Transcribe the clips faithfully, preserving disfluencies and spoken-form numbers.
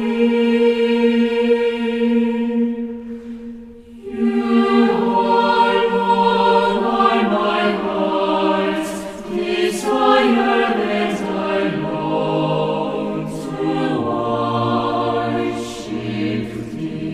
You, O Lord, are my heart's desire, and I long to worship thee.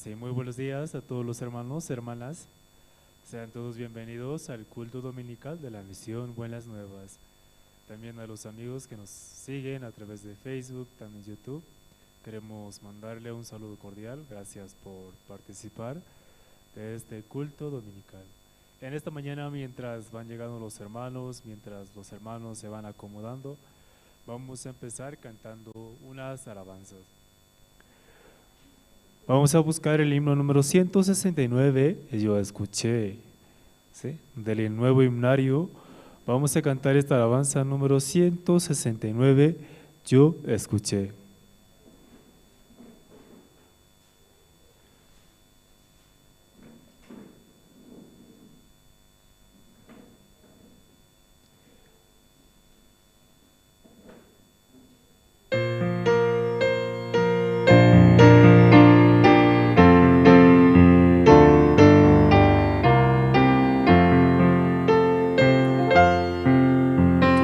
Sí, muy buenos días a todos los hermanos, hermanas. Sean todos bienvenidos al culto dominical de la misión Buenas Nuevas. También a los amigos que nos siguen a través de Facebook, también YouTube, queremos mandarle un saludo cordial. Gracias por participar de este culto dominical. En esta mañana, mientras van llegando los hermanos, mientras los hermanos se van acomodando, vamos a empezar cantando unas alabanzas. Vamos a buscar el himno número ciento sesenta y nueve, Yo escuché, ¿sí? Del nuevo himnario. Vamos a cantar esta alabanza número ciento sesenta y nueve, Yo escuché.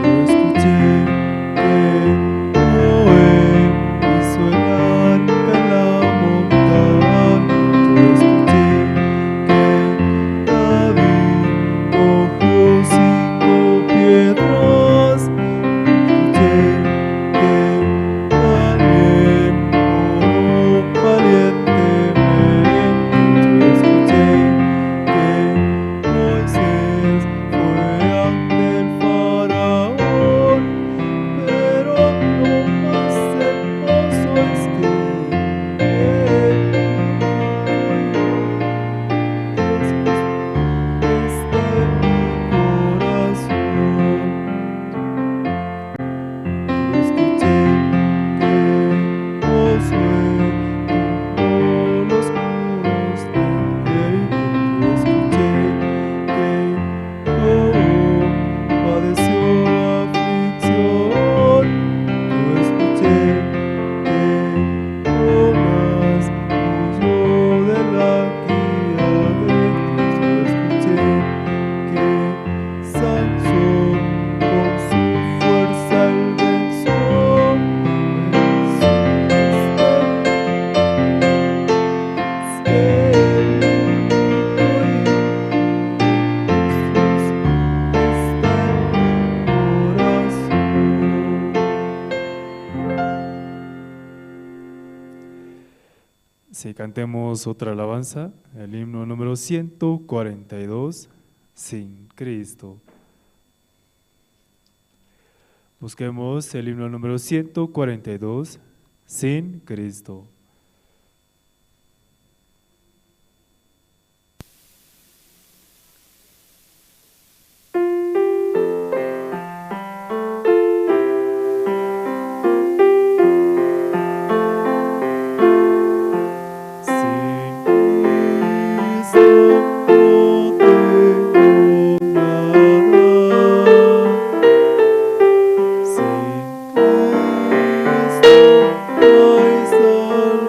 Yo escuché que Noé hizo el arca en la montaña. Yo escuché que David cogió cinco piedras. Escuché que Daniel oró valientemente. Yo escuché que Moisés fue ante el faraón, pero lo más hermoso es que Dios está en mi corazón. Yo escuché que Josué tumbó los muros de Jericó. Yo escuché que Job padeció aflicción. Yo escuché que Jonás huyó de la ira de Dios. Yo escuché que Sansón con su fuerza él venció. Jesús es el único y Jesús está en mi corazón. Si cantemos otra alabanza, el himno número ciento cuarenta y dos, Sin Cristo. Busquemos el himno número ciento cuarenta y dos, Sin Cristo. Sin Cristo no tengo nada. Sin Cristo no hay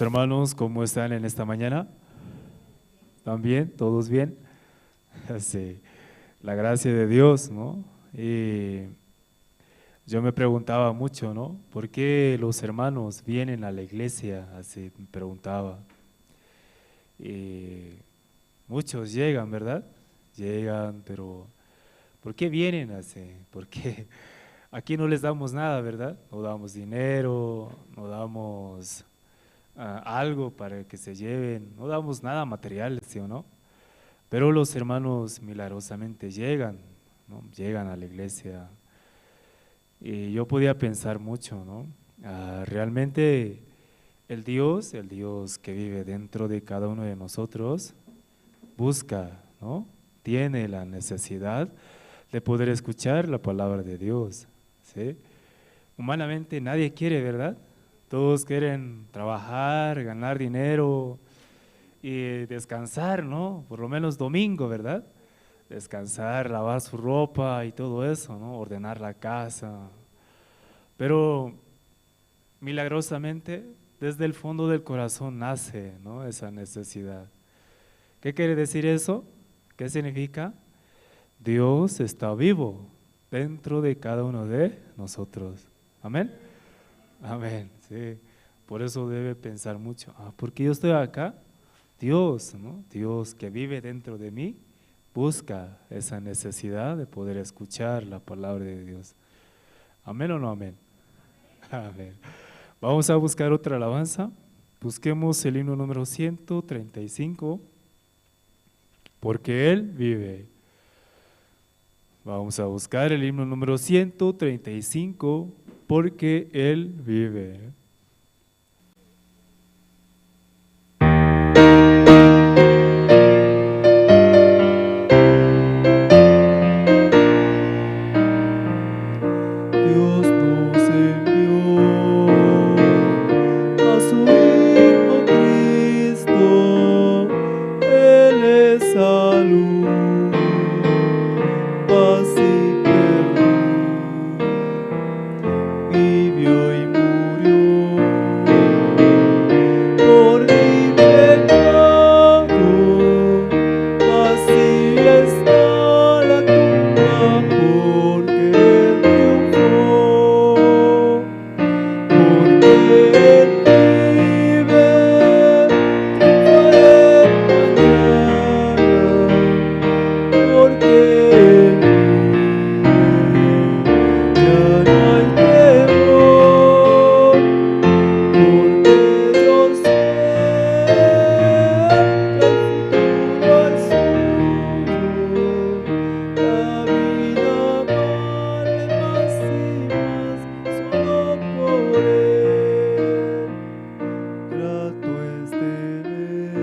Hermanos, ¿cómo están en esta mañana? ¿Están bien? ¿Todos bien? Sí. La gracia de Dios, ¿no? Y yo me preguntaba mucho, ¿no? ¿Por qué los hermanos vienen a la iglesia? Así me preguntaba. Y muchos llegan, ¿verdad? Llegan, pero ¿por qué vienen así? Porque aquí no les damos nada, ¿verdad? No damos dinero, no damos, ah, algo para que se lleven, no damos nada material, ¿sí o no? Pero los hermanos milagrosamente llegan, ¿no? Llegan a la iglesia. Y yo podía pensar mucho, ¿no? Ah, realmente el Dios, el Dios que vive dentro de cada uno de nosotros, busca, ¿no? Tiene la necesidad de poder escuchar la palabra de Dios, ¿sí? Humanamente nadie quiere, ¿verdad? Todos quieren trabajar, ganar dinero y descansar, ¿no? Por lo menos domingo, ¿verdad? Descansar, lavar su ropa y todo eso, ¿no? Ordenar la casa. Pero milagrosamente, desde el fondo del corazón nace, ¿no? Esa necesidad. ¿Qué quiere decir eso? ¿Qué significa? Dios está vivo dentro de cada uno de nosotros. Amén. Amén. Sí. Por eso debe pensar mucho. Ah, ¿por qué yo estoy acá? Dios, ¿no? Dios que vive dentro de mí busca esa necesidad de poder escuchar la palabra de Dios. ¿Amén o no amén? Amén. Vamos a buscar otra alabanza. Busquemos el himno número ciento treinta y cinco, porque Él vive. Vamos a buscar el himno número ciento treinta y cinco, porque Él vive. Dios nos envió a su Hijo Cristo, Él es salud, paz y perdón. Vivió y murió por mi pecado, vacía está la tumba porque Él triunfó, porque Él vive, triunfaré mañana, porque Él vive, ya no hay temor, porque yo sé que el futuro es suyo, la vida vale más y más solo por Él. Grato es tener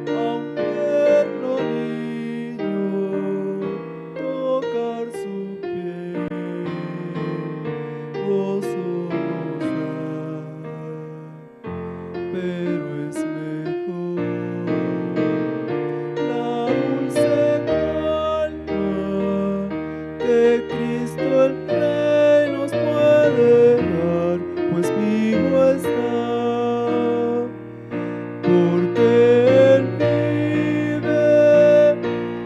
a un tierno niño, tocar su piel, gozo nos da. Pero es mejor la dulce calma que Cristo el Rey nos puede dar, pues vivo está, porque Él vive,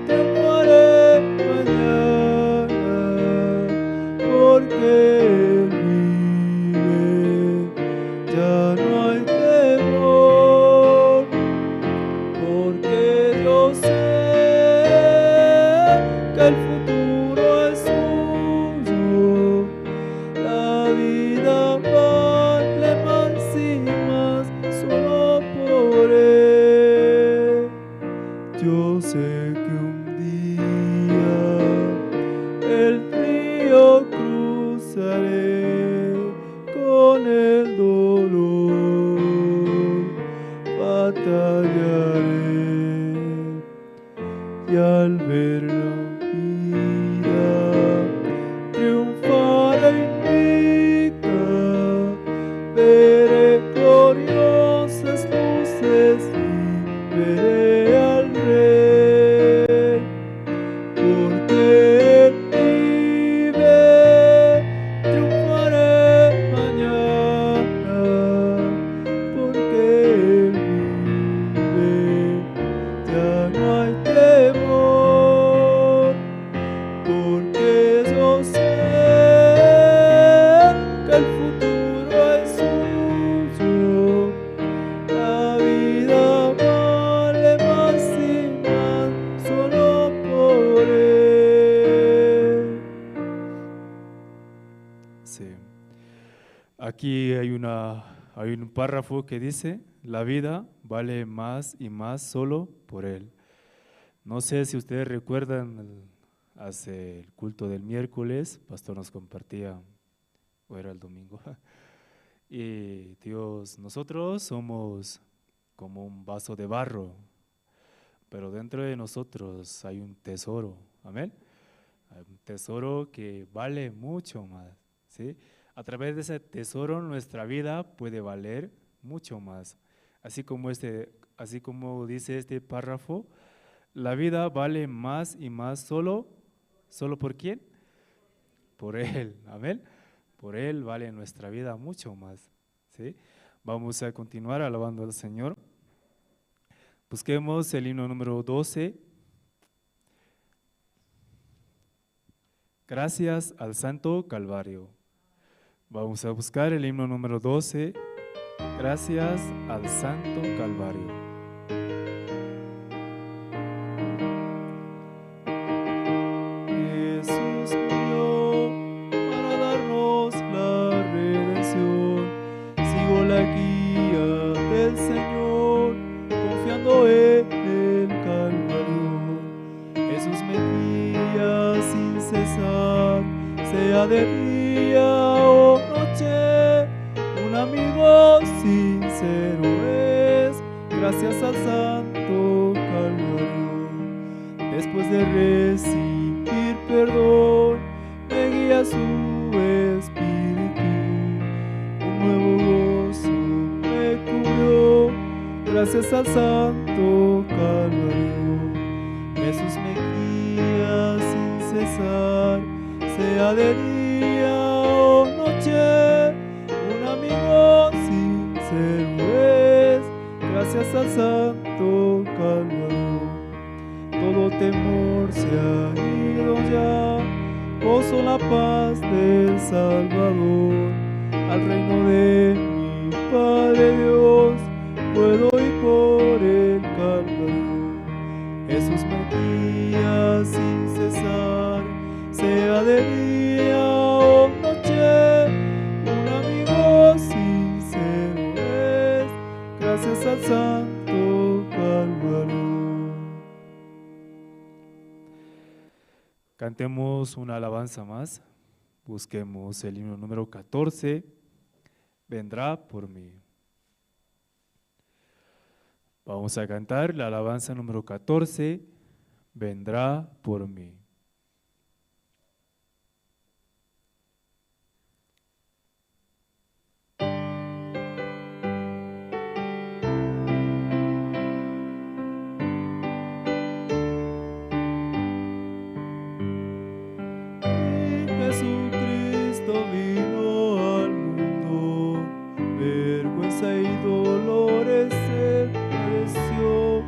triunfaré mañana, porque Él vive, ya no hay temor, porque yo sé que el futuro es suyo, la vida vale más y más solo por Él. Yo sé que un día el río cruzaré, con el dolor batallaré, y al ver la vida triunfar e invicta, veré gloriosas luces y veré al Rey, porque Él vive, triunfaré mañana, Aquí hay una, hay un párrafo que dice: "La vida vale más y más solo por Él". No sé si ustedes recuerdan, el, hace el culto del miércoles, pastor nos compartía, o era el domingo, y Dios, nosotros somos como un vaso de barro, pero dentro de nosotros hay un tesoro. Amén. Hay un tesoro que vale mucho más, ¿sí? A través de ese tesoro, nuestra vida puede valer mucho más. Así como este, así como dice este párrafo, la vida vale más y más solo, ¿solo por quién? Por Él. Amén. Por Él vale nuestra vida mucho más. ¿Sí? Vamos a continuar alabando al Señor. Busquemos el himno número doce. Gracias al Santo Calvario. Vamos a buscar el himno número doce. Gracias al Santo Calvario. Jesús murió para darnos la redención. Sigo la guía del Señor, confiando en el Calvario. Jesús me guía sin cesar, sea de día o noche. Un amigo sincero es, gracias al Santo Calvario. Después de recibir perdón, me guía su Espíritu. Un nuevo gozo me cubrió, gracias al Santo Calvario. Jesús me guía sin cesar, sea de día o noche. Un amigo sincero es, gracias al Santo Calvario. Todo temor se ha ido ya, gozo la paz del Salvador. Al reino de mi Padre Dios puedo ir por el Calvario. Jesús me guía sin cesar, sea de día o noche. Un amigo sincero es, gracias al Santo Calvario. Cantemos una alabanza más. Busquemos el himno número catorce, Vendrá por mí. Vamos a cantar la alabanza número catorce, Vendrá por mí. Y Jesucristo vino al mundo, vergüenza y dolores se padeció.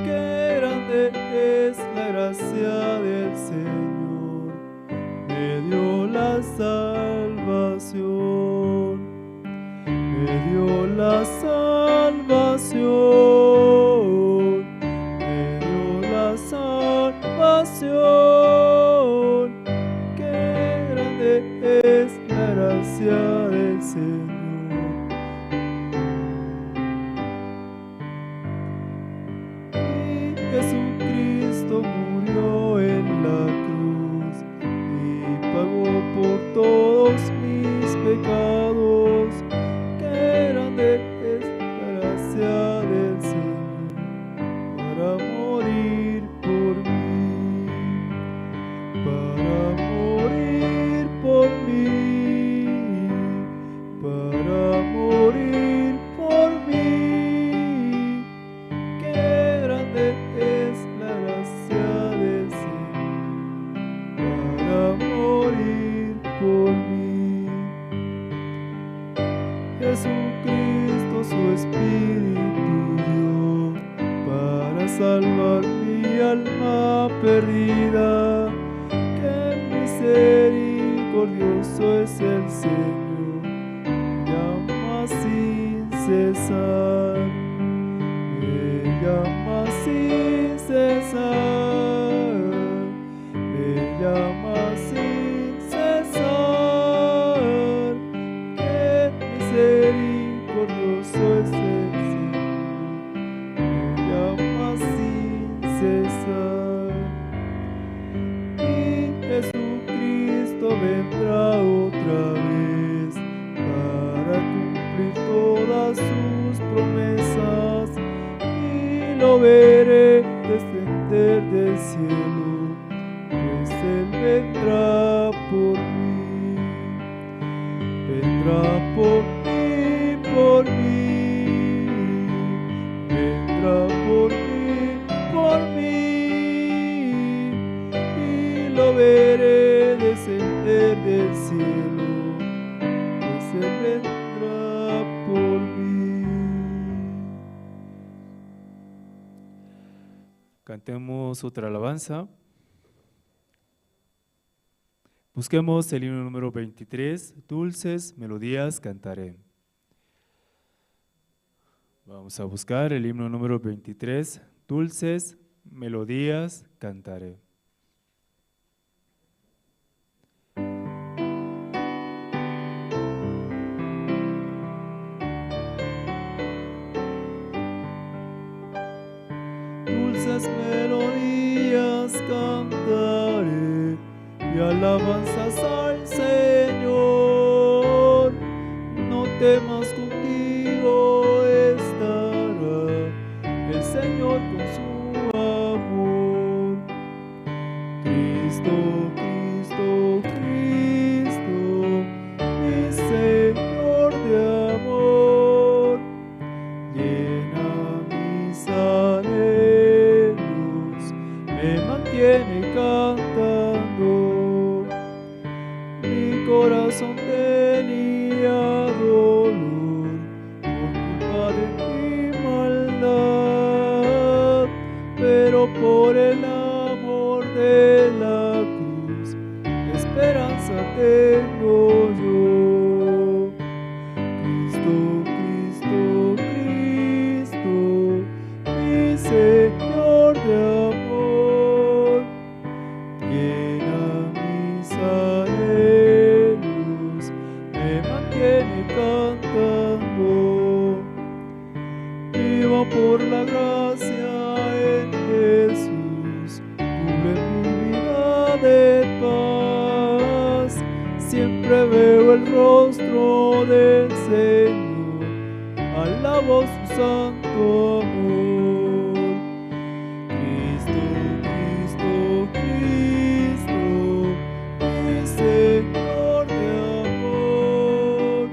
Qué grande es la gracia del Señor, me dio la salvación, me dio la salvación, me dio la salvación. Qué grande es la gracia del Señor. Y Jesucristo murió en la cruz y pagó por todos mis pecados. Qué grande es la gracia del Señor para morir por mí, para morir por mí, para morir por mí. Qué grande es la gracia del Señor para morir por mí. Jesucristo su espíritu dio para salvar mi alma perdida. Qué misericordioso es el Señor, me llama sin cesar, me llama sin cesar, me llama sin cesar. Qué Lo veré descender del cielo, pues él vendrá por mí. Vendrá por mí, por mí, vendrá por mí, por mí, y lo veré descender del cielo, pues él vendrá por mí. Cantemos otra alabanza. Busquemos el himno número veintitrés, Dulces Melodías Cantaré. Vamos a buscar el himno número veintitrés, Dulces Melodías Cantaré. Dulces melodías cantaré y alabanzas al Señor. No temas, contigo estará el Señor con su amor. Cristo, Cristo, Cristo, mi Señor de amor, llena mis anhelos, me mantiene cantando. Mi corazón tenía dolor por culpa de mi maldad, pero por el amor de la cruz, esperanza tengo yo. Cristo, Cristo, Cristo, mi Señor de amor, llena mis anhelos, me mantiene cantando. Vivo por la gracia en Jesús, cubre mi vida de paz. Siempre veo el rostro del Señor, alabo su santo amor. Cristo, Cristo, Cristo, mi Señor de amor,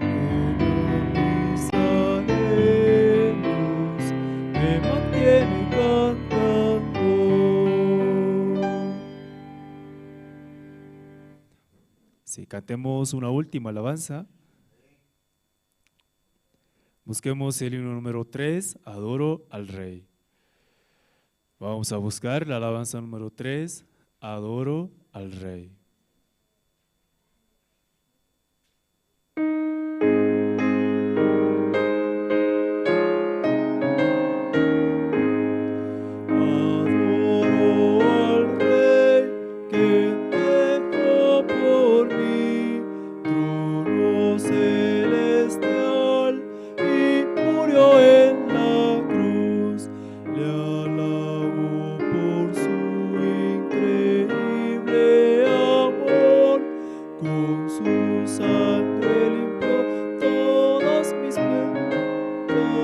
llena mis anhelos, me mantiene cantando. Sí, cantemos una última alabanza. Busquemos el himno número tres, Adoro al Rey. Vamos a buscar la alabanza número tres, Adoro al Rey. Adoro al Rey que dejó por mí trono celestial y murió en la cruz. Le alabo por su increíble amor, con su sangre limpió todos mis pecados.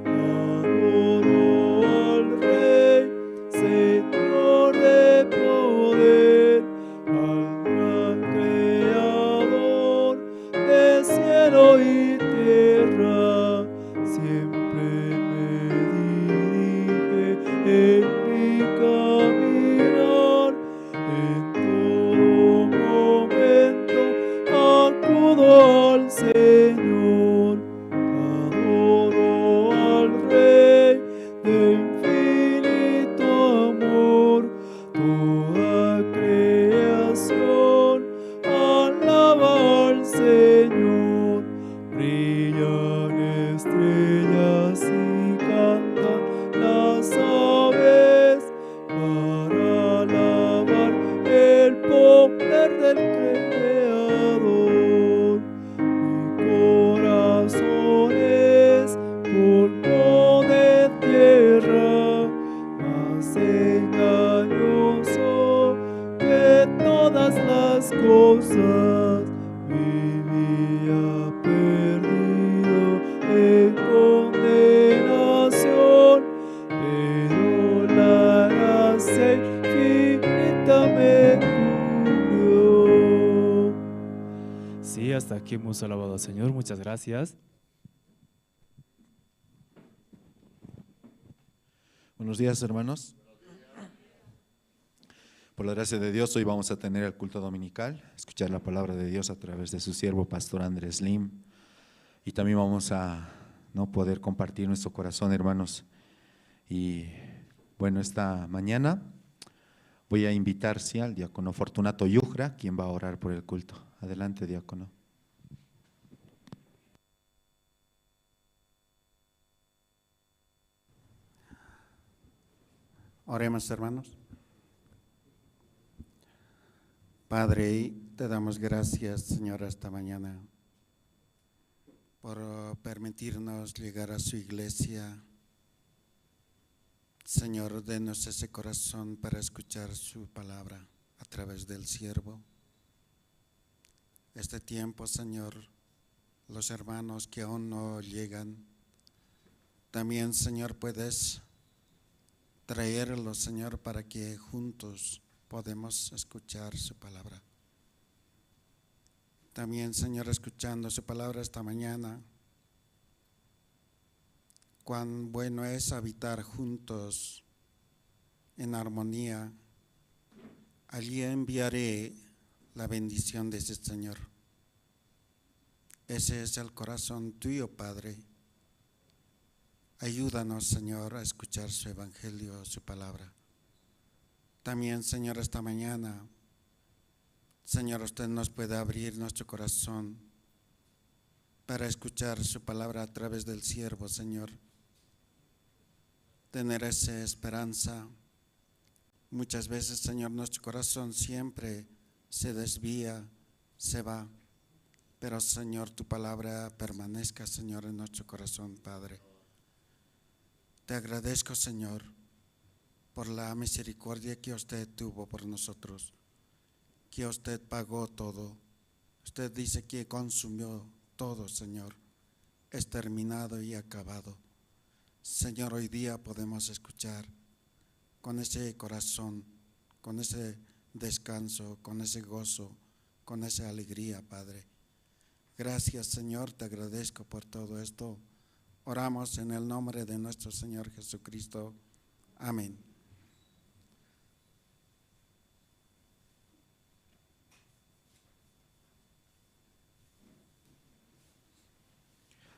Adoro al Rey, Señor de poder, al gran Creador de cielo y tierra. Siempre me dirige en mi caminar, en todo momento acudo al Señor. Adoro al Rey de infinito amor, toda creación alaba al Señor. Brillan estrellas y cantan las aves para alabar el poder del Creador. Mi corazón es polvo de tierra, más engañoso que todas las cosas. Mi vida perdido en condena Hasta aquí hemos alabado al Señor. Muchas gracias. Buenos días, hermanos. Por la gracia de Dios, hoy vamos a tener el culto dominical, escuchar la palabra de Dios a través de su siervo, pastor Andrés Lim. Y también vamos a no poder compartir nuestro corazón, hermanos. Y bueno, esta mañana voy a invitar, sí, al diácono Fortunato Yujra, quien va a orar por el culto. Adelante, diácono. Oremos, hermanos. Padre, te damos gracias, Señor, esta mañana por, uh, permitirnos llegar a su iglesia. Señor, denos ese corazón para escuchar su palabra a través del siervo. Este tiempo, Señor, los hermanos que aún no llegan, también, Señor, puedes traerlos, Señor, para que juntos podemos escuchar su palabra. También, Señor, escuchando su palabra esta mañana, cuán bueno es habitar juntos en armonía. Allí enviaré la bendición de ese Señor. Ese es el corazón tuyo, Padre. Ayúdanos, Señor, a escuchar su evangelio, su palabra. También, Señor, esta mañana, Señor, usted nos puede abrir nuestro corazón para escuchar su palabra a través del siervo, Señor. Tener esa esperanza. Muchas veces, Señor, nuestro corazón siempre se desvía, se va. Pero, Señor, tu palabra permanezca, Señor, en nuestro corazón, Padre. Te agradezco, Señor, por la misericordia que usted tuvo por nosotros, que usted pagó todo. Usted dice que consumió todo, Señor. Es terminado y acabado. Señor, hoy día podemos escuchar con ese corazón, con ese descanso, con ese gozo, con esa alegría, Padre. Gracias, Señor, te agradezco por todo esto. Oramos en el nombre de nuestro Señor Jesucristo. Amén.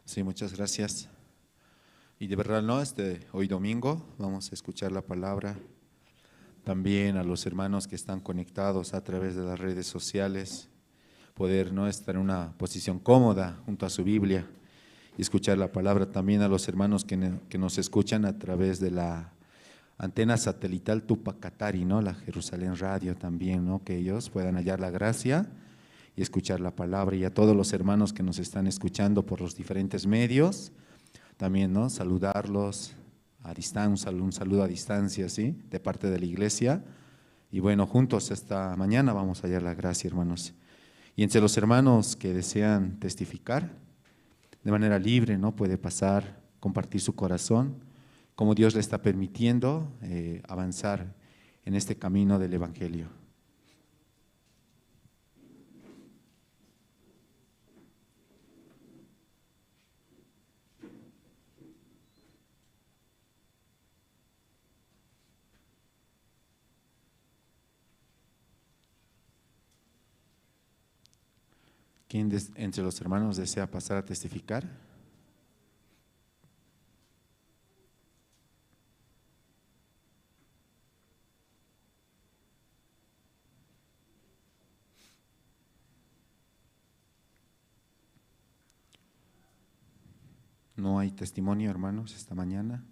Sí, muchas gracias. Y de verdad, ¿no? Este, hoy domingo vamos a escuchar la palabra. También a los hermanos que están conectados a través de las redes sociales, poder, ¿no? Estar en una posición cómoda junto a su Biblia y escuchar la palabra. También a los hermanos que ne-, que nos escuchan a través de la antena satelital Tupac Katari, ¿no? La Jerusalén Radio también, ¿no? Que ellos puedan hallar la gracia y escuchar la palabra. Y a todos los hermanos que nos están escuchando por los diferentes medios, también, ¿no? Saludarlos a distan-, un salu-, un saludo a distancia, ¿sí? De parte de la iglesia. Y bueno, juntos esta mañana vamos a hallar la gracia, hermanos. Y entre los hermanos que desean testificar, de manera libre, ¿no? Puede pasar, compartir su corazón, como Dios le está permitiendo, eh, avanzar en este camino del evangelio. ¿Quién des-, entre los hermanos desea pasar a testificar? No hay testimonio, hermanos, esta mañana.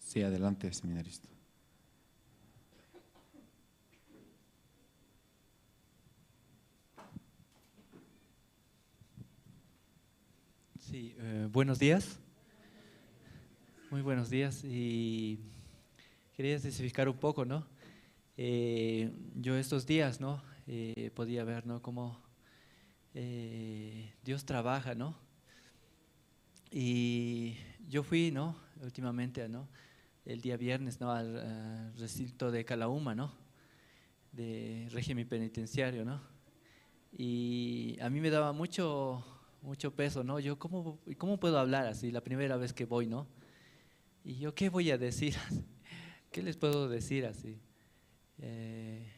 Sí, adelante, seminarista. Sí, eh, buenos días. Muy buenos días. Y quería especificar un poco, ¿no? Eh, yo estos días, ¿no? Eh, podía ver, ¿no? Cómo, eh, Dios trabaja, ¿no? Y yo fui, ¿no? Últimamente, ¿no? el día viernes, ¿no? Al, eh, recinto de Calauma, ¿no? De régimen penitenciario, ¿no? Y a mí me daba mucho, mucho peso, ¿no? Yo, ¿cómo, cómo puedo hablar así la primera vez que voy, ¿no? Y yo, ¿qué voy a decir? ¿Qué les puedo decir así? Eh,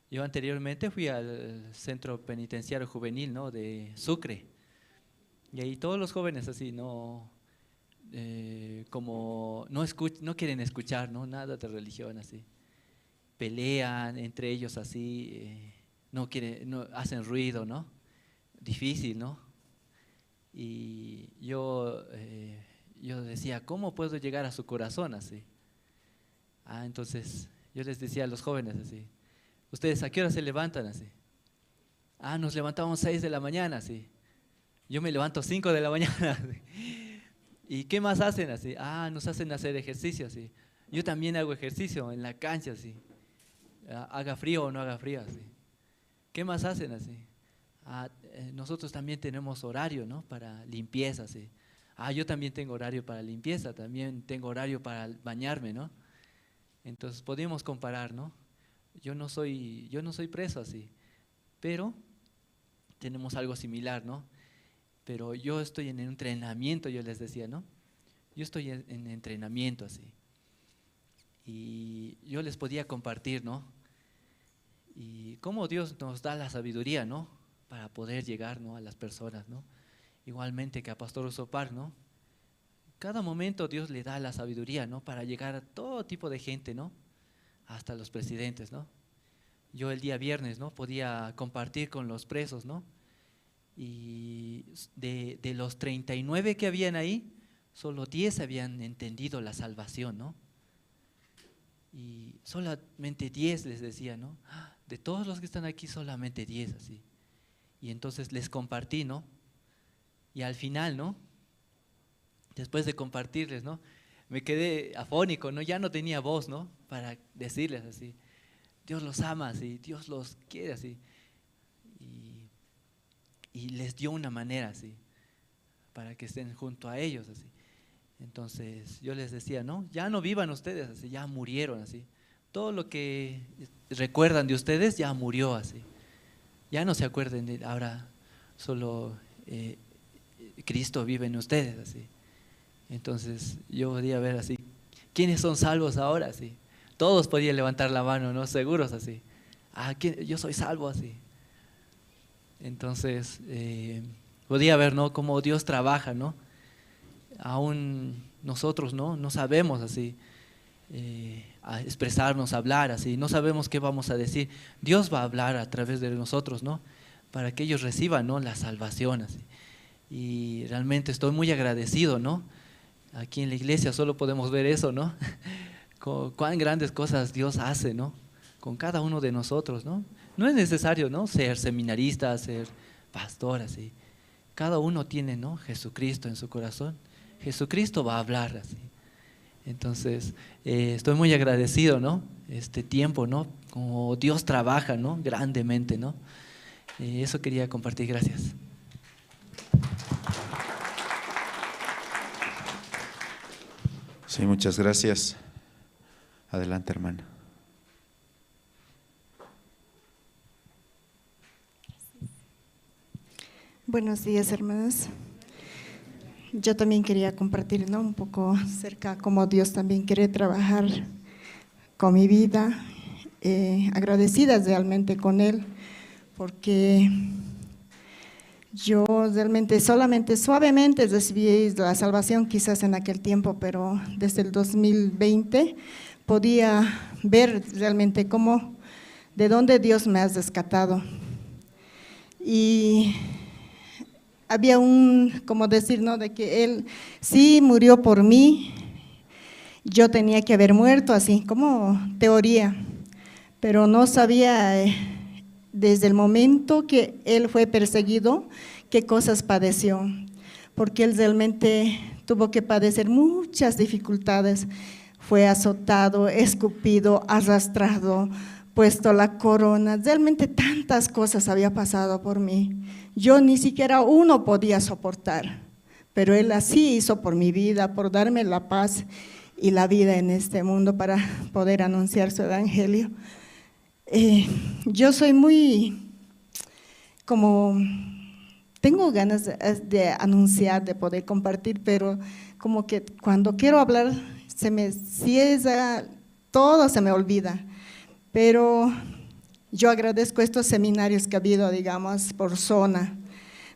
yo anteriormente fui al centro penitenciario juvenil, ¿no? De Sucre. Y ahí todos los jóvenes así, ¿no? Eh, como no escuch-, no quieren escuchar, ¿no? Nada de religión así. Pelean entre ellos así, eh, no quieren, no, hacen ruido, ¿no? Difícil, ¿no? Y yo, eh, yo decía, ¿cómo puedo llegar a su corazón así? Ah, entonces yo les decía a los jóvenes así, ¿ustedes a qué hora se levantan así? Ah, nos levantamos seis de la mañana, sí. Yo me levanto cinco de la mañana. ¿Y qué más hacen así? Ah, nos hacen hacer ejercicio, sí. Yo también hago ejercicio en la cancha, sí. Ah, haga frío o no haga frío, sí. ¿Qué más hacen así? Ah, eh, nosotros también tenemos horario, ¿no? Para limpieza, sí. Ah, yo también tengo horario para limpieza, también tengo horario para bañarme, ¿no? Entonces podemos comparar, ¿no? Yo no soy, yo no soy preso así, pero tenemos algo similar, ¿no? Pero yo estoy en entrenamiento, yo les decía, ¿no? Yo estoy en, en entrenamiento así. Y yo les podía compartir, ¿no? Y cómo Dios nos da la sabiduría, ¿no? Para poder llegar, ¿no? A las personas, ¿no? Igualmente que a Pastor Uso Park, ¿no? Cada momento Dios le da la sabiduría, ¿no? Para llegar a todo tipo de gente, ¿no? Hasta los presidentes, ¿no? Yo el día viernes, ¿no? Podía compartir con los presos, ¿no? Y s-, de, de los treinta y nueve que habían ahí, solo diez habían entendido la salvación, ¿no? Y solamente diez les decía, ¿no? "Ah, de todos los que están aquí, solamente diez", así. Y entonces les compartí, ¿no? Y al final, ¿no? Después de compartirles, ¿no? Me quedé afónico, ¿no? Ya no tenía voz, ¿no? Para decirles así, "Dios los ama", así, "Dios los quiere", así. Y, y les dio una manera, así, para que estén junto a ellos, así. Entonces, yo les decía, "No, ya no vivan ustedes, así, ya murieron", así. "Todo lo que recuerdan de ustedes ya murió", así. "Ya no se acuerden de, ahora solo, eh, Cristo vive en ustedes", así. Entonces, yo podía ver así, "¿Quiénes son salvos ahora?", así. Todos podían levantar la mano, ¿no? Seguros, así. "Ah, ¿quién? Yo soy salvo", así. Entonces, eh, podía ver, ¿no? Cómo Dios trabaja, ¿no? Aún nosotros, ¿no? No sabemos así, eh, a expresarnos, hablar así. No sabemos qué vamos a decir. Dios va a hablar a través de nosotros, ¿no? Para que ellos reciban, ¿no? La salvación, así. Y realmente estoy muy agradecido, ¿no? Aquí en la iglesia solo podemos ver eso, ¿no? Co-, cuán grandes cosas Dios hace, ¿no? Con cada uno de nosotros, ¿no? No es necesario, ¿no? Ser seminarista, ser pastor, así. Cada uno tiene, ¿no? Jesucristo en su corazón. Jesucristo va a hablar, así. Entonces, eh, estoy muy agradecido, ¿no? Este tiempo, ¿no? Como Dios trabaja, ¿no? Grandemente, ¿no? Eh, eso quería compartir. Gracias. Sí, muchas gracias. Adelante, hermana. Buenos días, hermanas. Yo también quería compartir, ¿no? Un poco acerca cómo Dios también quiere trabajar con mi vida. Eh, agradecida realmente con Él, porque yo realmente solamente suavemente recibí la salvación quizás en aquel tiempo, pero desde el dos mil veinte podía ver realmente cómo, de dónde Dios me ha rescatado. Y había un, como decir, ¿no? De que Él sí murió por mí, yo tenía que haber muerto, así como teoría, pero no sabía, eh, desde el momento que Él fue perseguido, qué cosas padeció, porque Él realmente tuvo que padecer muchas dificultades. Fue azotado, escupido, arrastrado, puesto la corona. Realmente tantas cosas había pasado por mí. Yo ni siquiera uno podía soportar, pero Él así hizo por mi vida, por darme la paz. y la vida en este mundo para poder anunciar su evangelio. Eh, yo soy muy, como, tengo ganas de, de anunciar, de poder compartir, pero como que cuando quiero hablar se me cierra, todo se me olvida. Pero yo agradezco estos seminarios que ha habido, digamos, por zona,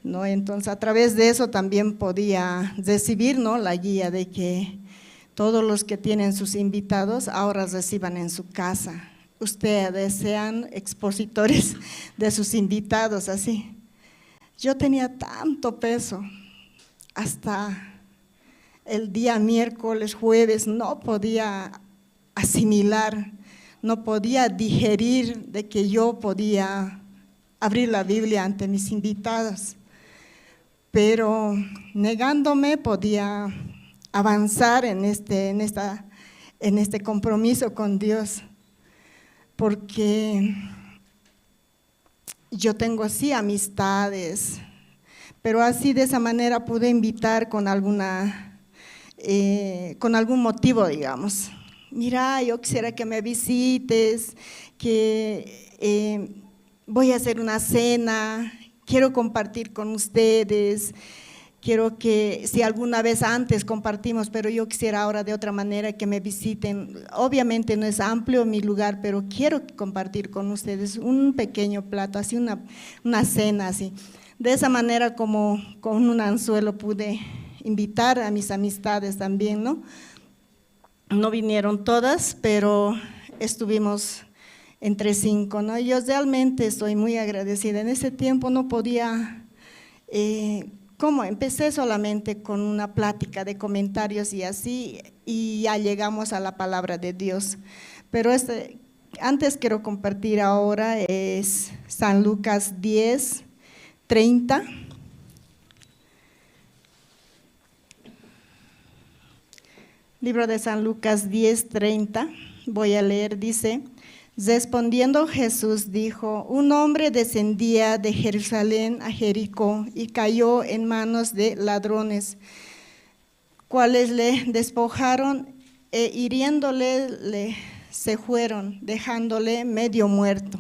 ¿no? Entonces, a través de eso también podía recibir, ¿no?, la guía de que todos los que tienen sus invitados ahora reciban en su casa. Ustedes sean expositores de sus invitados, así. Yo tenía tanto peso, hasta el día miércoles, jueves, no podía asimilar, no podía digerir de que yo podía abrir la Biblia ante mis invitados, pero negándome podía avanzar en este, en esta, en este compromiso con Dios, porque yo tengo así amistades, pero así de esa manera pude invitar con alguna, eh, con algún motivo, digamos. Mira, yo quisiera que me visites, que, eh, voy a hacer una cena, quiero compartir con ustedes, quiero que, si alguna vez antes compartimos, pero yo quisiera ahora de otra manera que me visiten. Obviamente no es amplio mi lugar, pero quiero compartir con ustedes un pequeño plato, así una, una cena, así. De esa manera como con un anzuelo pude invitar a mis amistades también, ¿no? No vinieron todas, pero estuvimos entre cinco, ¿no? Yo realmente estoy muy agradecida. En ese tiempo no podía, eh, como empecé solamente con una plática de comentarios y así, y ya llegamos a la palabra de Dios. Pero este, antes quiero compartir ahora es San Lucas diez, treinta. Libro de San Lucas diez treinta, voy a leer, dice: Respondiendo Jesús dijo: Un hombre descendía de Jerusalén a Jericó y cayó en manos de ladrones, cuales le despojaron e hiriéndole le, se fueron, dejándole medio muerto.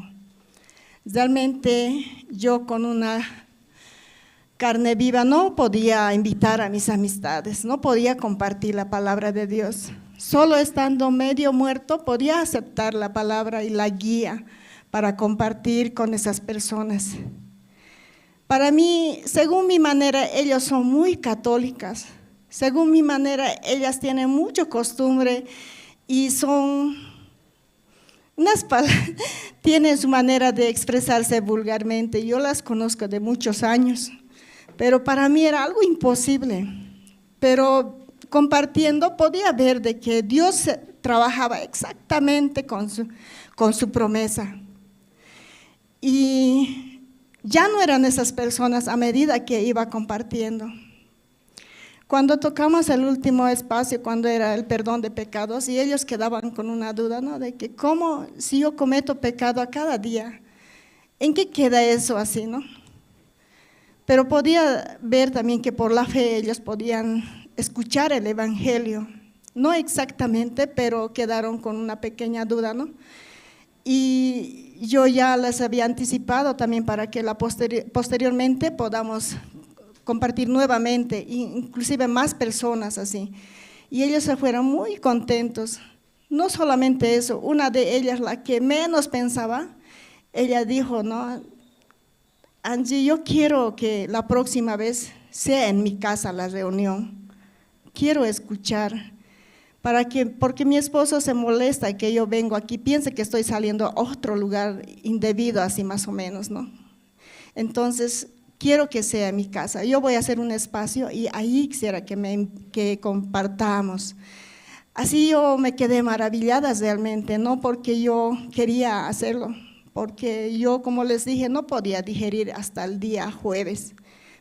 Realmente yo con una carne viva no podía invitar a mis amistades, no podía compartir la palabra de Dios. Solo estando medio muerto podía aceptar la palabra y la guía para compartir con esas personas. Para mí, según mi manera, ellos son muy católicas. Según mi manera, ellas tienen mucha costumbre y son unas pal-, tienen su manera de expresarse vulgarmente. Yo las conozco de muchos años, pero para mí era algo imposible. Pero compartiendo podía ver de que Dios se, trabajaba exactamente con su, con su promesa. Y ya no eran esas personas a medida que iba compartiendo. Cuando tocamos el último espacio, cuando era el perdón de pecados, y ellos quedaban con una duda, ¿no? De que, ¿cómo si yo cometo pecado a cada día? ¿En qué queda eso así, no? Pero podía ver también que por la fe ellos podían escuchar el evangelio. No exactamente, pero quedaron con una pequeña duda, ¿no? Y yo ya les había anticipado también para que la posteri-, posteriormente podamos compartir nuevamente, i-, inclusive más personas así. Y ellos se fueron muy contentos. No solamente eso, una de ellas, la que menos pensaba, ella dijo, ¿no? Angie, yo quiero que la próxima vez sea en mi casa la reunión. Quiero escuchar, para que, porque mi esposo se molesta que yo vengo aquí, piensa que estoy saliendo a otro lugar indebido, así más o menos, ¿no? Entonces, quiero que sea mi casa. Yo voy a hacer un espacio y ahí quisiera que me, que compartamos. Así yo me quedé maravillada realmente, no porque yo quería hacerlo, porque yo, como les dije, no podía digerir hasta el día jueves.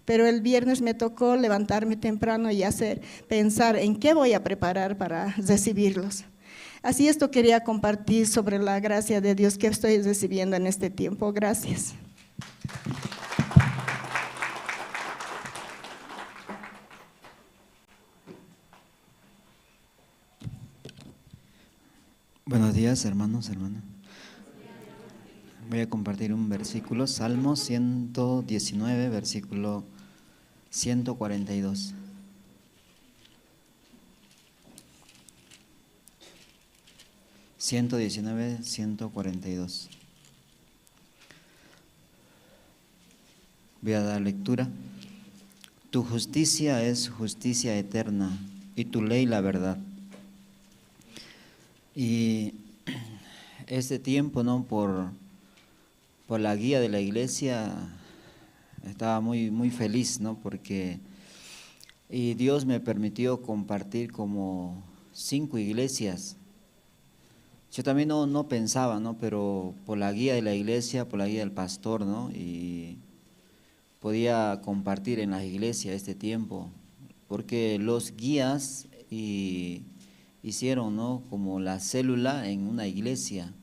Pero el viernes me tocó levantarme temprano y hacer, pensar en qué voy a preparar para recibirlos. Así esto quería compartir sobre la gracia de Dios que estoy recibiendo en este tiempo. Gracias. Días, hermanos, hermanas. Voy a compartir un versículo, Salmo ciento diecinueve, versículo ciento cuarenta y dos. Ciento diecinueve, ciento cuarenta y dos. Voy a dar lectura. Tu justicia es justicia eterna y tu ley la verdad. Y este tiempo, ¿no? Por, por la guía de la iglesia, estaba muy, muy feliz, ¿no? Porque, y Dios me permitió compartir como cinco iglesias. Yo también no, no pensaba, ¿no? Pero por la guía de la iglesia, por la guía del pastor, ¿no? Y podía compartir en las iglesias este tiempo, porque los guías y hicieron, ¿no? Como la célula en una iglesia.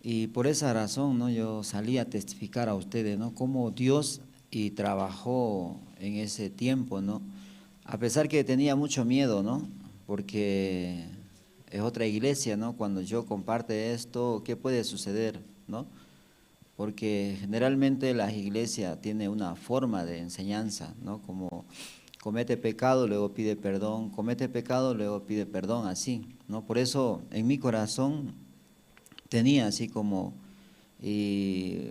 Y por esa razón, ¿no? Yo salí a testificar a ustedes, ¿no? Cómo Dios y trabajó en ese tiempo, ¿no? A pesar que tenía mucho miedo, ¿no? Porque es otra iglesia, ¿no? Cuando yo comparte esto, ¿qué puede suceder, no? Porque generalmente las iglesias tienen una forma de enseñanza, ¿no? Como comete pecado, luego pide perdón, comete pecado, luego pide perdón, así, ¿no? Por eso en mi corazón tenía así como, y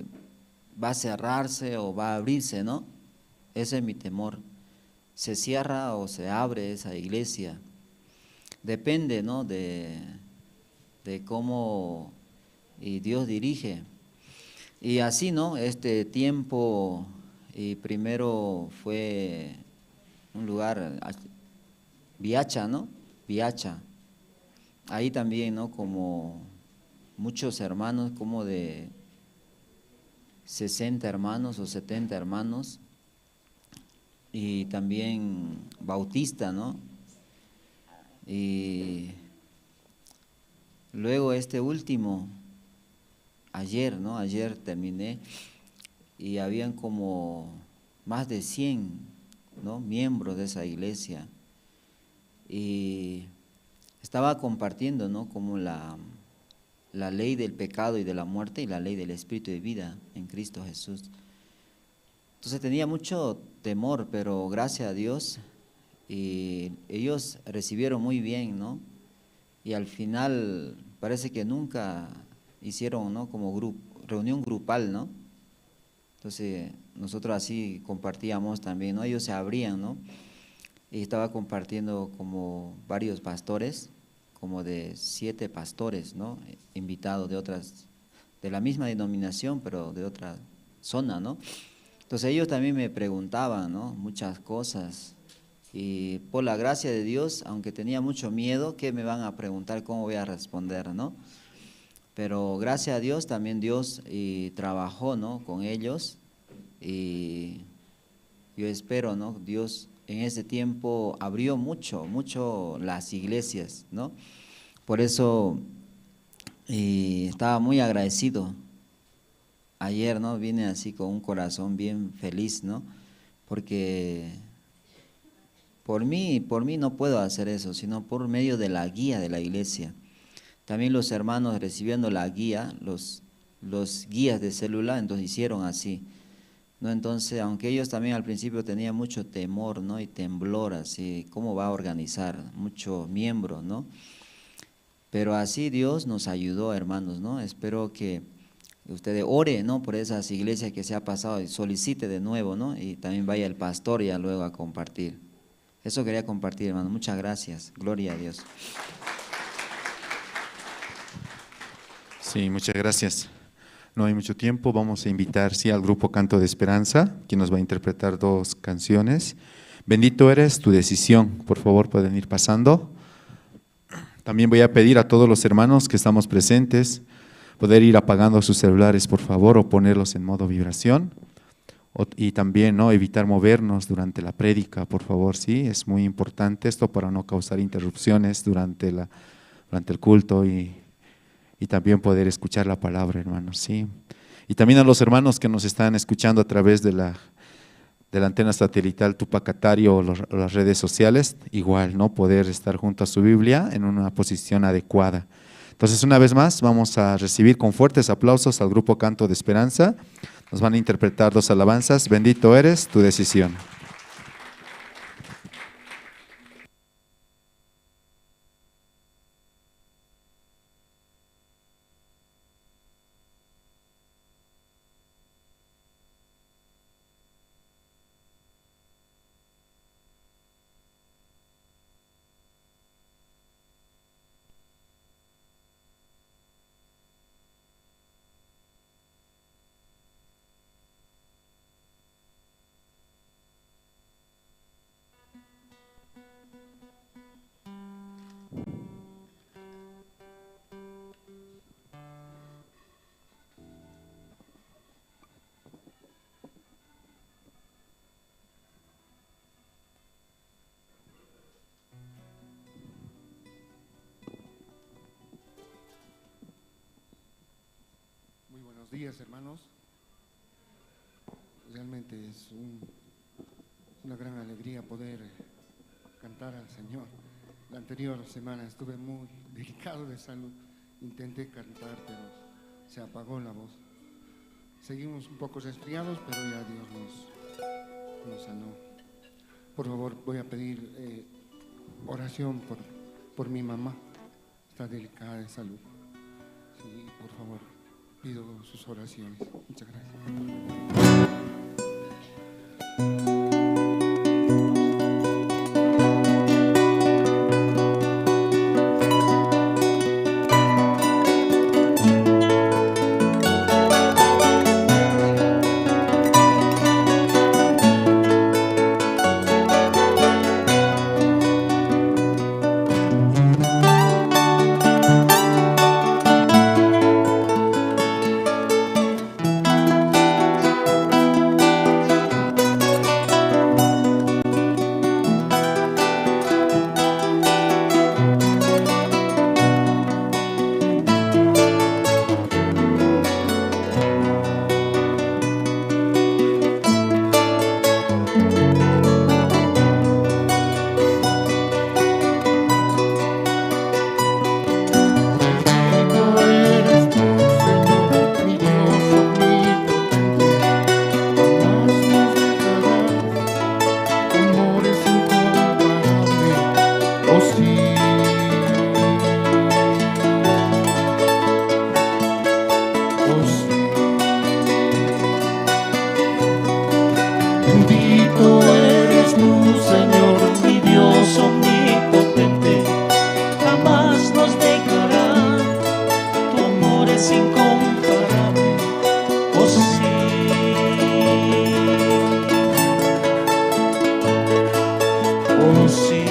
va a cerrarse o va a abrirse, ¿no? Ese es mi temor. ¿Se cierra o se abre esa iglesia? Depende, ¿no? De, de cómo, y Dios dirige. Y así, ¿no? Este tiempo, y primero fue un lugar, a-, Viacha, ¿no? Viacha. Ahí también, ¿no? Como muchos hermanos, como de sesenta hermanos o setenta hermanos, y también bautista, ¿no? Y luego este último, ayer, ¿no? Ayer terminé y habían como más de cien, ¿no? Miembros de esa iglesia. Y estaba compartiendo, ¿no? Como la, la ley del pecado y de la muerte y la ley del espíritu de vida en Cristo Jesús. Entonces tenía mucho temor, pero gracias a Dios, y ellos recibieron muy bien, ¿no? Y al final parece que nunca hicieron, ¿no? Como grup-, reunión grupal, ¿no? Entonces nosotros así compartíamos también, ¿no? Ellos se abrían, ¿no? Y estaba compartiendo como varios pastores, como de siete pastores, ¿no? Invitados de otras, de la misma denominación, pero de otra zona, ¿no? Entonces ellos también me preguntaban, ¿no? Muchas cosas. Y por la gracia de Dios, aunque tenía mucho miedo, ¿qué me van a preguntar? ¿Cómo voy a responder, no? Pero gracias a Dios, también Dios, y trabajó, ¿no? Con ellos. Y yo espero, ¿no? Dios en ese tiempo abrió mucho, mucho las iglesias, ¿no? Por eso, y estaba muy agradecido. Ayer, ¿no? Vine así con un corazón bien feliz, ¿no? Porque por mí, por mí no puedo hacer eso, sino por medio de la guía de la iglesia. También los hermanos recibiendo la guía, los, los guías de célula, entonces hicieron así, ¿no? Entonces, aunque ellos también al principio tenían mucho temor, ¿no? Y temblor, así, ¿cómo va a organizar? Muchos miembros, ¿no? Pero así Dios nos ayudó, hermanos, ¿no? Espero que ustedes ore, ¿no? Por esas iglesias que se ha pasado y solicite de nuevo, ¿no? Y también vaya el pastor ya luego a compartir. Eso quería compartir, hermano. Muchas gracias. Gloria a Dios. Sí, muchas gracias. No hay mucho tiempo. Vamos a invitar, sí, al grupo Canto de Esperanza, quien nos va a interpretar dos canciones. Bendito eres, tu decisión. Por favor, pueden ir pasando. También voy a pedir a todos los hermanos que estamos presentes poder ir apagando sus celulares, por favor, o ponerlos en modo vibración. O, y también, ¿no? Evitar movernos durante la prédica, por favor, sí. Es muy importante esto para no causar interrupciones durante la, durante el culto y, y también poder escuchar la palabra, hermanos, sí. Y también a los hermanos que nos están escuchando a través de la, de la antena satelital Tupac Katari o los, las redes sociales, igual, ¿no? Poder estar junto a su Biblia en una posición adecuada. Entonces, una vez más, vamos a recibir con fuertes aplausos al grupo Canto de Esperanza. Nos van a interpretar dos alabanzas, Bendito eres, Tu decisión. Muy buenos días, hermanos. Realmente es un, una gran alegría poder, eh, cantar al Señor. La anterior semana estuve muy delicado de salud. Intenté cantar, pero se apagó la voz. Seguimos un poco resfriados, pero ya Dios nos, nos sanó. Por favor, voy a pedir, eh, oración por, por mi mamá. Está delicada de salud. Sí, por favor, pido sus oraciones. Muchas gracias. Amor es incomparable, oh sí, oh sí. Bendito eres tú, Señor, mi Dios omnipotente, jamás nos dejará, tu amor es incomparable. Oh sí, oh sí.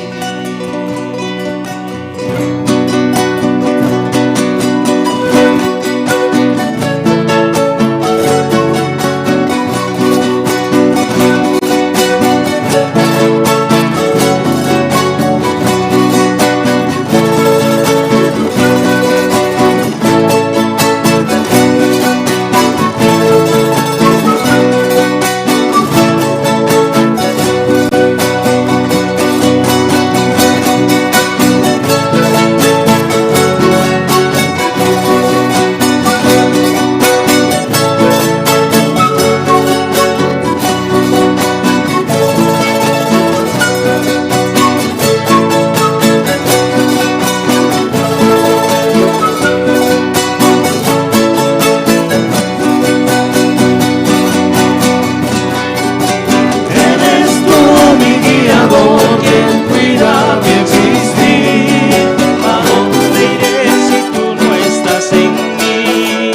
Eres tú mi guiador, quien cuida mi existir. ¿A dónde iré si tú no estás en mí?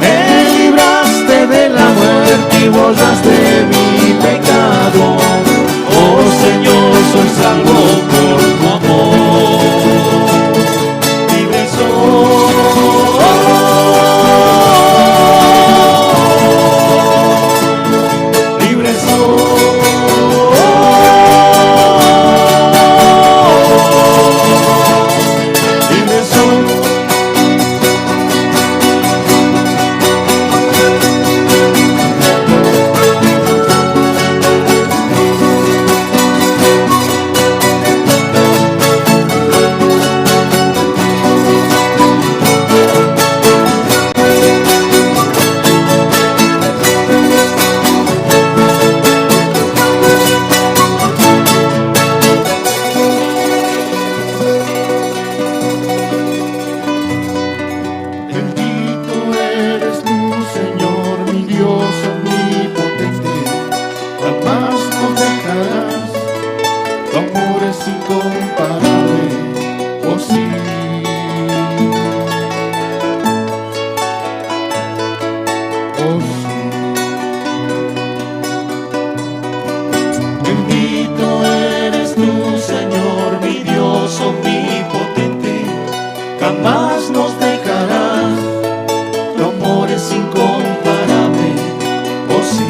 Me libraste de la muerte y borraste mi pecado. Oh Señor, soy salvo por tu amor. Libre soy, libre soy, libre soy. Bendito eres tú, Señor, mi Dios omnipotente, jamás nos dejarás, tu amor es incomparable, oh sí.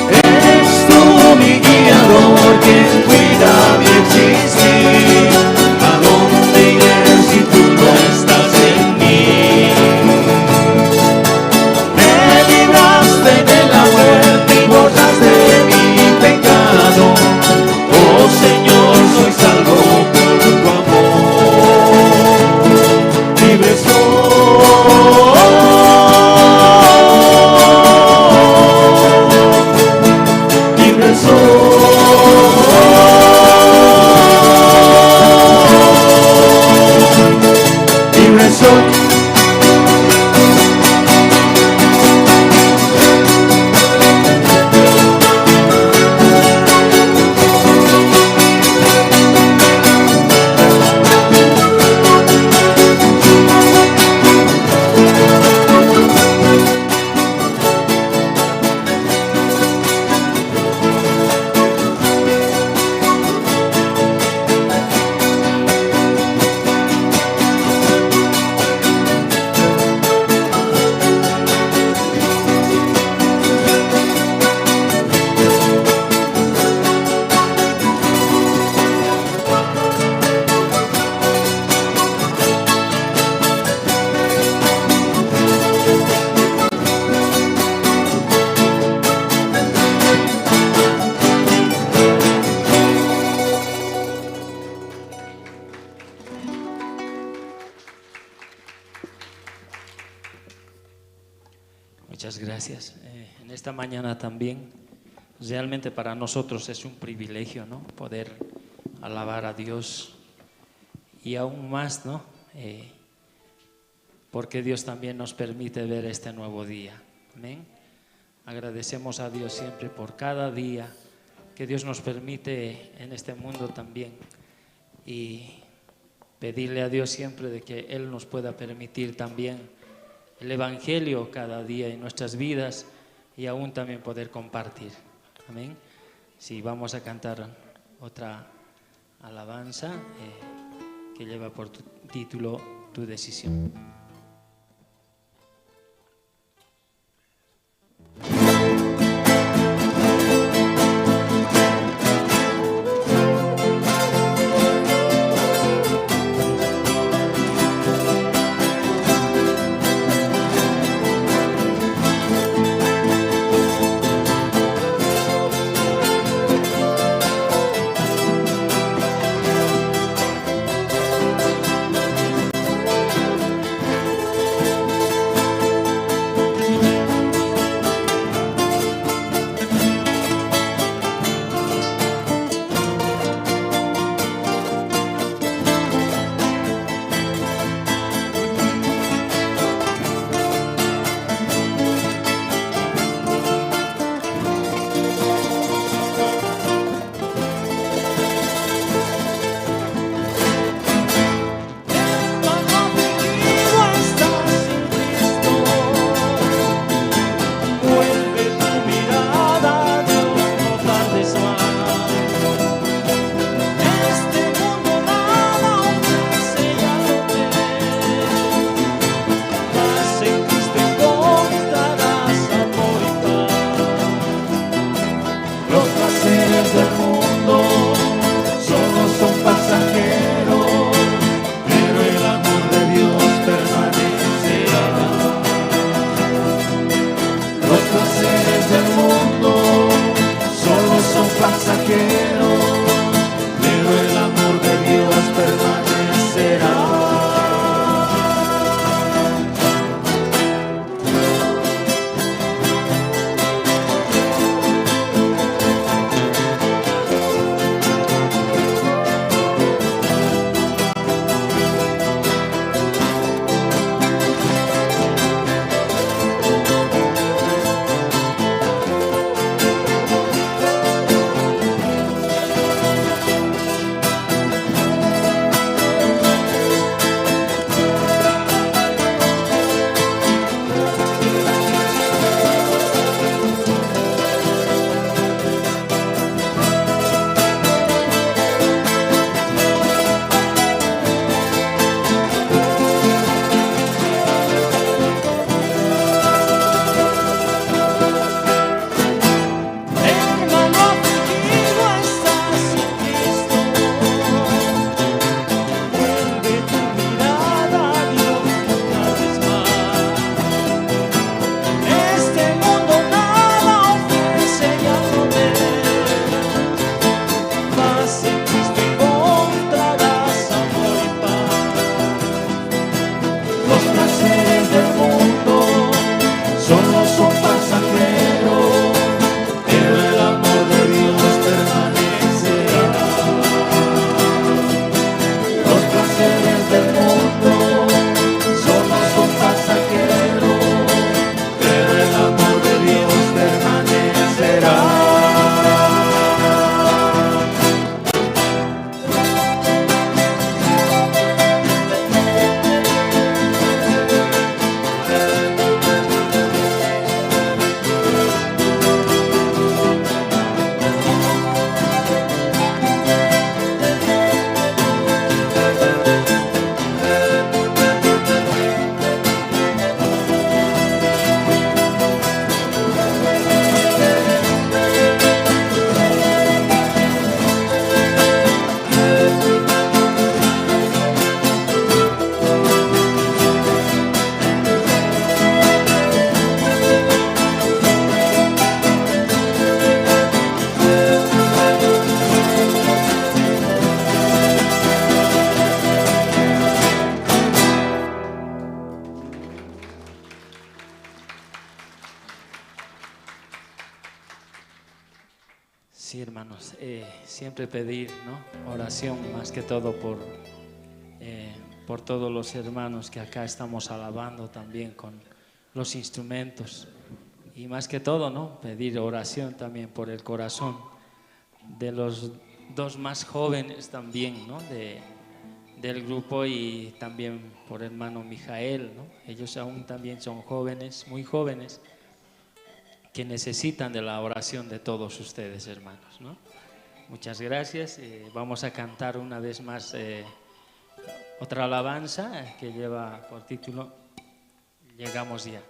Eres tú mi guiador, quien cuida mi existir. ¿A dónde iré si tú no estás en mí? Me libraste de la muerte y borraste mi pecado. Oh Señor, soy salvo por tu amor. Libre soy, libre soy, libre soy. Muchas gracias. Eh, en esta mañana también, realmente para nosotros es un privilegio, ¿no? Poder alabar a Dios y aún más, ¿no? Eh, porque Dios también nos permite ver este nuevo día. Amén. Agradecemos a Dios siempre por cada día que Dios nos permite en este mundo también. Y pedirle a Dios siempre de que Él nos pueda permitir también el evangelio cada día en nuestras vidas y aún también poder compartir. Amén. Sí, vamos a cantar otra alabanza, eh, que lleva por tu-, título Tu decisión. Eh, siempre pedir, ¿no? Oración más que todo por, eh, por todos los hermanos que acá estamos alabando también con los instrumentos. Y más que todo, ¿no? Pedir oración también por el corazón de los dos más jóvenes también, ¿no? De, del grupo y también por hermano Mijael, ¿no? Ellos aún también son jóvenes, muy jóvenes, que necesitan de la oración de todos ustedes, hermanos, ¿no? Muchas gracias. Eh, vamos a cantar una vez más, eh, otra alabanza, eh, que lleva por título Llegamos ya.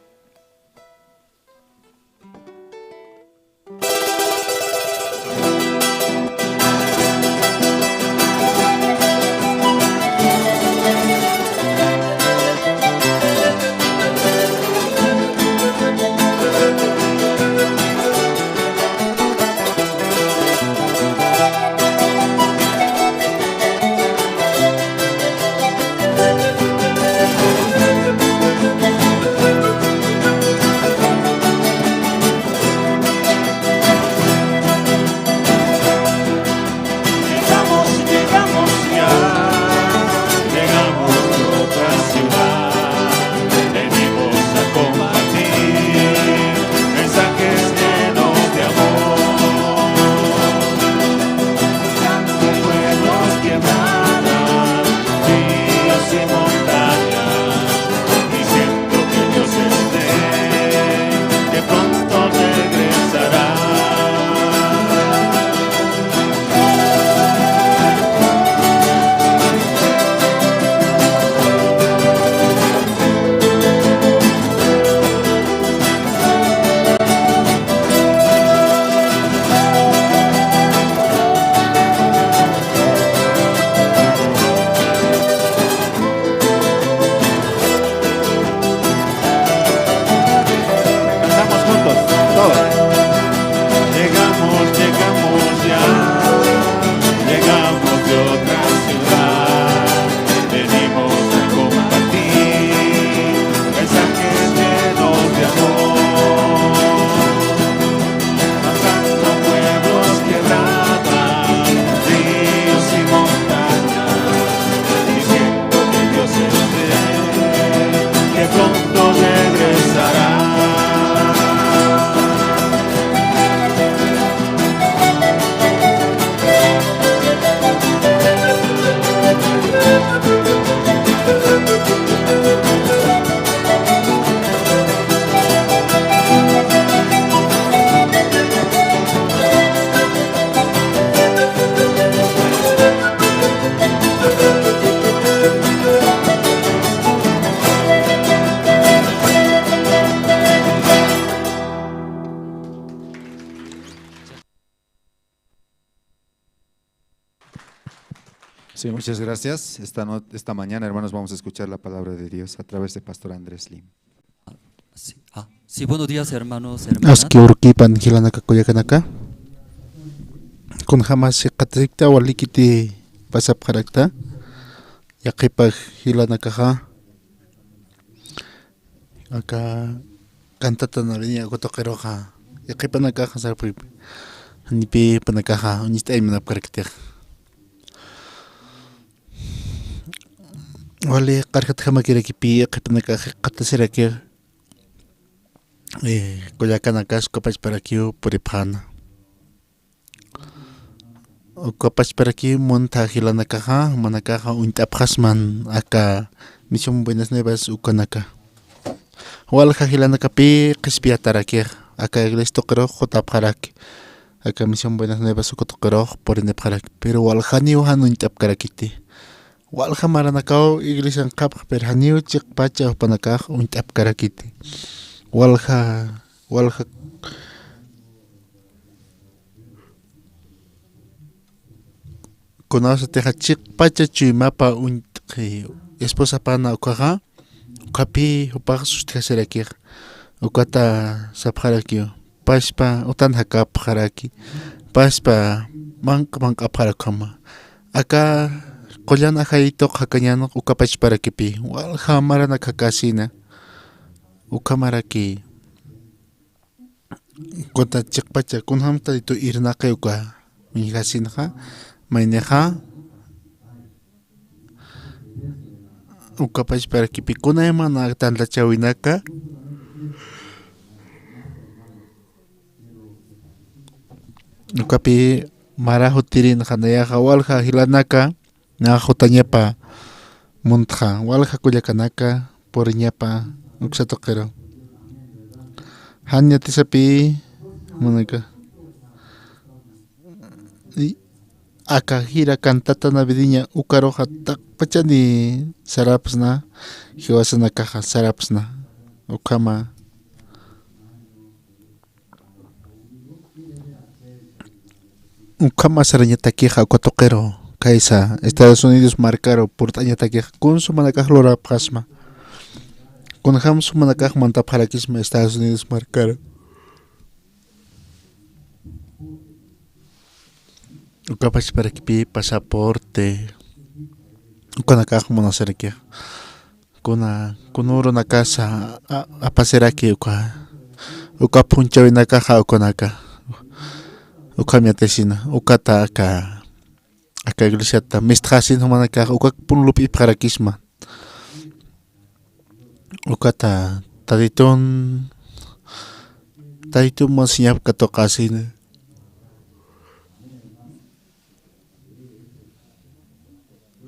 Llegamos, llegamos ya, llegamos de otra ciudad. Venimos a compartir mensajes llenos de amor. Buscando pueblos, quebradas, ríos y montañas, diciendo que Dios esté, que pronto regresará. Cantamos juntos, todos. Llegamos, llegamos ya, llegamos de otra ciudad. Venimos a compartir mensajes llenos de amor. Pasando pueblos, quebradas, ríos y montañas, diciendo que Dios esté, que pronto regresará. Sí, muchas gracias. Esta no-, esta mañana, hermanos, vamos a escuchar la palabra de Dios a través de Pastor Andrés Lim. Sí, ah, sí, buenos días, hermanos, hermanas. Aski urkipan jilanaka kullakanaka. Kunjamas jikxatasipkta, walikiti pasapxarakta. Yaqhipa jilanakaxa. Aka cantata nariña uka tuqiruxa. Yaqhipanakaxa sarpxi. Janipipanakaxa uñist'aymanapkarakitix. Wali qarjatjamakirakipi, yaqhipanakax jikxatasiraki. Eh, kullakanakas uka pachparakiw puripxäna. Uka pachparaki munta jilanakaxa, jumanakaxa uñt'apxasman aka Misión Buenas Nuevas ukanaka. Walja jilanakapi qhispiyataraki, aka iglesia tuqirux jutapxaraki, aka Misión Buenas Nuevas uka tuqirux purinipxaraki, pero waljaniw jan uñt'apkarakiti. Walja maranakaw iglesianqapx, pero janiw chiqpacha jupanakax uñt'apkarakiti. Walja, walja kunawsatixa chiqpacha chuymapa uñt'xi esposapana ukaxa, ukapi jupax sustjasirakixa, ukata sapxarakiw. Paspa utan jakapxaraki, paspa manq' manq'apxarakjama. Aka qullan ajay tuq jakañan uka pachparakipi, walja maranak jakasina, ukhamaraki. Kunta chiqpacha, kunjamtatitu irnaqi uka, uñjasinxa, maynixa, ukapachparakipï kunayman tantachäwinaka, ukapï mara jutirinxa nayaxa walja jilanaka, nayax jutañapa muntxa, walja kullakanaka puriñapa uksa tuqiru. Jan yatisapï munaka. Y aka jira cantata navideña ukaruxa taqpachani sarapsna, jiwasanakaxa sarapsna, ukhama. Ukhama sarañatakixa uka tuqiru, kaysa Estados Unidos markaru purt'añatakixa, kun sumanakax lurapxasma. Kunjam sumanakax mantapxarakisma Estados Unidos markaru. Ukapachparakipï pasaporte, ukanakax munasirakixa. Kuna, kuna urunakasa, a, apasiraki uka, uka phunchhawinakaxa ukanaka. Ukham yatisina, ukata aka, aka iglesiata mistxasin jumanakax, ukakpun lup'ipxarakisma. Ukata Tatitun, Tatitun munasiñap katuqasina.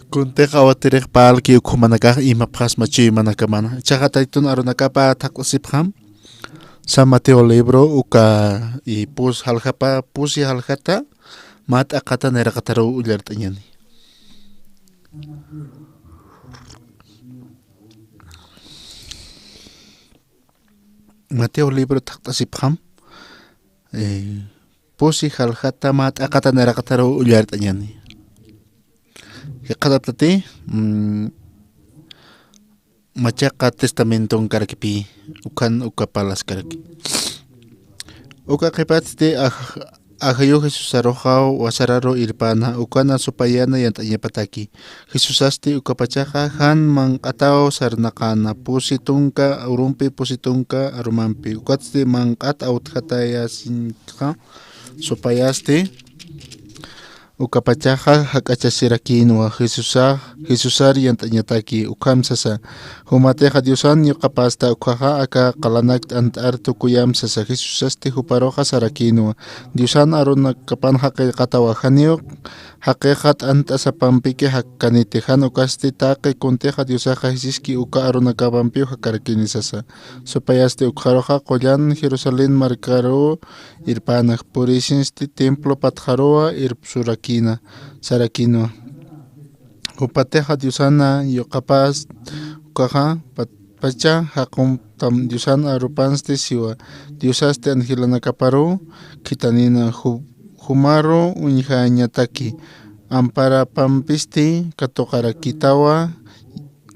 Kuntix awatirix parlki uk jumanakax imapxasma chuymanakamana. Ichaxa Tatitun arunakapa thaqt'asipxam, San Mateo libro uka, y pus jaljapa, pusi jaljata mä t'aqata nayraqataruw ullart'añani. Mateo libro thaqt'asipxam, eh, pusi jaljata mä t'aqata nayraqataruw ullart'añani. Jikxataptati, mm, Machaqa Testamentonkarakipï, ukan uka parlaskaraki. Uka qhipatsti aj-, ajayu Jesusaruxa wasararu irpäna, ukana supayana yant'añapataki. Jesusasti ukapachaxa jan manq'ataw sarnaqäna, pusi tunka urumpi, pusi tunka arumampi. Ukatsti manq'at awtjatayasiñkxa, supayasti ukapachaxa jak'achasirakïnwa Jesusax, Jesusar yant'añataki, ukham sasa: Jumatixa Diosan yuqapasta, ukkhaxa aka qalanak t'ant'ar tukuyam sasa. Jesusasti juparuxa sarakïnwa: Diosan arunakapanxa qillqatawa, janiw jaqixa t'ant'asapampiki jakkaniti, jan ukasti taqi kuntixa Diosaxa jisiski uka arunakapampiw jakarakini sasa. Supayasti ukkharuxa qullan Jerusalén markaruw irpäna, purisinsti templo patxaruwa irpsurakïna, sarakïnwa: Jupatixa Diosana yuqapas, ukkhaxa pat-, pacha jaqumtam, Diosan arupansti siwa, Diosasti angelanakaparuw khitanïna, ju-, jumaru uñjañataki, amparapampisti katuqarakïtawa,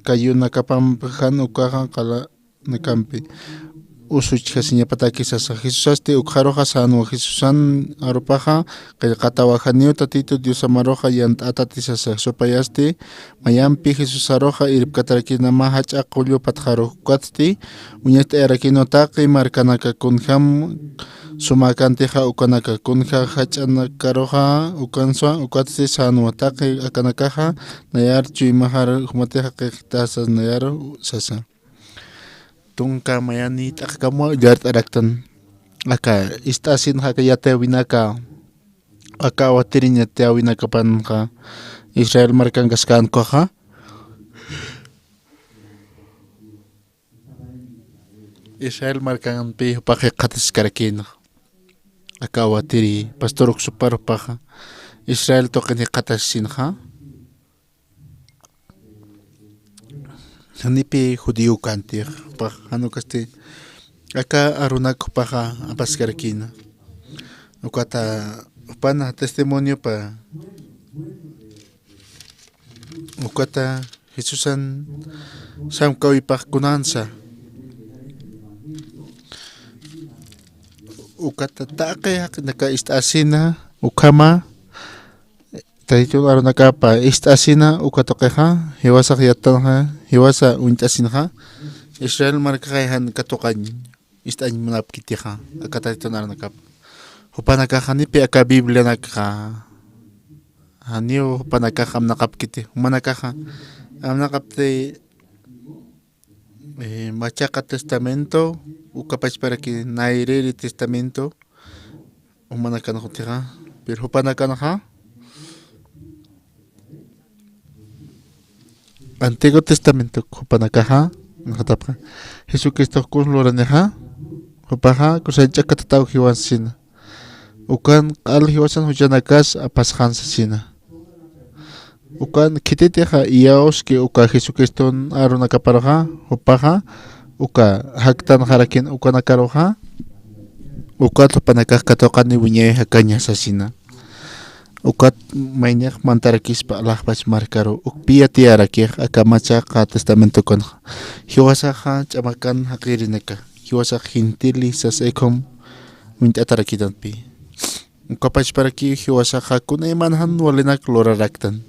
kayunakapampi jan ukkhaxa qala-, nakampi usuchjasiñapataki sasa. Jesusasti ukkharuxa sänwa: Jesusan arupaxa qillqatawa, janiw Tatitu Diosamaruxa yant'ätati sasa. Supayasti mayampi Jesusaruxa irpkatarakïna mä jach'a qullu patxaru, ukatsti uñacht'ayarakïnwa taqi markanaka, kunjam sumäkantixa ukanaka, kunja jach'anakaruxa ukanswa, ukatsti sänwa: Taqi akanakaxa nayar chuymaxar, jumatixa qillqtasa nayar sasa. Tunka mayani t'aqakamwa ullart'araktan. Aka ist'asinxa aka yatiyäwinaka, aka awatiriñ yatiyäwinakapanxa Israel markankaskän ukkhaxa. Israel markanpi jupax jikxataskarakïna. Aka awatiri pastor uksupar jupaxa Israel tuqin jikxatasinxa. Janipï judío kantix, jupax jan ukasti aka arunak jupaxa apaskarakïna. Ukata jupana testimoniopa, ukata Jesusan samkawipax kunansa. Ukata taqi jaqinaka ist'asina, ukhama Tatitun arunakapa ist'asina uka tuqixa, jiwasax yattanxa, jiwasa uñt'asinxa, Israel markaxa jan katuqañ ist'añ munapkitixa, aka Tatitun arunakapa. Jupanakax janipi aka Biblianakxa, janiw jupanakax amnaqapkiti, jumanakaxa amnaqapti, eh, Machaqa Testamento, uka pachparaki Nayrïri Testamento, jumanakan jutixa, pero jupanakanxa, Antiguo Testamento jupanakaxa, nxatapxa, Jesucristox kuns luranixa, jupaxa kusañ ch'akatataw jiwasasina. Ukan q'al jiwasan juchanakas apasxan sasina. Ukan khititixa iyawski uka Jesucriston arunakaparuxa, jupaxa uka jaktanxarakin ukanakaruxa, ukat jupanakax katuqani wiñay jakaña sasina. Ukat maynix mantarakispa alaxpach markaru, ukpi yatiyarakix aka Machaqa Testamentokanxa. Jiwasaxa ch'amakan jaqirinaka, jiwasax gentili sas ikhum uñt'atarakitanpi. Uka pachparakiw jiwasaxa kunayman jan walinak luraraktan.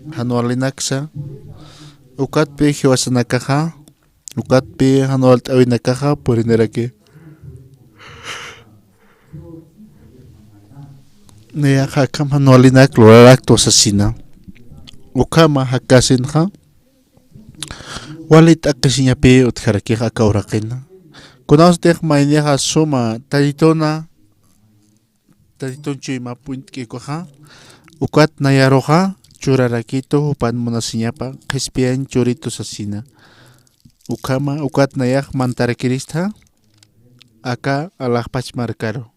Jan walinaksa, ukatpi jiwasanakaxa, ukatpi jan walt'äwinakaxa puriniraki. Nayaxa akham jan walinak luraraktwa sasina. Ukhama jakasinxa, wali t'aqhisiñapi utjarakix aka uraqina. Kunawstix maynixa suma Tatituna, Tatitun chuymap uñt'k'ikuxa, ukat nayaruxa churarakitu jupan munasiñapa qhispiyañ churitu sasina. Ukhama, ukat nayax mantarakiristha aka alaxpach markaru.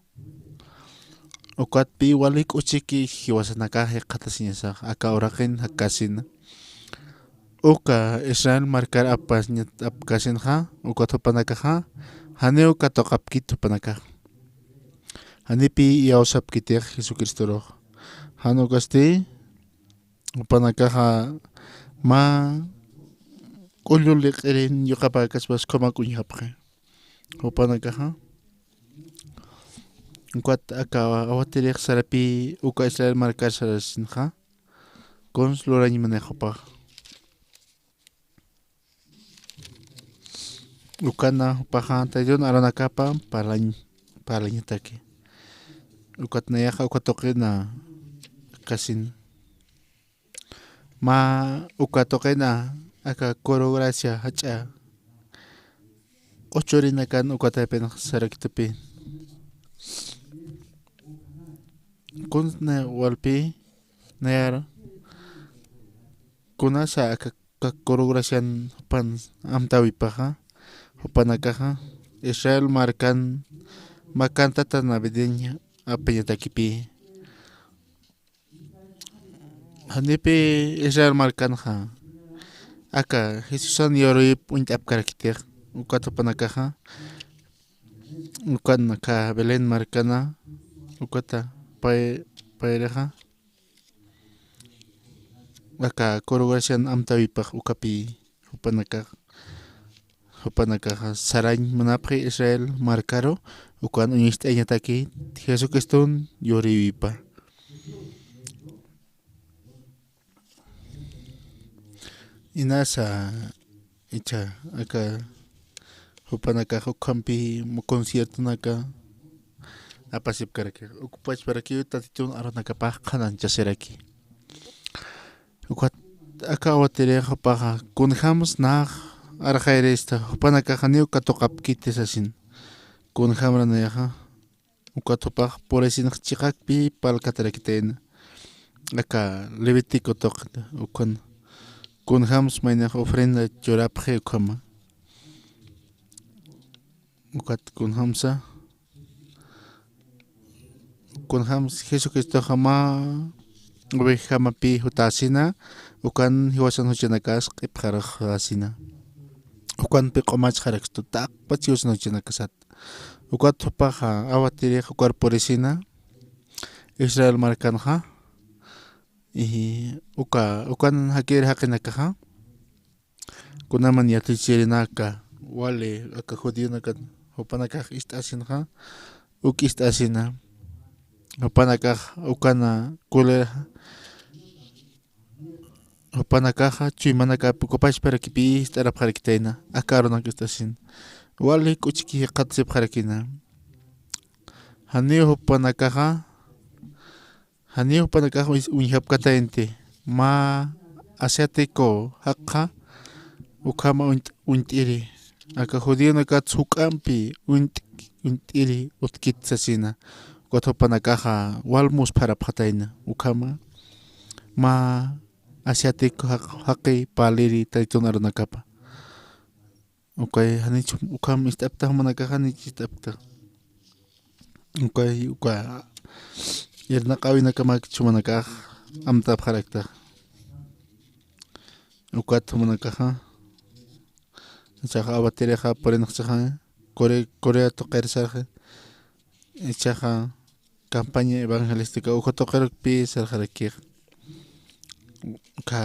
Ukatpi wali k'uchiki jiwasanakax jikxatasiñasax, aka uraqin jakasina. Uka Israel markar apkasiña-, apkasinxa, ukat jupanakaxa, janiw katuqapkit jupanakax. Janipi iyawsapkitix Jesucristorux. Jan ukasti, jupanakaxa mä k'ullu liq'irin yuqapäkaspas khumak uñjapxi. Jupanakaxa. Ukat aka awatirix sarapï uka Israel markar sarasinxa, kuns lurañ munix jupax. Ukana jupaxa Tatitun arunakapa parlañ-, parlañataki. Ukat nayaxa uka tuqina kasin. Mä uka tuqina aka Coro Gracia jach'a q'uchurinakan uka taypinx sarakitupi. Kuns na walpi nayar kunasa aka, aka Coro Gracian jupan amtäwipaxa, jupanakaxa Israel markan mä cantata navideña apañatakipï. Janipi Israel markanxa aka Jesusan yuruyip uñt'apkarakitix, ukat jupanakaxa, ukan aka Belén markana, ukata pay-, payrixa, aka Coro Gracian amtäwipax ukapï jupanakax, jupanakaxa sarañ munapxi Israel markaru, ukan uñist'ayañataki Jesucriston yurïwipa. Inasa icha aka jupanakax ukhampi mu conciertonaka apasipkaraki. Uk pachparakiw Tatitun arunakapax qhanañchasiraki. Ukat aka awatirix jupaxa, kunjams nax arxayrista, jupanakax janiw katuqapkiti sasin. Kunjamra nayaxa, ukat jupax purisinx chiqakpi parlkatarakitayna. Aka Levítico tuqita, ukan. Kunjams maynix ofrenda churapxi ukhama. Ukat kunjamsa, kunjams Jesucristoxa mä ovejamapï jutäsina, ukan jiwasan juchanakas q'ipxarxasina. Ukanpi q'umachxarakstu, taqpach jiwasan juchanakasat. Ukat jupaxa awatirix ukar purisina, Israel markanxa, y uka, ukan jakir jaqinakaxa, kunaman yatichirinaka, wali aka judionakan, jupanakax ist'asinxa, uk ist'asina, jupanakax ukana kuliraxa, jupanakaxa chuymanakap uka pachparakipï ist'arapxarakitayna, aka arunak ist'asin. Wali k'uchiki jikxatasipxarakina. Janiw jupanakaxa, janiw jupanakax uñ-, uñjapkataynti, mä asiático jakxa, ukhama uñt-, uñt'iri. Aka judíonakat juk'ampi uñt-, uñt'iri utjkit sasina. Ukat jupanakaxa wal muspharapxatayna, ukhama mä asiático jaq-, jaqi parliri Taytun arunakapa. Ukay, janich ukham ist'apkta jumanakaxa, janich ist'apkta. Ukay, uka irnaqäwinakamak jumanakax amtapxarakta. Ukat jumanakaxa, jichhaxa Awaterixa purinxchixa, Core-, Corea tuqir sarxi, jichhaxa campaña evangelística uka tuqirukpi sarxarakix. Ka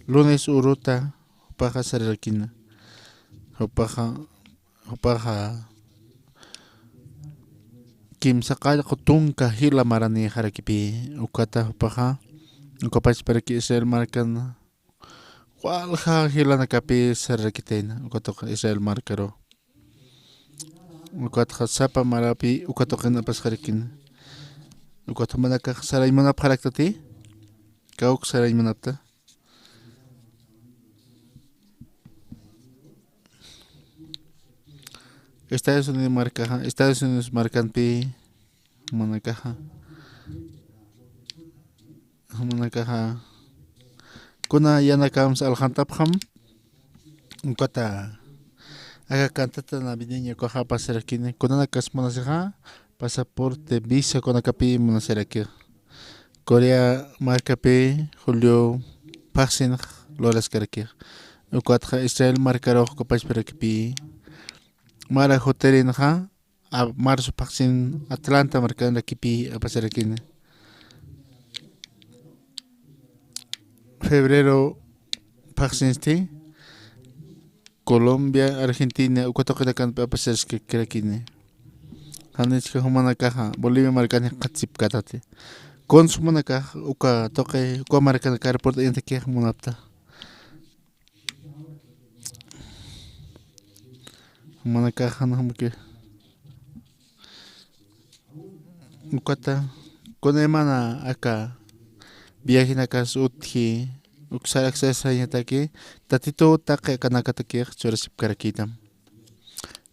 lunes uruta jupaxa sararakina. Jupaxa, jupaxa kimsaqallqu tunka jila maranïxarakipï. Ukata jupaxa, uka pachparaki Israel markan walja jilanakapi sararakitayna, uka tuqi Israel markaru. Ukatxa sapa marapi uka tuqin apasxarakina. Ukat jumanakax sarañ munapxaraktati, kawk sarañ munapta. Estados Unidos markaxa, Estados Unidos markanpi jumanakaxa, jumanakaxa kuna yänakams aljantapxam, ukata aka cantata navideña ukaxa apasirakini, kunanakas munasixa pasaporte visa kunakapi munasirakix. Corea markapi julio phaxsinx luraskarakix. Ukatxa Israel markarux uka pachparakipï mara jutirinxa, a, marzo phaxsin Atlanta markanrakipï apasirakini. Febrero phaxsinsti Colombia, Argentina, uka tuqinakanpi apasirakini. Janichka jumanakaxa Bolivia markan jikxatasipkatati. Kuns jumanakax uka tuqi, uka markanakar purt'añatakix munapta. Jumanakax jan jumaki. Ukata, kunaymana aka viajinakas utji, uksarak sasañataki, Tatitu taqi akanakatakix churasipkarakïtam.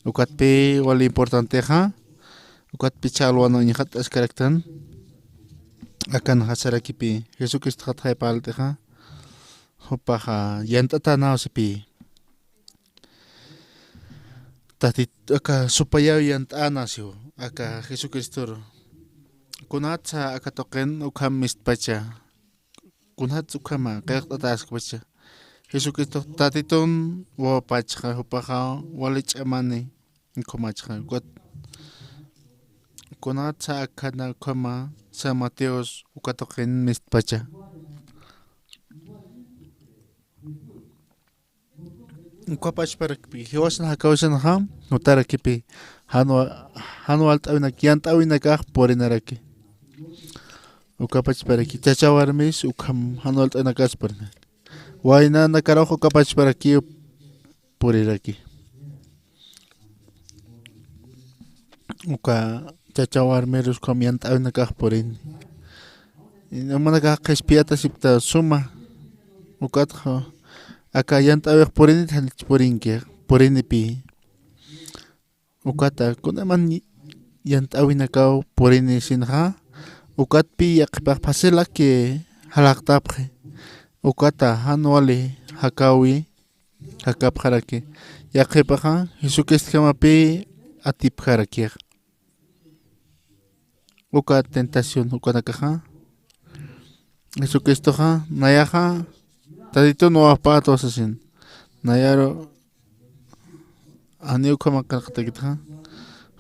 Ukatpï wali importantexa, ukatpï ch'alwan uñjat askaraktan, akanxa sarakipï, Jesucristoxat jayp'alt'ixa, jupaxa yant'atänaw sipï. Tatit aka supayaw yant'äna siw, aka Jesucristoru. Kunatsa aka tuqin ukham mistpacha, kunats ukhama qillqt'atäskpacha. Jesucristo Tatitun wawapachxa, jupaxa wali ch'amani ukhamacha. Ukat kunatsa akhana ukhama San Mateos uka tuqin mistpacha. Uka pachparakipï, jiwasan jakawsanxa, jutarakipï, jan wa-, jan walt'äwinak, yant'äwinakax purinaraki. Uka pachparaki, chacha warmis, ukham, jan walt'äwinakas purina. Waynanakarux uka pachparaki puriraki. Uka chacha warmirus ukham yant'äwinakax purini. Jumanakax qhispiyatasipkta suma. Ukatxa aka yant'äwix purinit janich purinkix, purinipï. Ukata kunayman yant'äwinakaw purinisinxa, ukatpï yaqhipax phasilaki jalaqtapxi. Ukata jan wali jakäwi jakapxaraki. Yaqhipaxa Jesucristjamapï atipxarakix. Uka tentación ukanakaxa, Jesucristoxa nayaxa Tatitun wawapät sasin. Nayaru janiw ukhama qillqatakitxa.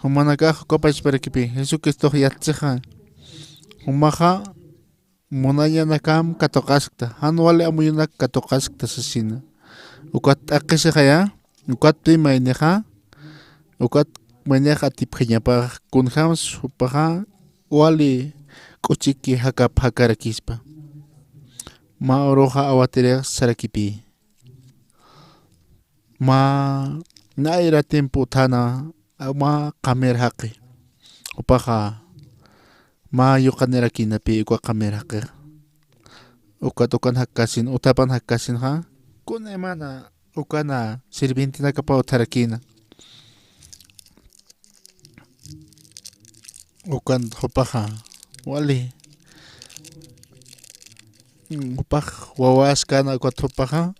Jumanakax uka pachparakipï Jesucristox yatchixa. Jumaxa munañanakam katuqaskta, jan wali amuyunak katuqaskta sasina. Ukat t'aqhisixaya, ukatpï maynixa, ukat maynixa atipjañapax, kunjams jupaxa wali k'uchiki jakap jakarakispa. Mä uruxa awatirix sarakipï. Mä nayra tiempo uthana, mä qamir jaqi. Jupaxa mä yuqanirakïnapï uka qamir jaqixa. Ukat ukan jakkasin, utapan jakkasinxa, kunaymana ukana sirvientenakapaw utjarakïna. Ukan jupaxa, wali, jupax wawaskäna ukat jupaxa,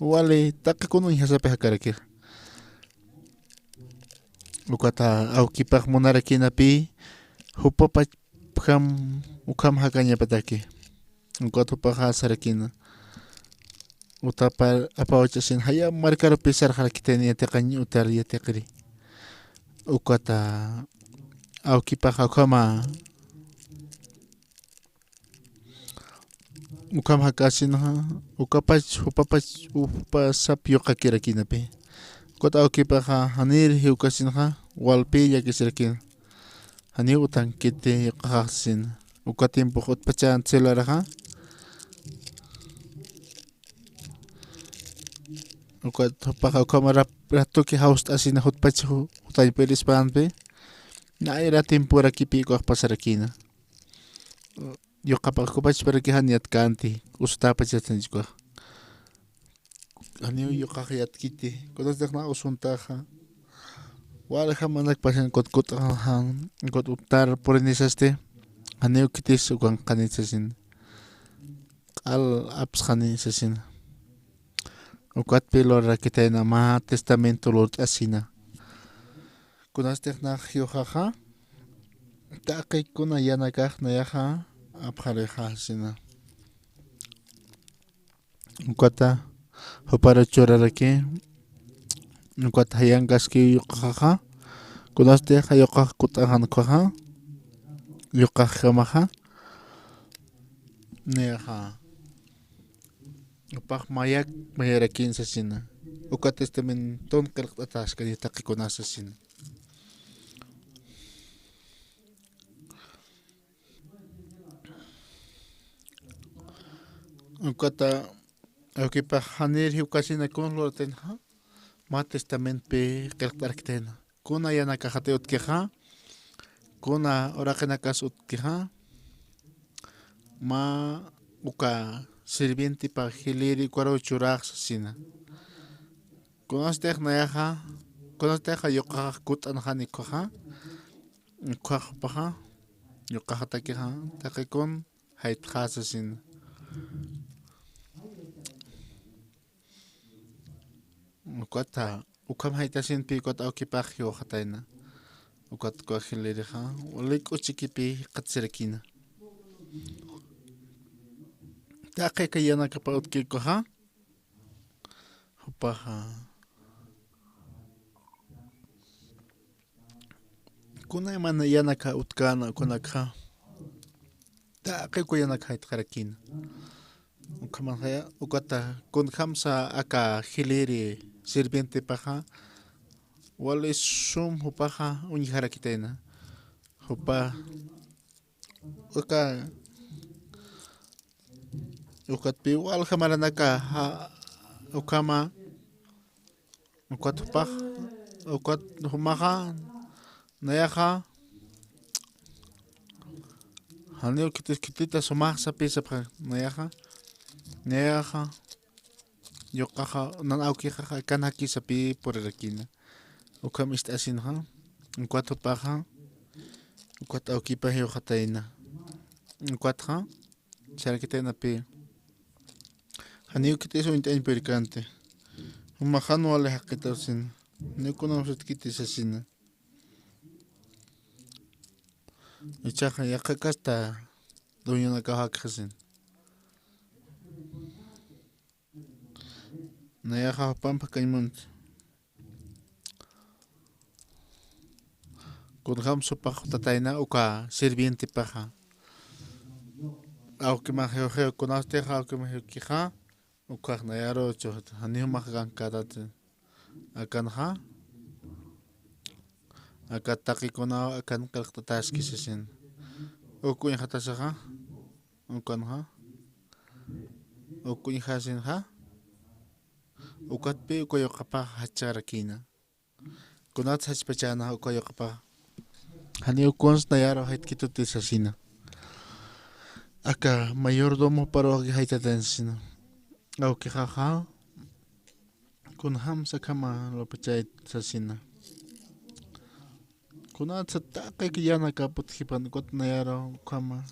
wali, taqi kun uñjasapi jakarakixa. Ukata awkipax munarakïnapï, jupapach ukham, ukham jakañapataki. Ukat jupaxa sarakïna. Utapar apawchasin jaya markarupi sarxarakitayna yatiqañ utar yatiqiri. Ukata awkipaxa ukhama, ukham jakasinxa, ukapach, jupapach, jupa sap yuqakirakïnapï. Ukat awkipaxa janir jiwkasinxa, walpï llakisirakïna. Janiw utankiti yuqaxaxsin. Uka tiempux utpachan celaraxa. Ukat jupaxa ukhama rap-, ratuki jawst'asina jutpach ju-, jutañpïr ispanpi. Nayra tiemporakipï ukax pasarakïna. Yuqapax jupachparakix jan yatkänti, usutäpachatanichkax. Janiw yuqax yatkiti, kunatix nä usuntaxa. Walja manak pasan kut kut'axan, kut utar purinisasti, janiw khitis ukan qhanisasin. Q'al apsxani sasin. Ukatpï lurarakitayna mä testamento lurt'asina. Kunastix nax yuqaxa, taqi kuna yanakax nayaxa apxarixa sasina. Ukata, jupar churaraki, ukat jayankaski yuqaxaxa, kunastix yuqax kut'axan ukhaxa, yuqaxjamaxa, nayaxa. Jupax mayak, mayarakïn sasina. Uka testamenton qillqt'atäskani taqi kuna sasina. Ukata, awkipax janir jiwkasina kun luratanxa, mä testamentpi qillqt'arakitayna. Kuna yanakaxati utjkixa, kuna uraqinakas utjkixa, mä uka sirvientepa jilïri ukaruw churax sasina. Kunastix nayaxa, kunastix yuqax kut'anxani ukhaxa, ukhax jupaxa, yuqaxatakixa, taqi kun jaytxa sasina. Ukata, ukham jaytasinpï ukat awkipax jiwxatayna. Ukat uka jilïrixa, wali k'uchikipï jikxatasirakïna. Taqi aka yanakapa utjki ukhaxa, jupaxa. Kunaymana yanaka utjkäna ukanakxa, taqi uka yanaka jaytxarakïna. Ukhamanxaya, ukata kunjamsa aka jilïri sirvientepaxa, wali sum jupaxa uñjarakitayna. Jupa, uka, ukatpï walja maranaka, ja, ukhama, ukat jupax, ukat jumaxa, nayaxa, janiw khitis khitita sumax sapï sapxi, nayaxa, nayaxa, yuqaxa, nan awkixaxa, akan jaki sapï purirakïna. Ukham ist'asinxa, ukat jupaxa, ukat awkipax jiwxatayna. Ukatxa, sarakitaynapï. Janiw khitis uñt'añ purirakïnti. Jumax jan wali jaqita sasina. Janiw kunjams utjkiti sasina. Jichhaxa yaqha kasta dueñonakaw jakxi sasina. Nayaxa jupamp jakañ munti. Kunjams jupax jutatayna uka sirvientepaxa. Awkimax jiwxiw, kunastix awkimax jiwkixa, ukax nayaruw chuxta, janiw jumax kankatati. Akanxa, aka taqi kunaw akan qillqt'atäski sasina. Uk uñjatasixa, ukanxa, uk uñjasinxa, ukatpï uka yuqapax jachxarakïna. Kunats jachpachäna uka yuqapax. Janiw kuns nayaru jaytkituti sasina. Aka mayordomo paruxki jaytatañ sasina. Awkixaxa kunjamsa akhama lupachay sasina. Kunatsa taqi yanakap utjipan ukat nayaru ukhama.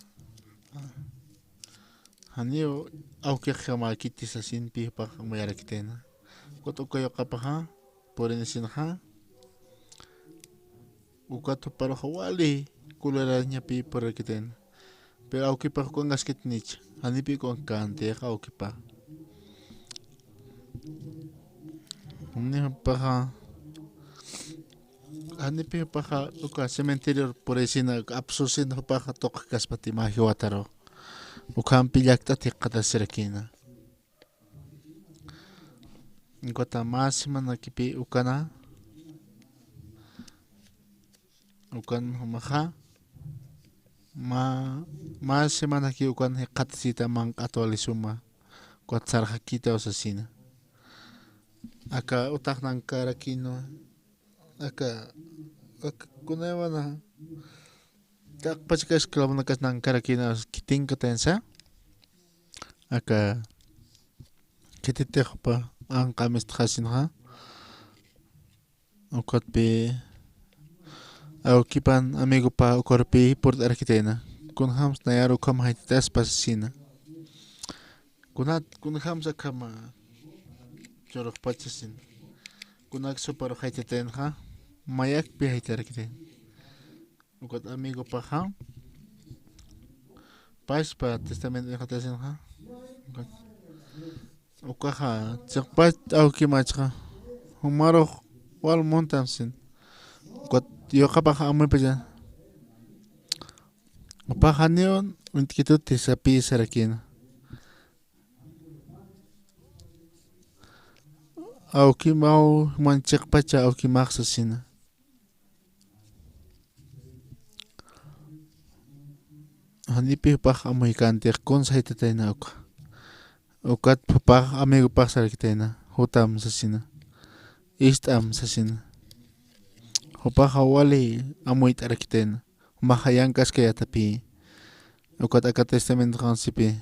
Janiw awkixamakiti sasinpi jupax amuyaraktayna. Ukat uka yuqapaxa purinisinxa. Ukat juparuxa wali kularañapi puriraktayna. Pero awkipax ukankaskitnich, janipi ukankänti awkipax. Janipaxa, janipi jupaxa uka cementerio purisina, uka apsusin jupaxa tuqkaspati mä jiwataru. Ukhampi llakt'at jikxatasirakïna. Ukat mä semanakipi ukana, ukan jumaxa, mä, mä semanaki ukan jikxatasita manq'at wali suma, ukat sarxakïtaw sasina. Aka utax nankarakïnwa, aka, aka kunaywana, taqpachaka esclavonakas nankarakïna khitinkatayna sa. Aka khititix jupa anqa amistxasinxa. Ukatpi awkipan amigopa ukarpi purt'arakitayna. Kunjams nayaru ukham jaytataspa sasina. Kunat, kunjams akhama churxpach sasina. Kunak suparu jaytataynxa, mayakpi jaytarakitayna. Ukat amigopaxa paspa testamento uñjatasinxa. Ukat ukaxa chiqpach awkimachxa, jumarux wal muntam sasina. Ukat yuqapaxa amuypachan. Jupaxa janiw uñtkituti sapï sarakïna. Awkimaw, juman chiqpacha awkimax sasina. Janipi jupax amuykantix kuns jaytatayna uka. Ukat jupax amigopax sarakitayna, jutam sasina. Ist'am sasina. Jupaxa wali amuyt'arakitayna. Jumaxa yankaskayätapï. Ukat aka testamentoxansipï.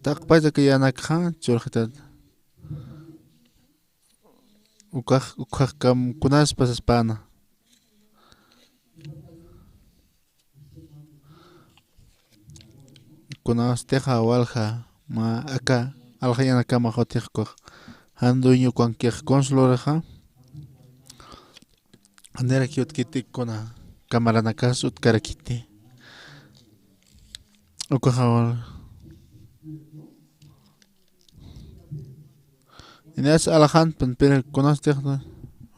Taqpach aka yanakxa churxitata. Ukax, ukax kam kunas pasaspäna. Kunawstixa walja, mä aka aljayanakamax utjix ukax. Jan dueño ukankix kuns luraxa. Janiraki utjkiti kuna camaranakas utjkarakiti. Ukaxa wal. Inas alajantpan, pero kunastix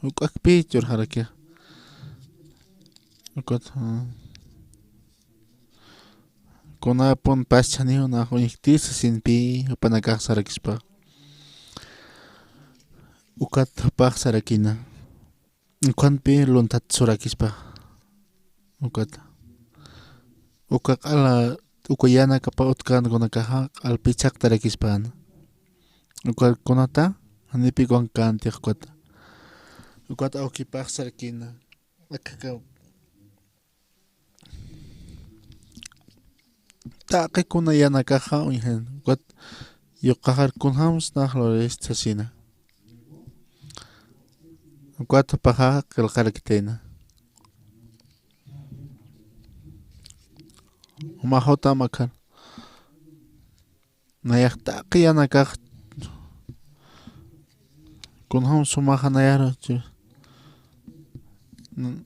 juk'akpi churxaraki. Ukat, ah, kunapun paschaniw nax uñjkti sasinpi jupanakax sarakispa. Ukat jupax sarakina. Ukhanpi lunthat surakispa. Ukat. Uka q'ala, uka yanakapa utjkänkunakaxa q'alpi chhaqtarakispäna. Ukat kunata, janipi ukankänti ukat. Ukat awkipax sarakina. Akaka. Taqi kuna yanakaxa uñjin, ukat yuqaxar kunjams nax lurist sasina. Ukat jupaxa qillqarakitayna. Jumax jutam akhar. Nayax taqi yanakax kunjams jumaxa nayaru chu-, n-,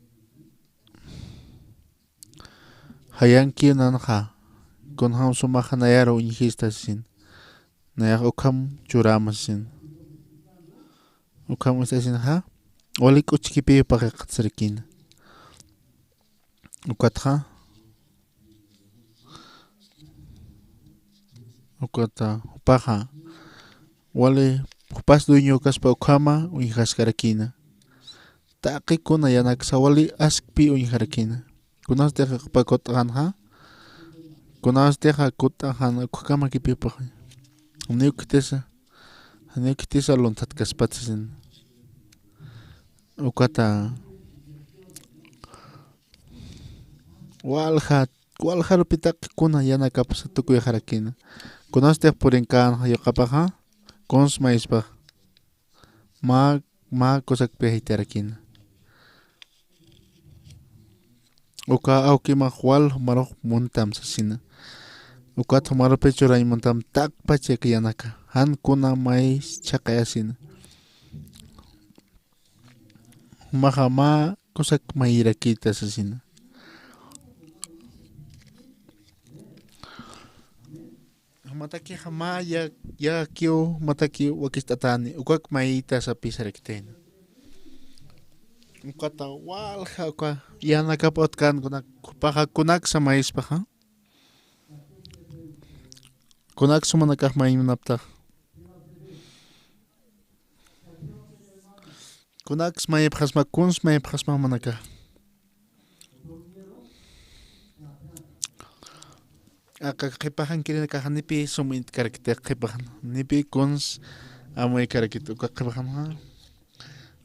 jayankiw nanxa, kunjams jumaxa nayaru uñjista sasin. Nayax ukham churäma sasin. Ukham uñjista sasinxa, wali k'uchkipi jupax jikxatasirkina. Ukatxa, ukata, jupaxa, wali jupas dueño kaspa ukhama uñjaskarakina. Taqi kuna yanaksa wali askpi uñjarakina. Kunastix jupa kutt'xanxa, kunastix kutt'axan, ukhakamakipi jupax. Janiw khitisa, janiw khitisa lunthatkaspati sasin. Ukata, walja, waljarupitaq kuna yanakapsa tukuyxarakina. Kunastix purinkänxa yuqapaxa, kuns mayispax. Mä, mä kusakpi jaytarakina. Uka awkimax wal jumarux muntam sasina. Ukat jumarupi churañ muntam taqpach aka yanaka. Jan kuna may chhaqayasina. Jumaxa mä kusak mayirakita sasina. Jumataki jama ya, ya kiw, jumataki wakist'atani, ukak mayita sapi sarakitayna. Ukata walja uka yanakap utkan kunak, jupaxa kunaksa mayispaxa. Kunak sumanakax mayiñ munaptax. Kunaks mayipxasma, kuns mayipxasma jumanaka. Aka qhipaxan kirinakaxa nipi sum int'karakiti qhipaxan, nipi kuns amuykarakiti uka qhipaxanxa.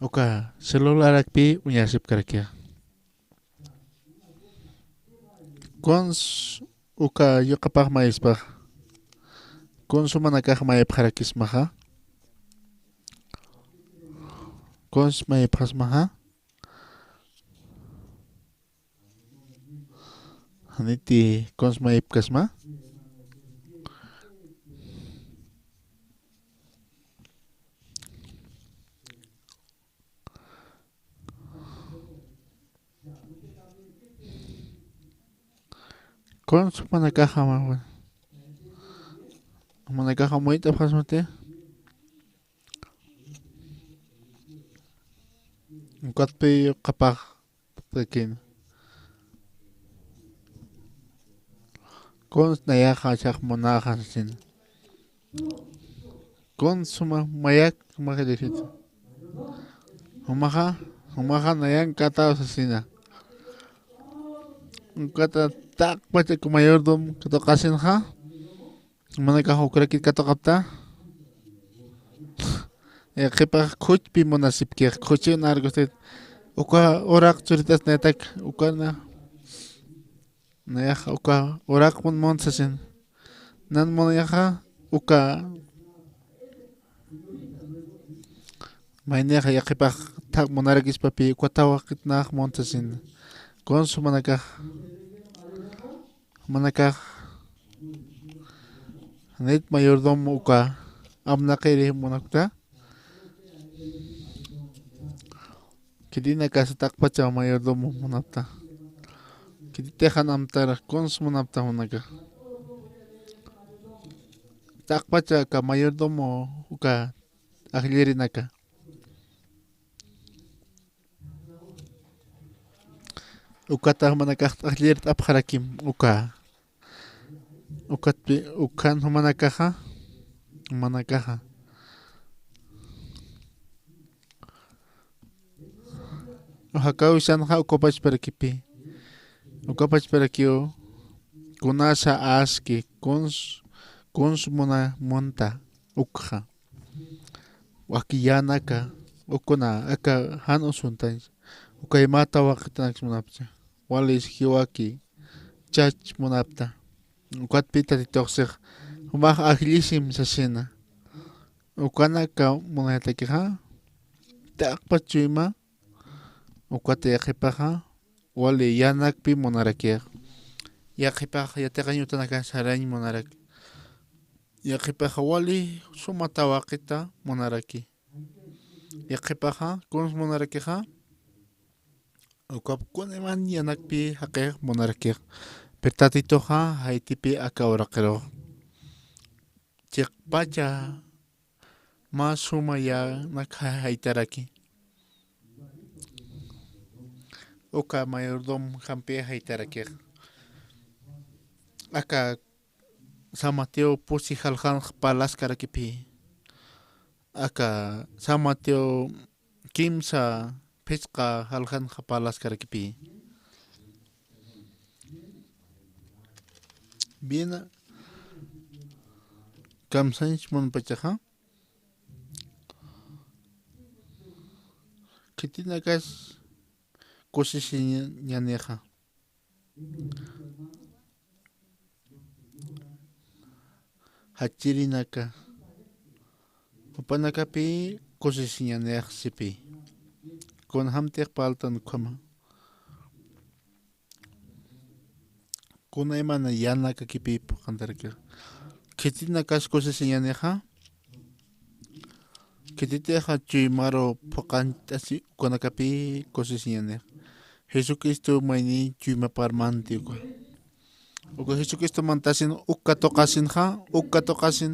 Uka celularakpi uñasipkarakixa. Kuns uka yuqapax mayispax. Kuns jumanakax mayipxarakismaxa. Kuns mayipxasmaxa. Janiti kuns mayipkasma. Kuns jumanakaxa ma, jumanakaxa muyt'apxasmati. Ukatpi yuqapax takin. Kuns nayaxa chax munaxa sasina. Kuns suma mayak, suma jilixit. Jumaxa, jumaxa nayan kataw sasina. Ukata taqpach aka mayordomo katuqasinxa. Jumanakax ukrakit katuqapta. Yaqhipax khuchpi munasipkix, khuchiw nargustit. Uka uraq churitas nayatak, ukana. Nayaxa uka uraq mun, mun sasin. Nan munayaxa uka. Maynixa yaqhipax thak munarakispapi uka tawaqit nax mun sasin. Kuns jumanakax. Jumanakax. Janit mayordomo uka. Amnaqiri munapta. Khitinakasa taqpacha mayordomo munapta. Khititix jan amtara kuns munapta jumanaka. Taqpacha aka mayordomo uka ajllirinaka. Ukata jumanakax ajllirt'apxarakim uka. Ukatpi, ukan jumanakaxa, jumanakaxa. Jakawisanxa ukapachparakipi. Ukapachparakiw kunasa aski, kuns, kuns muna, munta, ukxa. Waki yanaka, ukuna, aka jan usuntañ, ukay mä tawaqitanaks munapcha. Walis jiwaki, chach munapta. Ukatpi Tatitux six, jumax ajllisim sasina. Ukanaka munayatakixa, taqpach chuyma, ukata yaqhipaxa, wali yanakpi munarakix. Yaqhipax yatiqañ utanaka sarañ munarak. Yaqhipaxa wali suma tawaqita munaraki. Yaqhipaxa, kuns munarakixa, ukap kuniman yanakpi jaqix munarakix. Pero Tatituxa, jaytipi aka uraqirux. Chiqpacha mä suma yanak jaytaraki. Uka mayordomjampi jaytarakix. Aka San Mateo pusi jaljanx parlaskarakipï. Aka San Mateo kimsa phisqa jaljanx parlaskarakipï. Bien, kamsañch munpachaxa. Khitinakas kusisiñanixa. jachirinaka, jupanakapi kusisiñanix sipi. Kunjamtix parltan ukhama. Kunaymana yanakakipi phuqantaraki. Khitinakas kusisiñanixa. Khititixa chuymaru phuqant'asi ukanakapi kusisiñanix. Jesucristo mayni chuymaparmanti uka. Uka Jesucristo mantasin uka tuqasinxa, uka tuqasin,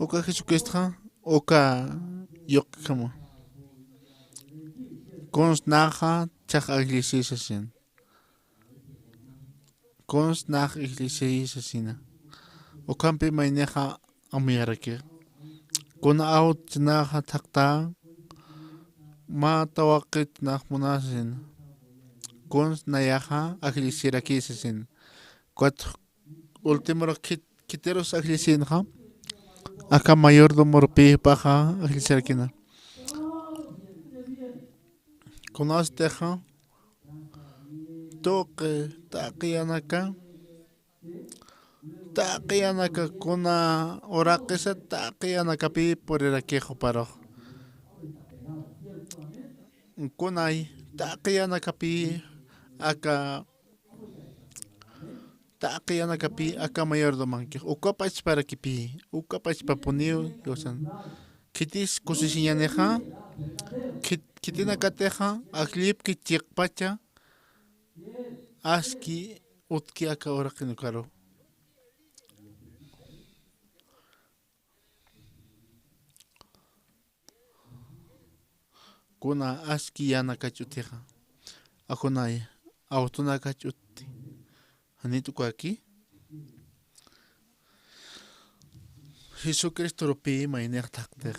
uka Jesucristoxa, uka yuqkama. Kuns naxa chhax aglisisa sin. Kuns nax iglesia sasina. Ukhampi maynixa amuyaraki. Kuna awt naxa thaqta mä tawaqit nax munasin. Kuns nayaxa aglisiraki sasin. Cuatro último khit-, khitirus aglisinxa. Aka mayordomo rupi paxa aglisarakina. Kunawstixa tuqi taqi yanaka, taqi yanaka kuna uraqisa taqi yanakapi purirakix juparux. Kunay taqi yanakapi aka taqi yanakapi aka mayordomankix, uka pachparakipi, uka pachpapuniw, Diosan. Khitis kusisiñanixa, khit-, khitinakatixa, ajllipki chiqpacha, aski utki aka uraqin ukaru. Kuna aski yanakach utixa. Ajunay, awtunakach utti. Janit ukaki. Jesucristo rupi maynix thaqtix.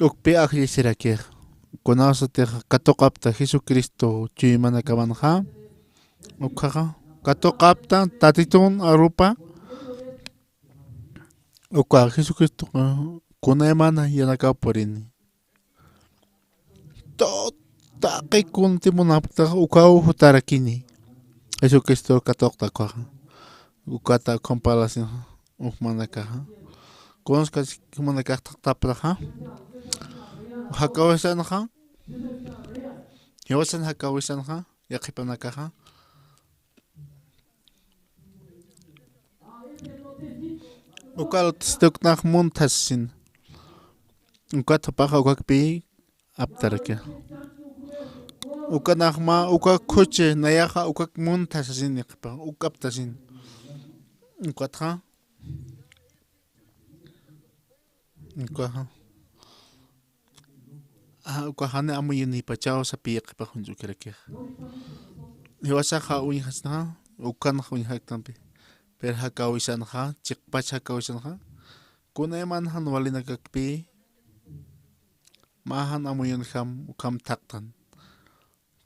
Ukpi ajllisirakix. Kunawsatix katuqapta Jesucristo chuymanakamanxa. Ukxaxa. Katuqapta tatitun arupa. Uka Jesucristoxa kunaymana yanakaw purini. Taqi kunti munapktax ukaw jutarakini. Jesucristo katuqta ukhaxa. Ukata ukham parlasin ujmanakaxa. Kunska ujmanakax thaqtaptaxa. Jakawisanxa. Jiwasan jakawisanxa. Yaqhipanakaxa. Uka lut'istuknax munthasin. Ukat jupaxa ukakpi aptaraki. Uka naxma, uka khuchi nayaxa ukak munthasasin yaqhipa, ukaptasin. Ukatxa. Ukaxa. Ah, uka jani amuyunipachaw sapi yaqhipax uñch'ukirakix. Jiwasaxa uñjasnaxa, ukanxa uñjaktampi. Pero jakawisanxa, chiqpach jakawisanxa. Kunayman jan walinakakpi, mä jan amuyunjam, ukham thaqtan.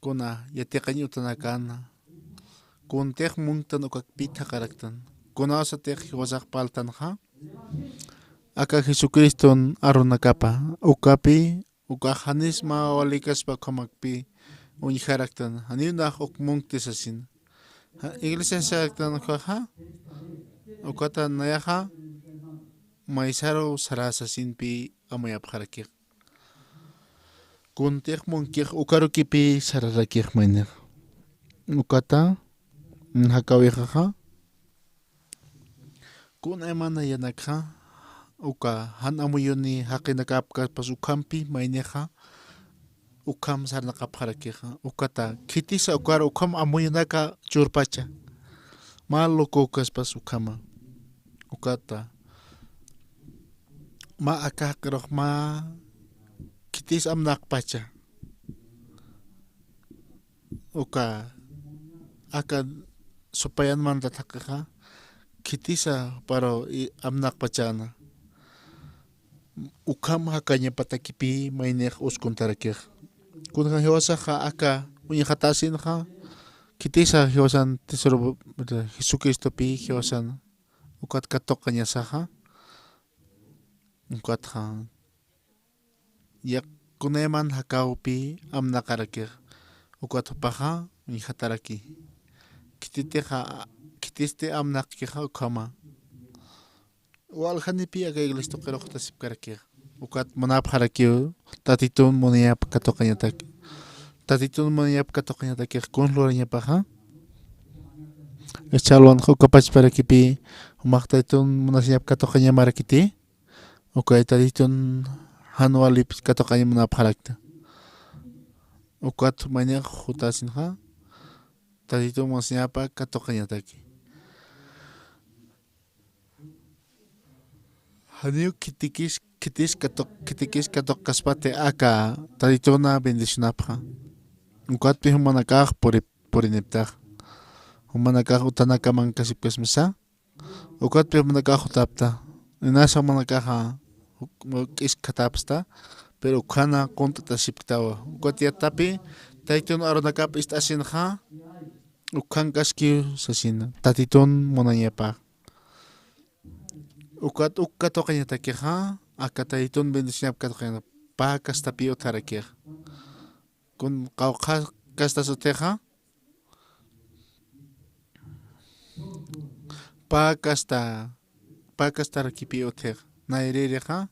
Kuna yatiqañ utanakana. Kuntix munktan ukakpi thaqaraktan. Kunawsatix jiwasax parltanxa. Aka Jesucriston arunakapa. Ukapi, ukax janis mä walikaspa ukhamakpi uñjaraktan. Janiw nax uk munkti sasin. Ja, iglesia saraktan ukaxa. Ukata nayaxa. Maysaru sara sasinpi amuyapxarakix. Kuntix munkix ukarukipï sararakix maynix. Ukata, mm, jakawixaxa. Kunaymana yanakxa, uka jan amuyuni jaqinakapkaspas ukhampi maynixa, ukham sarnaqapxarakixa. Ukata, khitisa ukar ukham amuyunaka churpacha. Mä locokaspas ukhama. Ukata. Mä aka jaqirux mä khitis amnaqpacha. Uka aka supayanmanta thaqixa khitisa paru amnaqpachana. Ukham jakañapatakipï maynix uskuntarakix. Kunja jiwasaxa aka uñjatasinxa khitisa jiwasan tesoro Jesucristopi jiwasan ukat katuqañasaxa. Ukatxa yaq kunayman jakawpi amnaqarakix. Ukat jupaxa uñjataraki. khititixa, khitisti amnaqkixa ukhama. Waljanipi aka iglesia tuqirux jutasipkarakixa. Ukat munapxarakiw Tatitun munayap katuqañataki. Tatitun munayap katuqañatakix kun lurañapaxa. Ch'alwanxa uka pachparakipi jumax Tatitun munasiñap katuqañamarakiti. Ukay Tatitun jan walip katuqañ munapxarakta. Ukat mayniq jutasinxa, Tatitun munasiñapa katuqañataki. Janiw khitikis, khitis katuq, khitikis katuqkaspati aka Tatituna bendicionapxa. Ukatpi jumanakax puri, puriniptax. Jumanakax utanakaman kasipkasmisa. Ukatpi jumanakax jutapta. Inasa jumanakaxa k'iskatapsta, pero ukhana qunt'atasipktawa. Ukat yatapi, Tatitun arunakap ist'asinxa, ukhankaskiw sasina. Tatitun munañapax. Ukat uk katuqañatakixa, aka Tatitun bendicionap katuqaña, pä kastapi utjarakix. Kun qawqha kastas utjixa, pä kasta, pä kastarakipi utjix. Nayrïrixa,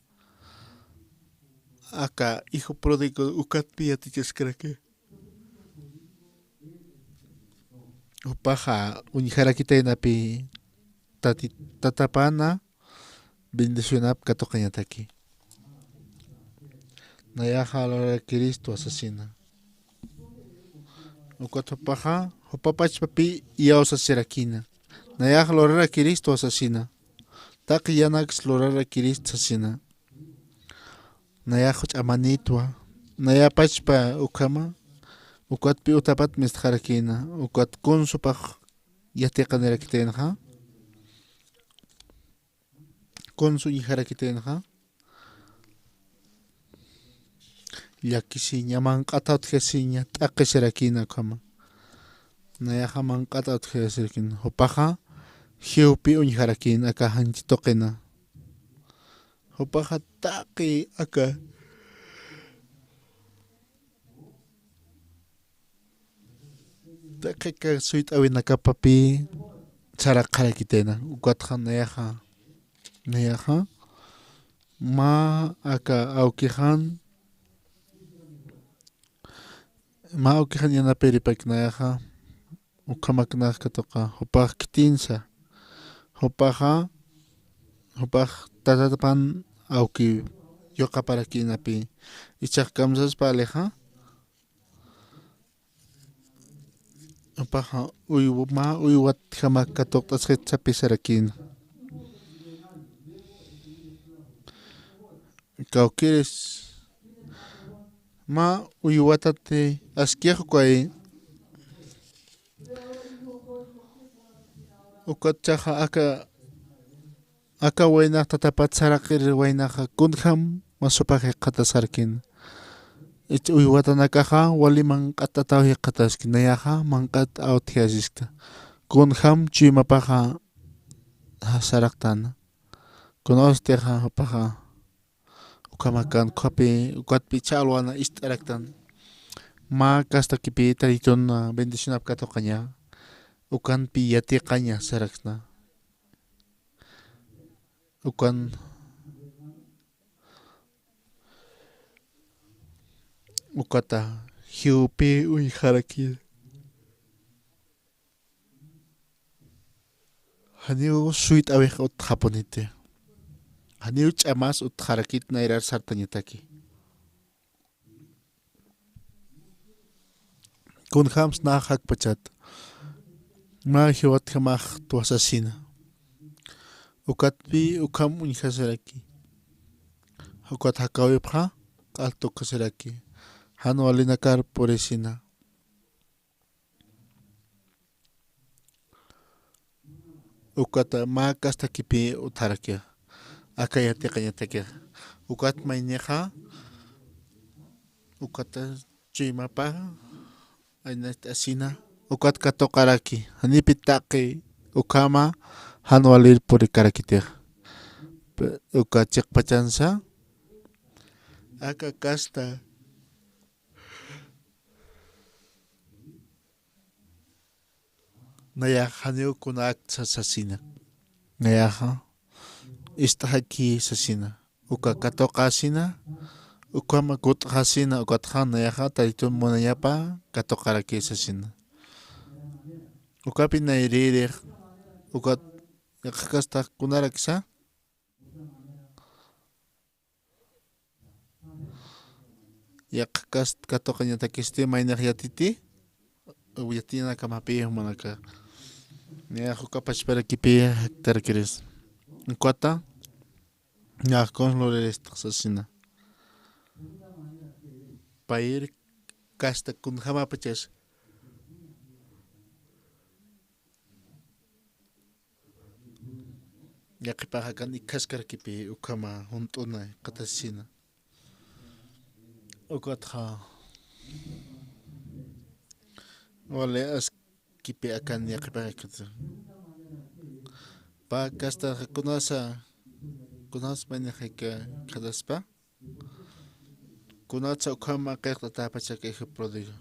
aka hijo pródigo ukatpi yatichaskaraki. Jupaxa uñjarakitaynapi tati, tatapana bendicionap katuqañataki. Nayaxa lurarakiristwa sasina. Ukat jupaxa, jupa pachpapi iyawsasirakïna. Nayaxa lurarakiristwa sasina. Taqi yanaks lurarakirist sasina. Nayax ch'amanïtwa. Naya pachpa ukhama, ukatpi utapat mistxarakïna. Ukat kunsupax yatiqanirakitaynaxa. Kunsu uñjarakitaynaxa. Llakisiña, manq'ata utjasiña, t'aqisirakïna ukhama. Nayaxa manq'ata utjasirakïna. Jupaxa, jiwpi uñjarakïna, aka janchi tuqina. Jupaxa taqi aka Taqi aka suyt'awinakapapi saraqxarakitayna, ukatxa nayaxa, nayaxa, mä aka awkixan, mä awkixan yanapiripak nayaxa, ukhamaknax katuqa, jupax khitinsa, jupaxa, jupax tatapan awki yuqaparakïnapi, ichax kamsaspa alixa, Jupaxa uywa, mä uywatjama katuqt'asxit sapisarakïna. Kawkïris mä uywatati askix ukay, ukatchaxa aka Aka waynax tatapat saraqir waynaxa kunjam masupax jikxatasarkin. Ich uywatanakaxa wali manq'at tataw jikxataski, nayaxa manq'at awtjasiskta. Kunjam chuymapaxa saraqtana. Kunawstixa jupaxa ukhamakan ukhapi, ukatpi ch'alwana ist'araktan. Mä kastakipi Taytun bendicionap katuqaña, ukanpi yatiqaña saraksna. Ukan, ukata jiwpi uñjaraki. Janiw suyt'awix utjapuniti. Janiw ch'amas utjarakit nayrar sartañataki. Kunjams nax jakpachat. Mä jiwatjamax tuwasasina. Ukatpi ukham uñjasiraki. Ukat jakawipxa q'al tukasiraki. Jan walinakar purisina. Ukata mä kastakipi utjarakixa. Aka yatiqañatakixa. Ukat maynixa. Ukata chuymapaxa. Aynat asina. Ukat katuqaraki. Janipi taqi ukhama jan walir purikarakitixa. Pe-, uka chiqpachansa. Aka kasta. nayax janiw kunakt sasina. Nayaxa ist'ajaki sasina. Uka katuqasina, ukhama kut'xasina, ukatxa nayaxa Tatitun munañapa katuqaraki sasina. Ukapi nayrïrix, ukat yaqha kasta kunaraksa, yaqha kast katuqañatakisti maynix yatiti, yatiñanakamapi jumanaka. Nayax uka pachparakipi jaktarakiris. Ukata, nayax kuns luriristax sasina. Payïr kasta kunjämapachas. Yaqhipax akan ikhaskarakipi ukhama junt'una qatasina. Ukatxa wali askipi akan yaqhipax ikhatsa. Pä kasta kunasa, kunas maynix ika khataspa. Kunatsa ukhama qillqt'atäpachaka hijo pródigo.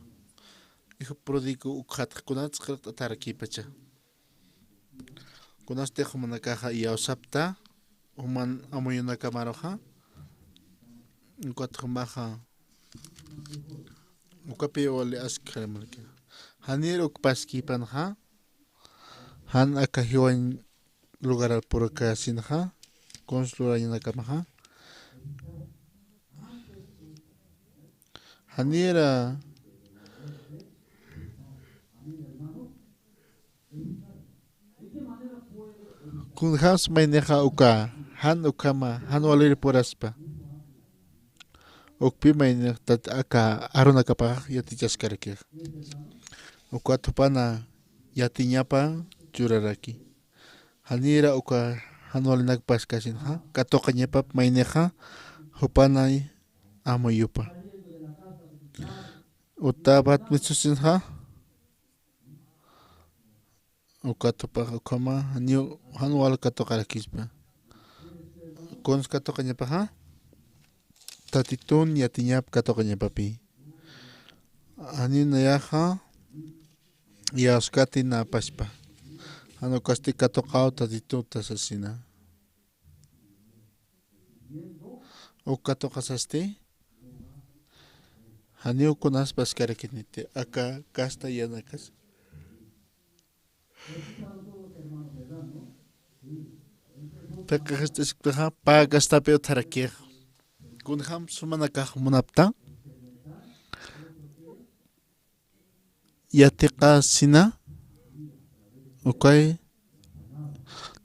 Hijo pródigo ukxatxa kunatsa qillqt'atarakipacha. Kunasti jumanakaxa iyawsapta, juman amuyunakamaruxa, ukat jumaxa, ukapi wali askxaramaraki. Janir uk paskipanxa, jan aka jiwañ lugarar purakasinxa, kuns lurañanakamaxa. Janira kunjams maynixa uka, jan ukhama, jan walir puraspa. Ukpi maynix tat aka arunakapax yatichaskarakix. Ukat jupana yatiñapa churaraki. Janira uka jan walinak paskasinxa, katuqañapap maynixa, jupanay amuyupa. Utabat mitsusinxa, ukat jupax ukhama, janiw jan wal katuqarakispa. Kuns katuqañapaxa, Tatitun yatiñap katuqañapapi. Janiw nayaxa, iyawskati napaspa. Jan ukasti katuqaw Tatituta sasina. Uk katuqasasti, janiw kunas paskarakiniti, aka kasta yänakas. Taqi jist'asktaxa, pä kastapi utjarakix. Kunjams jumanakax munapta yatiqasina, ukay,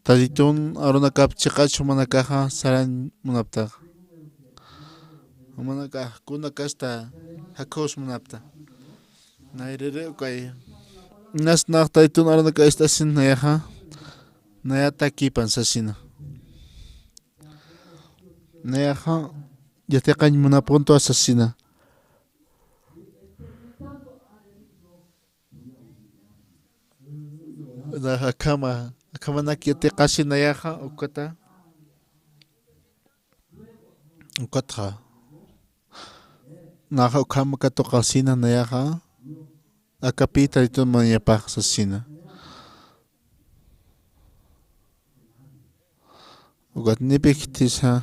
Tatitun arunakap chiqach jumanakaxa sarañ munaptax. Jumanakax kuna kasta jakhuws munapta. Nayriri ukay. Inas nax Tatitun arunaka ist'asin nayaxa, naya takipan sasina. Nayaxa yatiqañ munapuntu sasina. Nax akhama, akhamanak yatiqasi nayaxa ukata. Ukatxa. Naxa ukhama katuqasina nayaxa. Akapi Tatitun munañapax sasina. Ukat nipik tisa.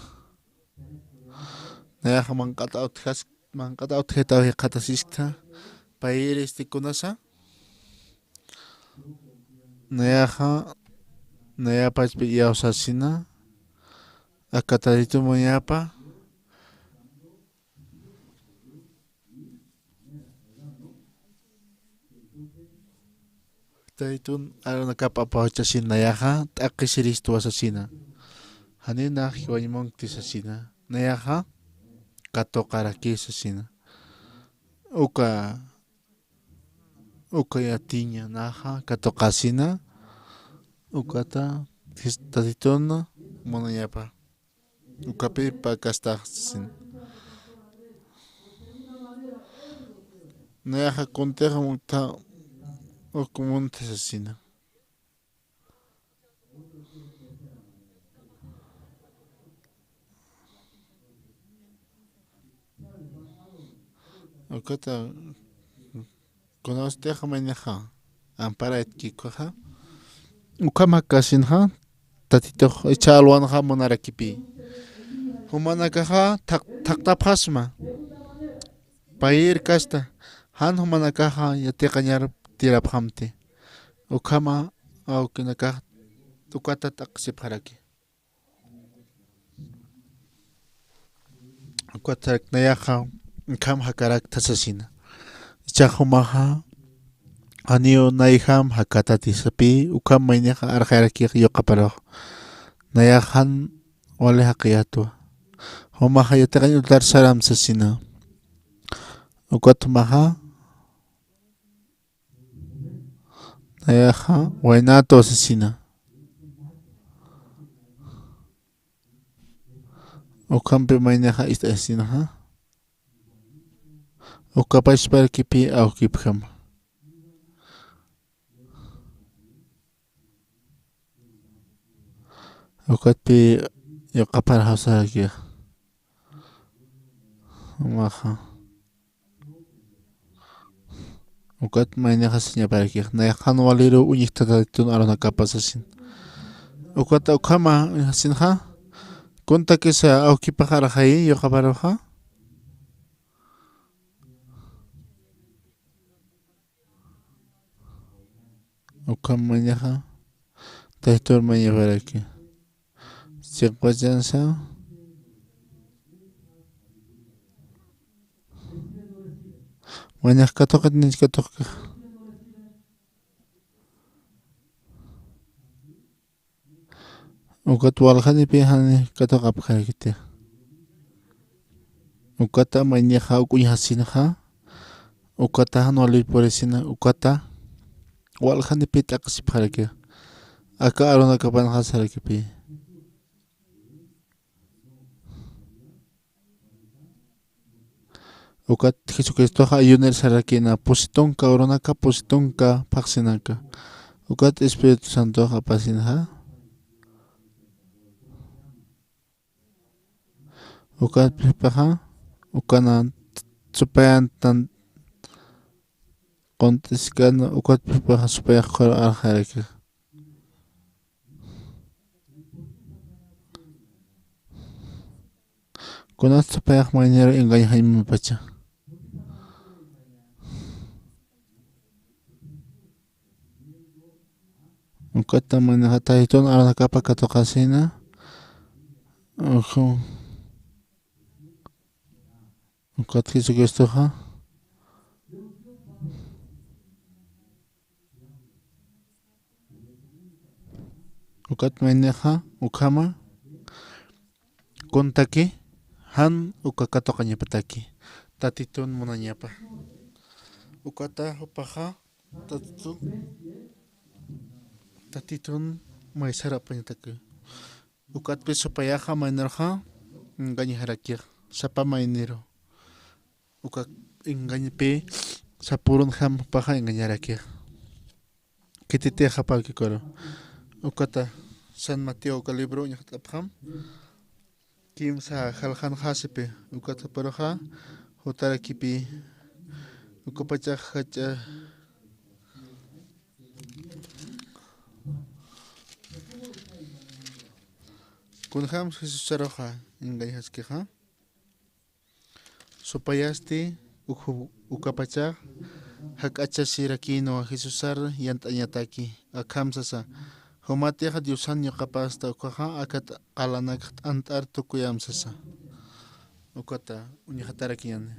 Nayaxa manq'ata utjas, manq'ata utjataw jikxatasiskta. Payïristi kunasa. Nayaxa, naya pachpi iyawsasina. Aka Tatitun munañapa. Tatitun arunakap apawachasina nayaxa, t'aqhisiristwa sasina. Janiw nax jiwañ munkti sasina. Nayaxa, katuqaraki sasina. Uka, uka yatiña naxa, katuqasina. Ukata, jis-, Tatitun munañapa. Ukapi pä kastax sasin. Nayaxa kuntix munta, uk munta sasina. Ukata, kunawstix maynixa, amparayatkï ukaxa. Ukham jakasinxa, Tatitux jichha alwanxa munarakipi. Jumanakaxa thaq-, thaqtapxasma. Payïr kasta, jan jumanakaxa yatiqañar tirapxamti. Ukhama awkinakax ukata t'aqsipxaraki. Ukat sarak nayaxa ukham jakarakta sasina. Jichhax jumaxa janiw nayjam jakatati sapï, ukham maynixa arxayarakix yuqaparux. Nayax jan wali jaqiyätwa. Jumaxa yatiqañ utar saram sasina. Ukat jumaxa nayaxa waynätwa sasina. Ukhampi maynixa ist'asisinxa. Ukapachparakipï awkipjama. Ukatpï yuqaparxasarakixa. Jumaxa. Ukat maynixa sañaparakix. Nayax jan waliru uñjta Tatitun arunakapa sasin. Ukat ukhama sasinxa. Kuntakisa awkipax arxayi yuqaparuxa. Ukham maynixa, Tatitun mañaparaki. Chiqpachansa. Maynixa katuqit, nichha katuqkix. Ukat waljanipï jani katuqapxarakiti. Ukata maynixa uk uñjasinxa. Ukata jan wali purisina, ukata waljanipï t'aqsipxaraki. Aka arunakapanxa sarakipï. Ukat Jesucristoxa ayunir sarakïna, pusi tunka urunaka, pusi tunka phaxsinaka. Ukat Espíritu Santox apasinxa. Ukat phipaxa, ukana supayantan qunt'iskana, ukat phipaxa supayax qhur arxarakix. Kunat supayax mayniru engañjañmapacha. Ukata maynixa Tatitun arunakapa katuqasina. Ujú. Ukat Jesucristoxa. Ukat maynixa, ukhama, kuntaki, jan uka katuqañapataki, Tatitun munañapa. Ukata jupaxa, Tatitun, Tatitun maysar apañataki. Ukatpï supayaxa mayniruxa engañjarakix, sapa mayniru. Uka engañpï sapürunjam jupaxa engañarakix. Khititix apalki ukaru. Ukata San Mateo uka libro uñjt'apxam. Kimsa jaljanxasipi, ukat juparuxa jutarakipi, ukapachax jach'a. Kunjams Jesusaruxa engañjaskixa. Supayasti uju-, ukapachax jak'achasirakïnwa Jesusar yant'añataki, akham sasa. Jumatixa Diosan ñuqapasta ukaxa aka qalanak t'ant'ar tukuyam sasa. Ukata uñjatarakiñäni.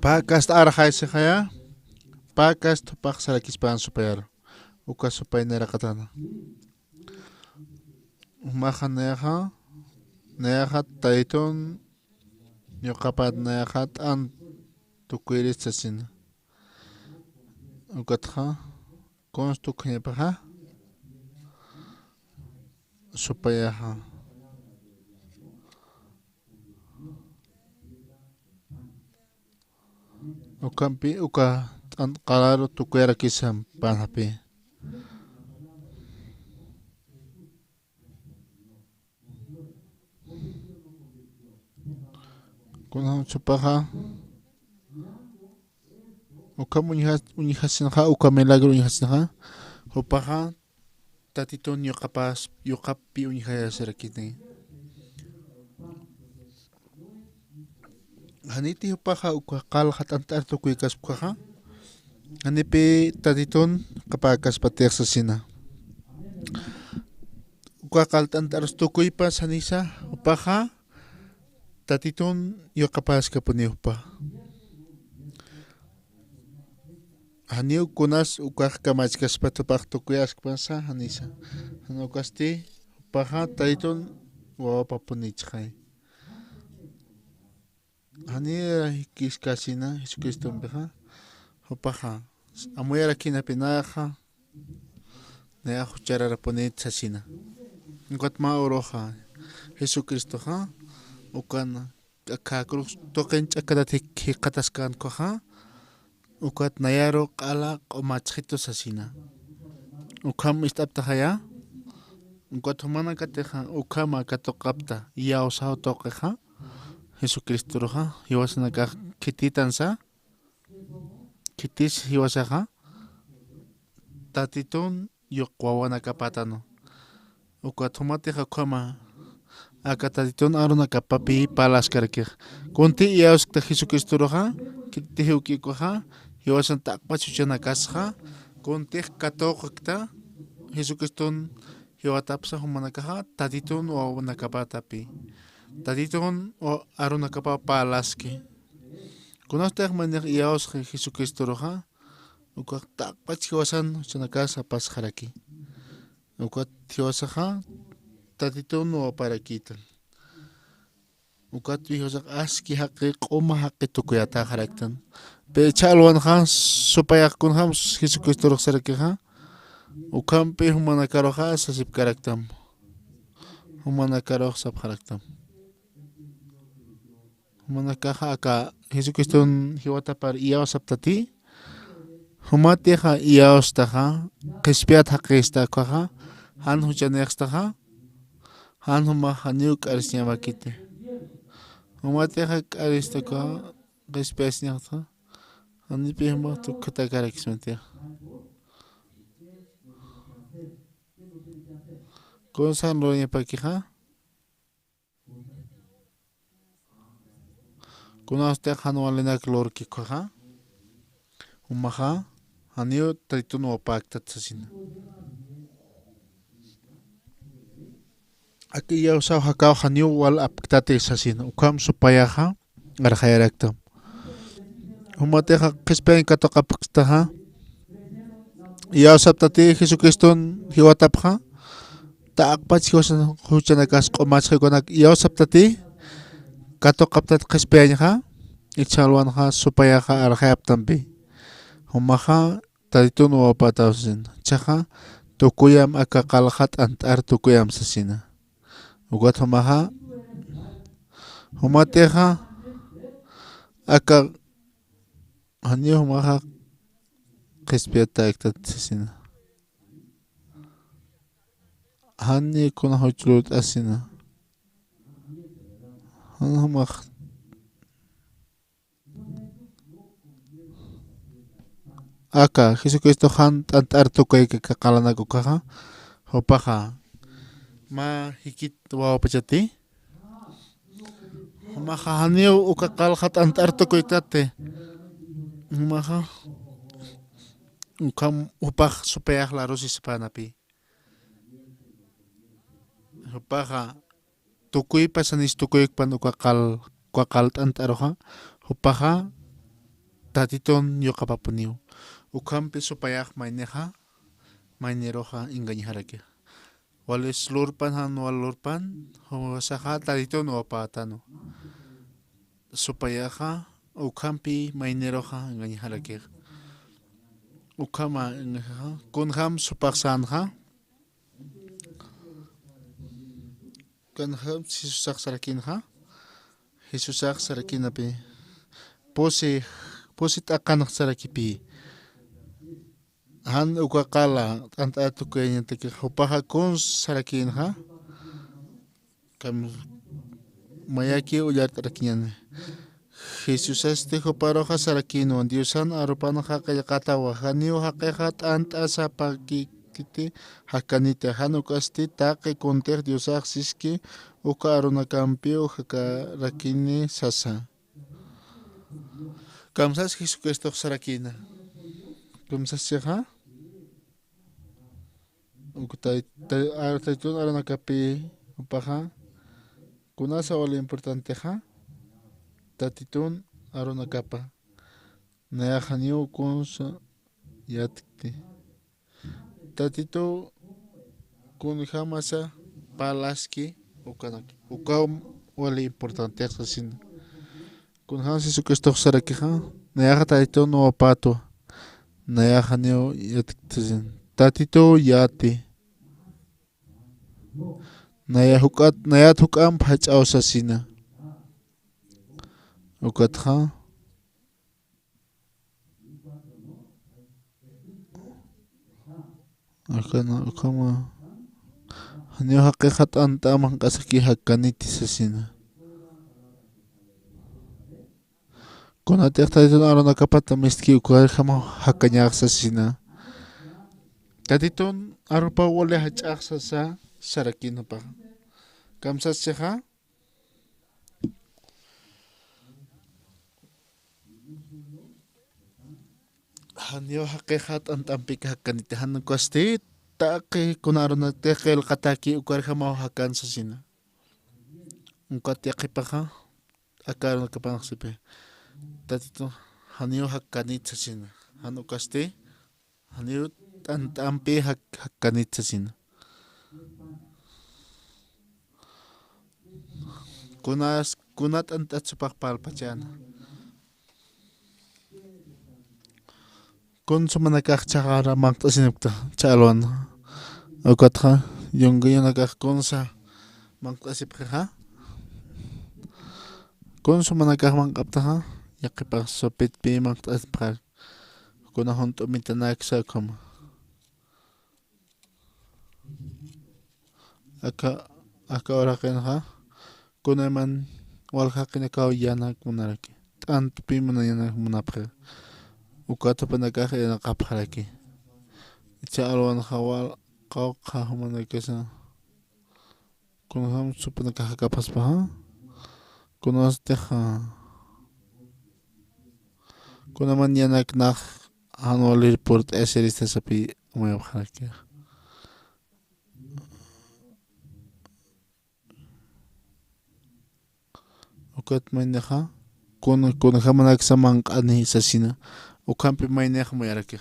Pä kasta arxaysixaya, pä kasta jupax sarakispan supayaru. Uka supay nayraqatana. Jumaxa nayaxa, nayaxa Tatitun ñuqapat nayaxa t'ant tukuyirist sasina. Ukatxa, kuns tukjañapaxa, supayaxa. Ukampi, uka t'ant qalaru tukuyarakisam panapï. Kunjam supaxa, Ukham uñjas-, uñjasinxa, uka milagro uñjasinxa, jupaxa Tatitun yuqapas-, yuqappi uñjayasirakiti. Janiti jupaxa uka qallqa t'ant'ar tukuykaspkhaxa, janipi Tatitun qapakaspatix sasina. Uka qallqa t'ant'ar tukuypas janisa, jupaxa Tatitun yuqapaskapuni jupa. Janiw kunas ukax kamachkaspat jupax tukuyaskpasa janisa. Jan ukasti jupaxa Tatitun wawapapuni chixay. Janira jikiskasina Jesucristompixa, jupaxa amuyarakinapinaxa, nayax juchararapunit sasina. Ukat mä uruxa Jesucristoxa, ukan aka cruz tuqin ch'akatat jik-, jikxataskän ukhaxa, ukat nayaru q'ala q'umachxitu sasina. Ukham ist'aptaxaya, ukat jumanakatixa ukhama katuqapta iyawsaw tuqixa, Jesucristoruxa, jiwasanakax khititansa, khitis jiwasaxa, Tatitun yuq wawanakapatanu. Ukat jumatixa ukhama, aka Tatitun arunakapapi parlaskarakixa. Kunti iyawskta Jesucristoruxa, khiti jiwkïkuxa, jiwasan taqpach juchanakasxa, kuntix katuqkta Jesucriston jiwatapsa jumanakaxa, Tatitun wawanakapatapi. Tatitun wa-, arunakapa parlaski. Kunastix maynix iyawsxi Jesucristoruxa, ukax taqpach jiwasan juchanakas apasxaraki. Ukat jiwasaxa Tatitun wawaparakïtan. Ukat jiwasax aski jaqi, q'uma jaqi tukuyataxaraktan. Pï jichha alwanxa supayax kunjam Jesucristorux sarakixa, ukhampi jumanakaruxa sasipkaraktam. Jumanakarux sapxaraktam. Jumanakaxa aka Jesucriston jiwatapar iyawsaptati, jumatixa iyawstaxa, qhispiyat jaqista ukhaxa, jan juchanïxstaxa, jan jumax janiw k'arisiñamakiti. Jumatixa k'arista ukhaxa, qhispiyasiñaxta, janipi jumax tukkhatakarakismatixa. Kunsa jan lurañapakixa, kunastix jan walinak lurki ukhaxa, jumaxa janiw Tatitun wawapäktat sasina. Aka iyawsaw jakaw janiw wal apktati sasina. Ukham supayaxa arxayaraktam. Jumatixa qhispiyañ katuqapkstaxa, iyawsaptati Jesucriston jiwatapxa, taqpach jiwasan juchanakas q'umachxi ukanak iyawsaptati, katuqaptat qhispiyañxa, jichha alwanxa supayaxa arxayaptampi. Jumaxa Tatitun wawapätaw sasina. Jichhaxa tukuyam aka qallqa t'ant'ar tukuyam sasina. Ukat jumaxa, jumatixa aka janiw jumaxa qhispiyatäktat sasina. Janiw kuna juch lurt'asina. Jan jumax Aka Jesucristo jan t'ant'ar tukuyki aka qalanak ukhaxa, jupaxa mä jikit wawapachati. Jumaxa janiw uka qallqa t'ant'ar tukuykti. Jumaxa ukham jupax supayax larusispänapi. Jupaxa tukuypas janis tukuykpan uka qal-, uka qallqa t'ant'aruxa, jupaxa Tatitun yuqapapuniw. Ukhampi supayax maynixa, mayniruxa engañaxaraki. Walis lurpan jan wal lurpan, jiwasaxa Tatitun wawapätanu. Supayaxa, ukhampi mayniruxa engañaxaraki. Ukhama engañaxa, kunjam supax sänxa, Kunjam Jesusax sarakïnxa, Jesusax sarakïnapi, pusi, pusi t'aqanx sarakipï. Jan uka qallqa t'ant'ar tukuyañataki jupaxa kuns sarakïnxa, kam mayaki ullart'arakiñäni. Jesusasti juparuxa sarakïnwa: Diosan arupanxa qillqatawa, janiw jaqixa t'ant'asapakiti jakkaniti, jan ukasti taqi kuntix Diosax siski uka arunakampiw jakarakini sasa. Kamsas Jesucristox sarakïna. Kamsasixa. Uk tay-, tay-, ar-, Tatitun arunakapi jupaxa, kunasa wali importantexa, Tatitun arunakapa, nayax janiw kunsa yatkti. Tatitu kunjamasa parlaski ukanak, ukaw wali importantex sasina. Kunjams Jesucristox sarakixa, nayaxa Tatitun wapatwa, nayax janiw yatkti sasin. Tatitu yati. Naya juk'at, nayat juk'amp jach'aw sasina. Ukatxa. Akana, ukhama. Janiw jaqixa t'ant'a manq'asaki jakkaniti sasina. Kunatix Tatitun arunakapata mistki ukarjama jakañax sasina. Tatitun arupaw wali jach'ax sasa sarakïnapa. Kamsasixa. Janiw jaqixa t'ant'ampiki jakkaniti, jan ukasti taqi kuna arunatix qillqataki ukarjamaw jakan sasina. Ukat yaqhipaxa aka arunakapanx sipi. Tatitu janiw jakkanit sasina. Jan ukasti janiw t'ant'ampi jak-, jakkanit sasina. Kunas, kuna t'ant'at supax parlpachäna. Kun sumanakax chhaqara manq't'asinipkta chhaqalwan. Ukatxa, yunguyanakax kunsa manq't'asipxixa. Kun sumanakax manq'aptaxa, yaqhipax supitpi manq't'asipxar. Kuna junt'umitanaksa ukhama. Aka, aka uraqinxa, kunayman walja jaqinakaw yanak munaraki. T'ant'pi muna yanak munapxi. Ukat jupanakax irnaqapxaraki. Icha alwanxa wal qawqha jumanakasa. Kunjam supanakax jakapxaspaxa. Kunawstixa. Kunaman yanak nax jan walir purt'ayasirista sapi umayapxaraki. Ukat maynixa, kun, kunjamanaksa manq'ani sasina, ukhampi maynix muyaraki.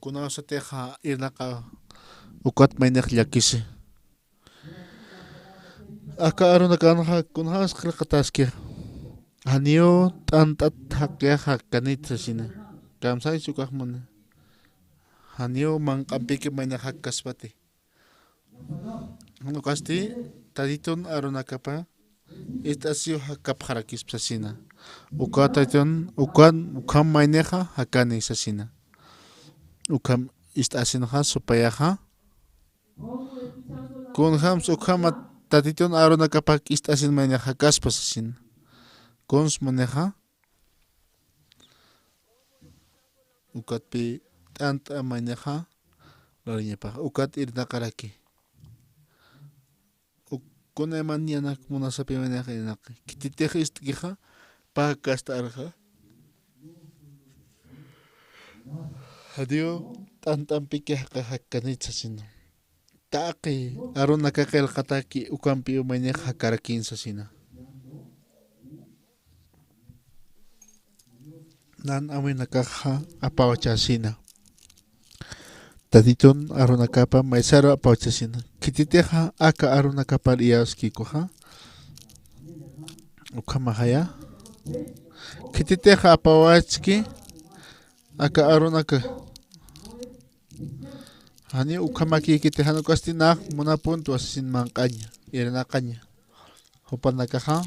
Kunawsatixa irnaqa ukat maynix llakisi. Aka arunakanxa kunjams qillqataski. Janiw t'ant'at jaqixa jakkanit sasina. Kamsaysi ukax muni. Janiw manq'ampiki maynix jakkaspati. Jan ukasti, Tatitun arunakapa ist'asiw jakapxarakispa sasina. Uka Tatitun, ukan, ukham maynixa jakani sasina. Ukham ist'asinxa supayaxa. Kunjams ukhama Tatitun arunakapak ist'asin maynixa jakaspa sasina. Kuns maynixa. Ukatpi t'ant'a maynixa lurañapax. Ukat irnaqaraki. Uk-, kunayman yanak munasapi maynix irnaqi. Khititix ist'kixa, pä kasta arxa. Janiw t'ant'ampiki jaqa jakkanit sasina. Taqi arunaka qillqataki ukampiw maynix jakarakin sasina. Nan amuyunakaxa apawachasina. Tatitun arunakapa maysaru apawachasina. Khititixa aka arunakapar iyawskikuxa. Ukhamaxaya. Khititixa apawachki aka arunaka. Jani ukhamakïkiti, jan ukasti nax munapuntu sasin manq'aña, irnaqaña. Jupanakaxa,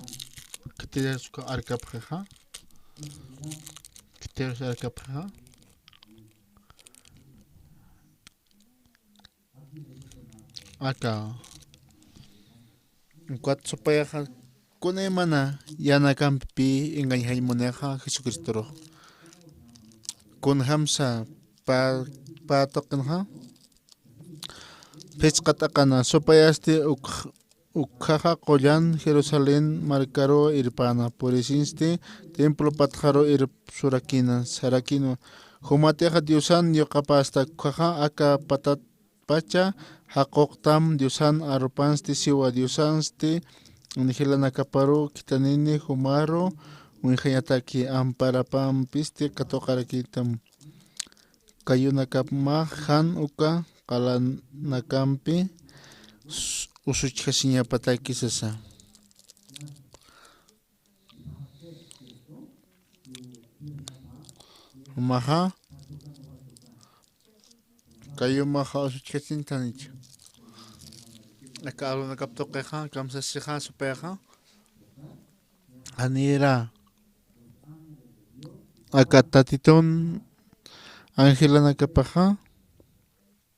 khitirus uka arkapxixa. Khitirus arkapxixa. Aka. Ukat supayaxa, Kunaymana yänakampi engañjañ munixa Jesucristoru. Kunjamsa pä, pä tuqinxa. Phisqa t'aqana supayasti uk-, ukjaxa qullan Jerusalén markaru irpäna, purisinsti templo patxaru irpsurakïna, sarakïnwa. Jumatixa Diosan yuqapästa ukjaxa aka patat pacha jaquqtam Diosan arupansti siwa Diosansti angelanakaparu khithanini jumaru uñjañataki amparapampisti katuqarakïtam. Kayunakapmax jan uka qalanakampi s-, usuchjasiñapataki sasa. Jumaxa, kayumaxa usuchjasintanicha. Aka alunakap tuqixa, kamsasixa, supayaxa. Janira, aka Tatitun angelanakapaxa,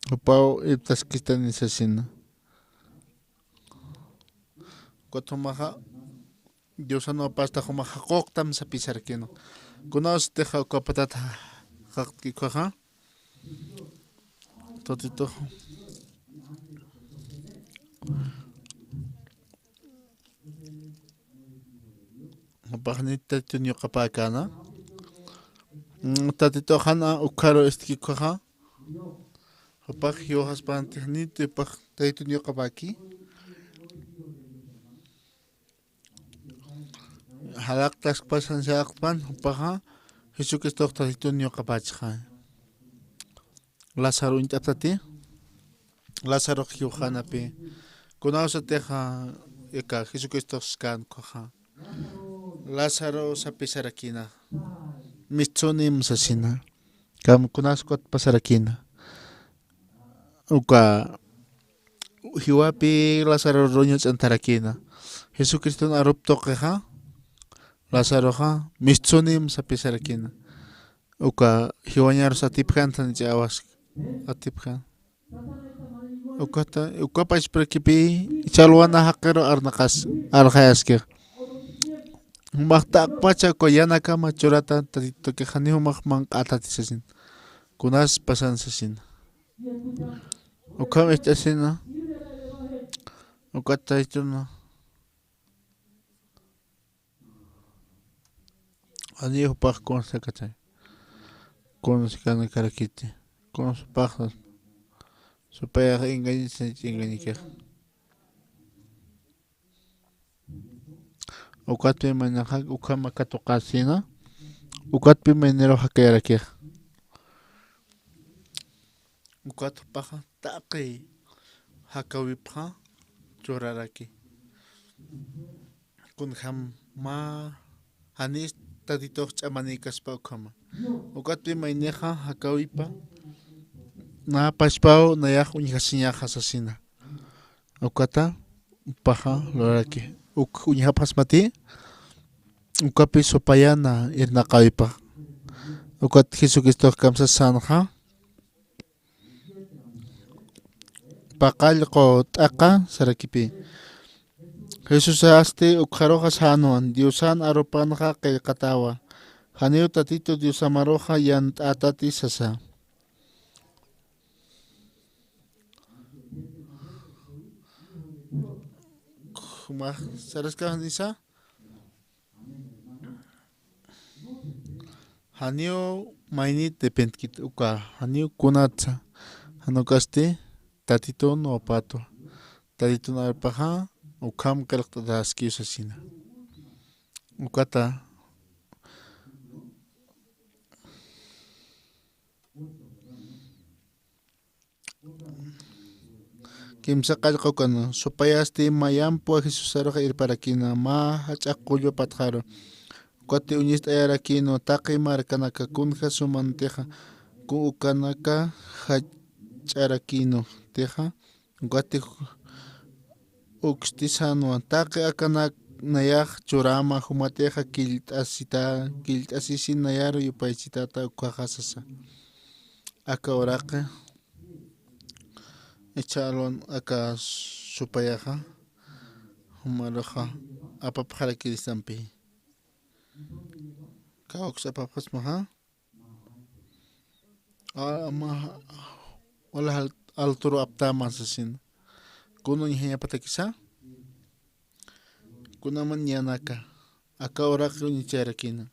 jupaw irptaskistani sasina. Ukat jumaxa, Diosan awpasta jumax jaquqtam sapisarakïna. Kunawstixa uka patat jaqtki ukhaxa. Tatitux. Jupax ni Tatitun yuqapäkäna. Mm, Tatitux jan ukharu istki ukhaxa. Jupax jiwxaspantix ni jupax Tatitun yuqapäki. Jalaqtaskpasan, jalaqtpan, jupaxa Jesucristox Tatitun yuqapächixay. Lázaro uñt'aptati, Lázarox jiwxänapi. Kunawsatixa aka Jesucristox saskäna ukhaxa. Lázaro sapisarakïna. Mistsunim sasina. Kam kunas ukat pasarakïna. Uka jiwapi Lázaro ruñu ch'antarakïna. Jesucriston arup tuqixa, Lázaroxa, mistsunim sapisarakïna. Uka jiwañarus atipjantanicha awas atipjan. Ukata, uka pachparakipi challwana jaqiru arnaqas, arxayaskix. Jumax taqpacha uka yänakama churata Tatitukixa ni jumax manq'atati sasin. Kunas pasan sasin. Ukham ist'asina. Ukat Tatituna. Janiw jupax kunsakatay. Kunsakanakarakiti. Kuns jupax. Supayax engañisna, engañikix. Ukatpi maynixa ukhama katuqasina. Ukatpi mayniru jakayarakix. Ukat jupaxa taqi jakawipxa churaraki. Kunjam mä janis Tatitux ch'amanïkaspa ukhama. Ukatpi maynixa jakawipa, nä pachpaw nayax uñjasiñaxa sasina. Ukata jupaxa luraraki. Uk uñjapxasmati, ukapi supayana irnaqawipax. Ukat Jesucristox kamsasänxa. Paqallqu t'aqa sarakipi. Jesusasti ukxaruxa sänwa, Diosan arupanxa qillqatawa. Janiw Tatitu Diosamaruxa yant'ätati sasa. Jumax saraskaxnisa. Janiw maynit depentkit uka, janiw kunatsa, jan ukasti Tatitun wapatwa. Tatitun arpaxa, ukham qillqt'ataskiw sasina. Ukata, Kimsa qallqu ukan, supayasti mayampwa Jesusaruxa irparakïna, mä jach'a qullu patxaru. Ukati uñist'ayarakïnwa, taqi markanaka kunja sumantixa, ku ukanaka jach'arakïnutixa, ukati ju-, uksti sänwa, taqi akanak nayax churäma, jumatixa killt'asita, killt'asisi nayaru yupaychitata ukhaxa sasa. Aka uraqi, ichha alwan aka supayaxa, jumaruxa, apapxarakirisampi. Kawks apapxasmaxa. Ama wala alturu aptama sasina. Kuna ñañapatakisa. Kunaman ñanaka. Aka uraqi uñicharakina.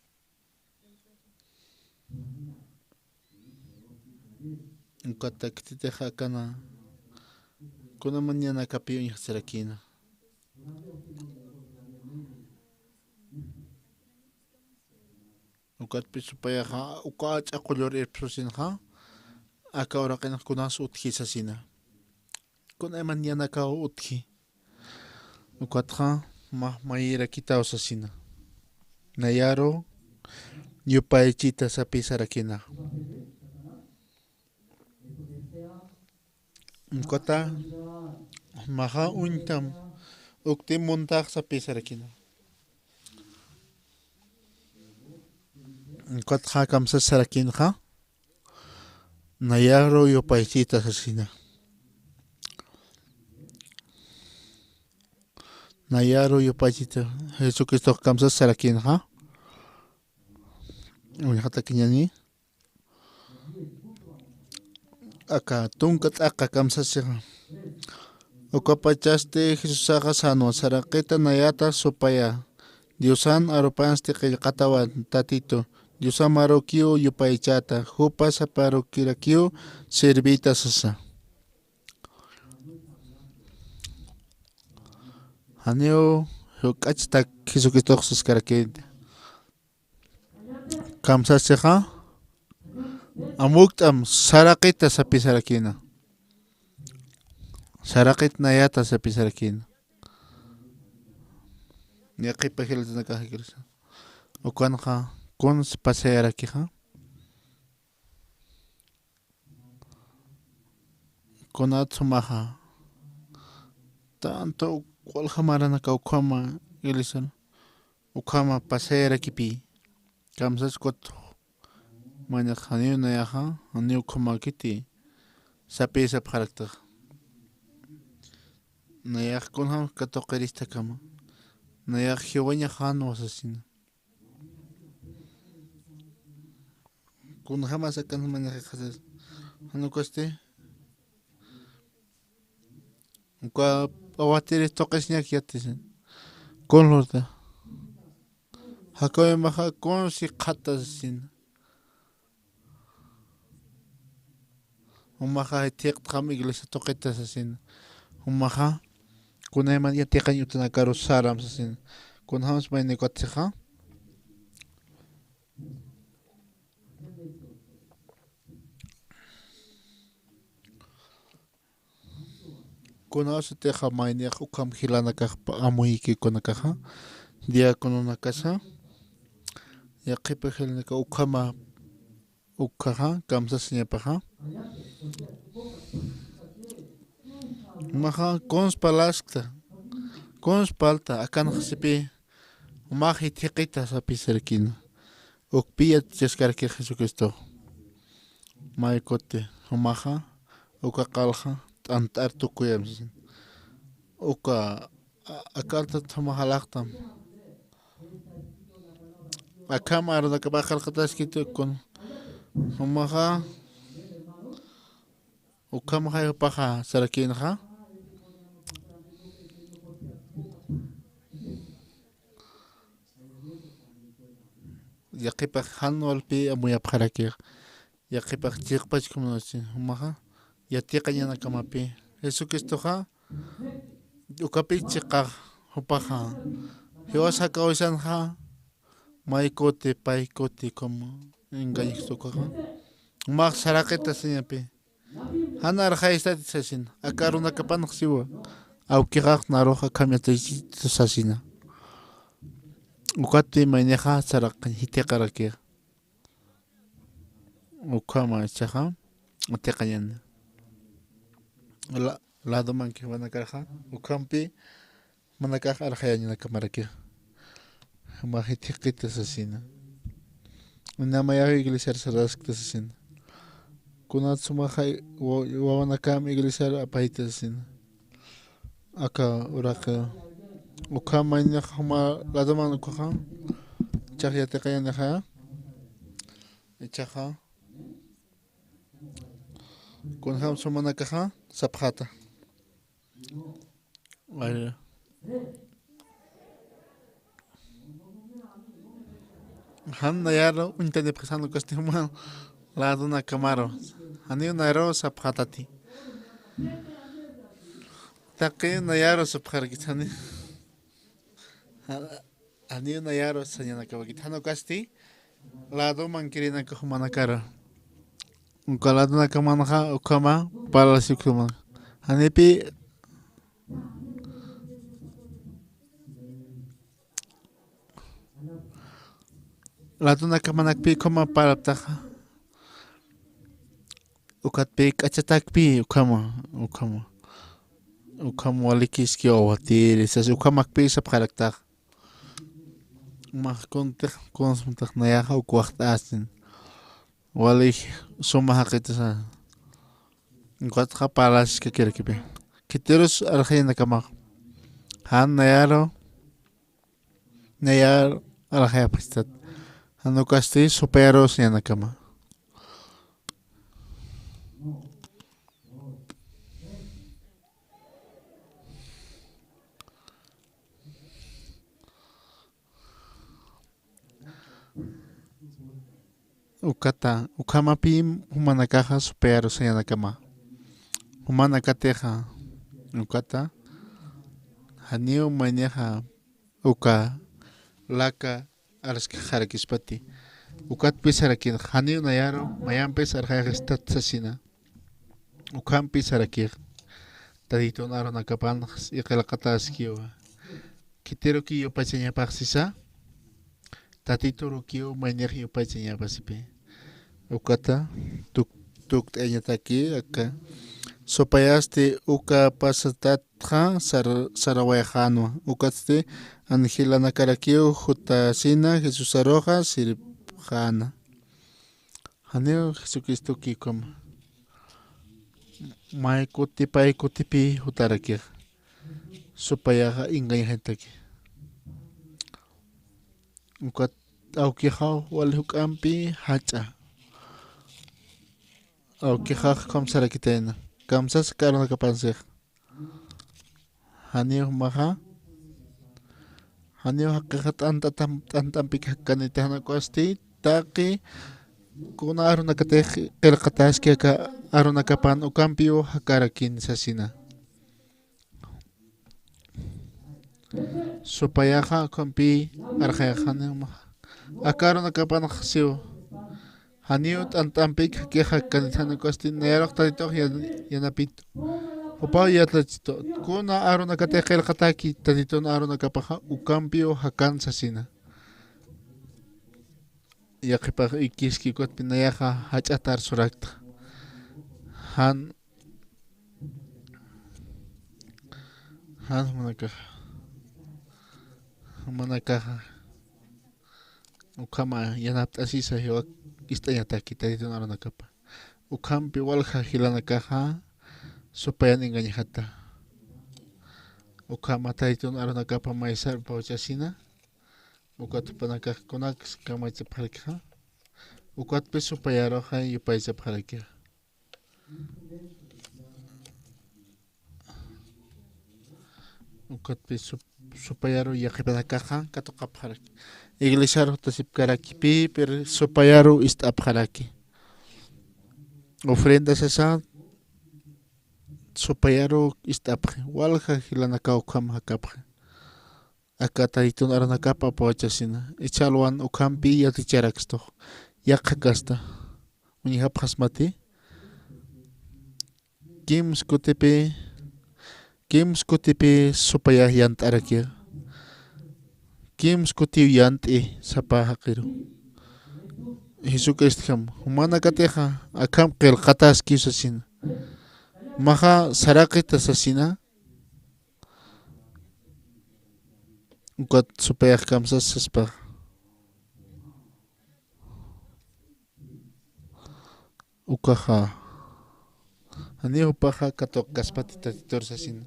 Ukatakititix akana. Kunaman ñanakapi uñjasarakina. Ukatpi supayaxa uka ach'a qullur irpsusinxa. Aka uraqinxa kunas utji sasina. Kunayman ñanakaw utji. Ukatxa mä mayirakitaw sasina. Nayaru yupaychita sapisarakina. Ukata maxa uñtam uktim muntax sapisarakina. Ukatxa kamsasarakinxa. Nayaru yupaychita sasina. Nayaru yupaychita Jesucristox kamsasarakinxa. Uñjatakiñani. Aka tunka t'aqa kamsasixa. Ukapachasti Jesusaxa sänwa saraqita nayata supaya. Diosan arupansti qillqatawan Tatitu. Diosan arukiw yupaychata. Jupa saparukirakiw sirvita sasa. Janiw juk'achtak Jesucristox saskarakïnti. Kamsasixa amukt'am saraqita sapisarakïna. Saraqit nayata sapisarakïna. Ña qhipa jilatanakax iglesian. Ukanxa kuns pasayarakixa. Kunat sumaxa. Tanto walja maranaka ukhama iglesian. Ukhama pasayarakipi. Kamsas kut Mayniq janiw nayaxa, janiw ukhamäkiti, sapï sapxaraktax. Nayax kunjam katuqiristakama. Nayax jiwañax jan wasasina. Kunjamas akan mayniq iqasas. Jan ukasti. Uka p'awatiri tuqisñak yatisin. Kun lurta. Jakawimaxa kun siqhata sasina. Jumaxa jithiqtxam iglesia tuqita sasina. Jumaxa kunayman yatiqañ utanakaru saram sasina. Kunjams mayniw katixa. Kunawsatixa mayniq ukham jilanakaxpa amuyki kunakaxa, diacononakasa, yaqhipa jilanaka ukhama, ukhaxa, kamsasiñapaxa. Jumaxa, kuns parlaskta, kuns parlta, akanxa sipi, jumax jithiqita sapisarakina. Ukpi yatichaskarakix Jesucristo. May kuti, jumaxa, uka qallxa, t'ant'ar tukuyam, sasin. Uka, a-, akartat jumax alaqtam. Akham arunakapax qillqataskiti kun. Jumaxa, ukhamaxay jupaxa sarakïnxa. Yaqhipax jan walpi amuyapxarakix. Yaqhipax chiqpach kumunasi jumaxa. Yatiqañanakamapi. Jesucristoxa. Ukapi chiqax jupaxa. Jiwas jakawisanxa. May kuti, pay kuti, como engañista ukaxa. Jumax saraqita sañapi. Jan arxaysati sasina. Aka arunakapanx siwa. Awkixax narux akham yatichita sasina. Ukatpi maynixa saraqañ jithiqarakix. Ukhama ichaxa. Jithiqañana. La-, ladomanki jumanakaraxa. Ukhampi. Manakax arxayañanakamarakix. Jumax jithiqita sasina. Namayaw iglesiar saraskta sasina. Kunat sumaxa wa-, wawanakam iglesiar apayta sasina. Aka uraqa Ukham maynixa juma ladoman ukhaxa. Ichax yatiqañanixa. Ichaxa. Kunjam sumanakaxa sapxata. Ay. Jan nayaru uñtanipxi jan ukasti juma ladonakamaru. Janiw nayaru sapxatati. Taqi nayaru sapxarakit jani. Janiw nayaru sañanakawakit. Jan ukasti ladoman kirinaka jumanakaru. Uka ladonakamanxa ukhama parlasik juma. Janipi ladonakamanakpi ukhama parlaptaxa. Ukatpi k'achatakpi ukhama, ukhama. Ukhama walikiski wawatiri, sas ukhamakpi sapxaraktax. Max kuntix, kunsmtix nayaxa uk waxt'asin. Wali suma jaqitasa. Ukatxa parlasiskakirakipi. Khitirus arxayanakamax. Jan nayaru, nayar arxayapxistat. Jan ukasti supayaru sañanakama. Ukata, ukhamapi jumanakaxa supayaru sañanakama. Jumanakatixa, ukata, janiw maynixa uka laka arskaxarakispati. Ukatpis sarakix, janiw nayaru, mayampis arxayaxistat sasina. Ukhampis sarakix, Tatitun arunakapanx iqillqataskiwa. Khitiruki yupachañapax sisa, Tatiturukiw maynix yupachañapasipi. Ukata tuk-, tukt'ayañataki aka. Supayasti uka pasatatxa sar-, sarawayxänwa. Ukatsti angelanakarakiw jutasina Jesusaruxa siripxäna. Janiw Jesucristoki ukhama. May kuti pay kutipi jutarakix. Supayaxa engañaxataki. Ukat awkixaw wali juk'ampi jach'a. Awkixax kamsarakitayna. Kamsas aka arunakapansix. Janiw jumaxa. Janiw jaqixa t'ant'atam-, t'ant'ampik jakkaniti jan ukasti. Taqi kuna arunakatix qillqataski aka arunakapan ukampiw jakarakin sasina. Supayaxa ukampi arxayaxani jumaxa. Aka arunakapanx siw. Janiw t'ant'ampik jaqixa jakkaniti jan ukasti nayarux Tatitux yan-, yanapitu. Jupaw yatichitu. Kuna arunakatix qillqataki Tatitun arunakapaxa ukampiw jakan sasina. Yaqhipax ikiski ukatpi nayaxa jach'atar surakta. Jan, jan jumanakaxa. Jumanakaxa. Ukhama yanapt'asisa jiwak ist'añataki Tatitun arunakapa. Ukhampi walja jilanakaxa supayan engañjata. Ukhama Tatitun arunakapa maysar pawchasina. Ukat jupanakax kunaks kamachapxarakixa. Ukatpis supayaruxa yupaychapxarakixa. Ukatpis sup-, supayaru yaqhipanakaxa katuqapxaraki. Iglesiar jutasipkarakipï, pero supayaru ist'apxaraki. Ofrenda sasa supayaru ist'apxi. Walja jilanakaw ukham jakapxi. Aka Tatitun arunakapa pawachasina. Ichhalwan ukhampi yaticharakstux. Yaqha kasta. Uñjapxasmati. Kimsa kutipi, kimsa kutipi supayax yant'arakixa. Kimsa kutiw yant'i sapa jaqiru. Jesucristjam, jumanakatixa, akham qillqataskiw sasina. Maxa saraqita sasina. Ukat supayax kamsas saspa. Ukaxa. Janiw jupaxa katuqkaspati Tatitur sasina.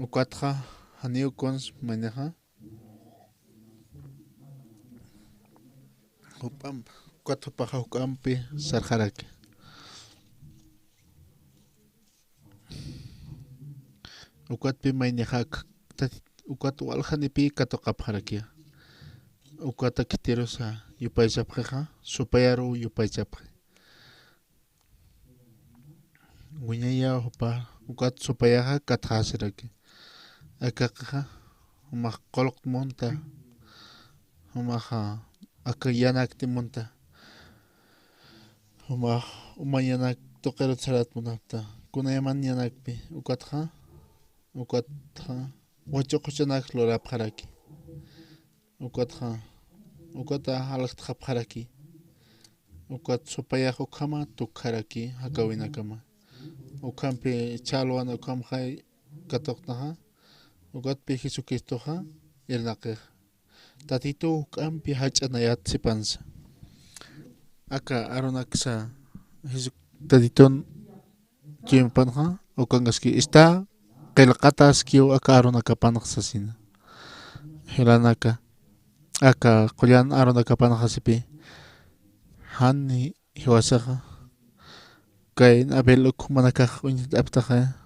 Ukatxa. Janiw kuns maynixa jup'amp, ukat jupaxa juk'ampi sarxaraki. Ukatpi maynixa ak-, tat-, ukat waljanipi katuqapxarakiya. Ukat khitirusa yupaychapxixa, supayaruw yupaychapxi. Wiñayaw jupa, ukat supayaxa katxasiraki. Akaqixa, jumax qulqt munta, jumaxa aka yanakti munta. Jumax uma yanak tuqirut sarat munapxta. Kunayman yanakpi, ukatxa, ukatxa, wachuq juchanak lurapxaraki. Ukatxa, ukata jalxtxapxaraki. Ukat supayax ukhama tukxaraki, jakäwinakama. Ukhampi chhallwan ukhamxay katuqtaxa. Ukatpi Jesucristoxa irnaqix. Tatituw juk'ampi jach'a nayat sipansa. Aka Aaronaksa Jesu-, Tatitun chuymapanxa, ukankaski, ista qillqataskiw aka Aaronakapanx sasina. Jilanaka, aka qullan Aaronakapanxa sipi, jani jiwasaxa, Caín Abel uk jumanakax uñt'aptaxa,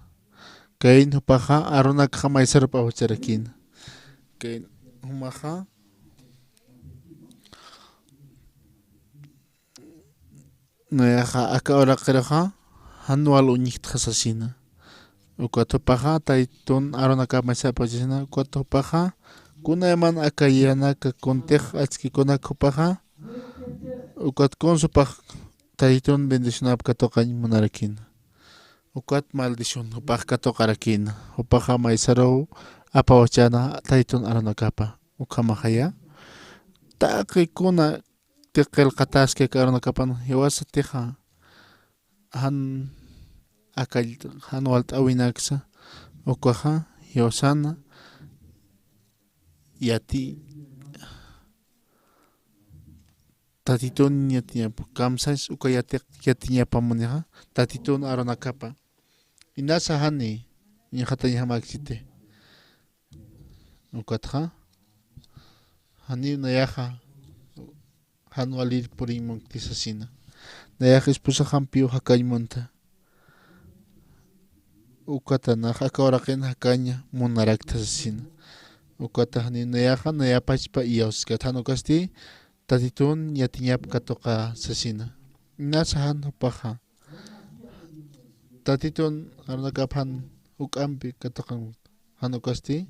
Caín jupaxa Aaronakxa maysarup awacharakïna. Caín jumaxa, nayaxa aka uraqiruxa, jan wal uñjtxa sasina. Ukat jupaxa, Tatitun Aaronakap maysarap awachasina, ukat jupaxa, kunayman aka yanaka kuntix achkikunak jupaxa, ukat kuns jupax Tatitun bendicionap katuqañ munarakïna. Ukat maldición jupax katuqarakïna. Jupaxa maysaruw apawachäna Tatitun Aaronakapa. Ukhamaxaya. Taqi kuna tix qillqataski aka Aaronakapan jiwasatixa jan akall, jan walt'äwinaksa, ukaxa jiwasana yati, Tatitun yatiñapa, kamsas uka yatiq yatiñapa munixa, Tatitun Aaronakapa. Inasa jani, ñuxatañjamäkchiti. Ukatxa, janiw nayaxa, jan walir puriñ munkti sasina. Nayax esposaxampiw jakañ munta. Ukata nax aka uraqin jakañ munarakta sasina. Ukata janiw nayaxa, nayapachpa iyawsiskat jan ukasti, Tatitun yatiñap katuqa sasina. Inasa jan jupaxa. Tatitun Aaronakap jan juk'ampi katuqan jan ukasti.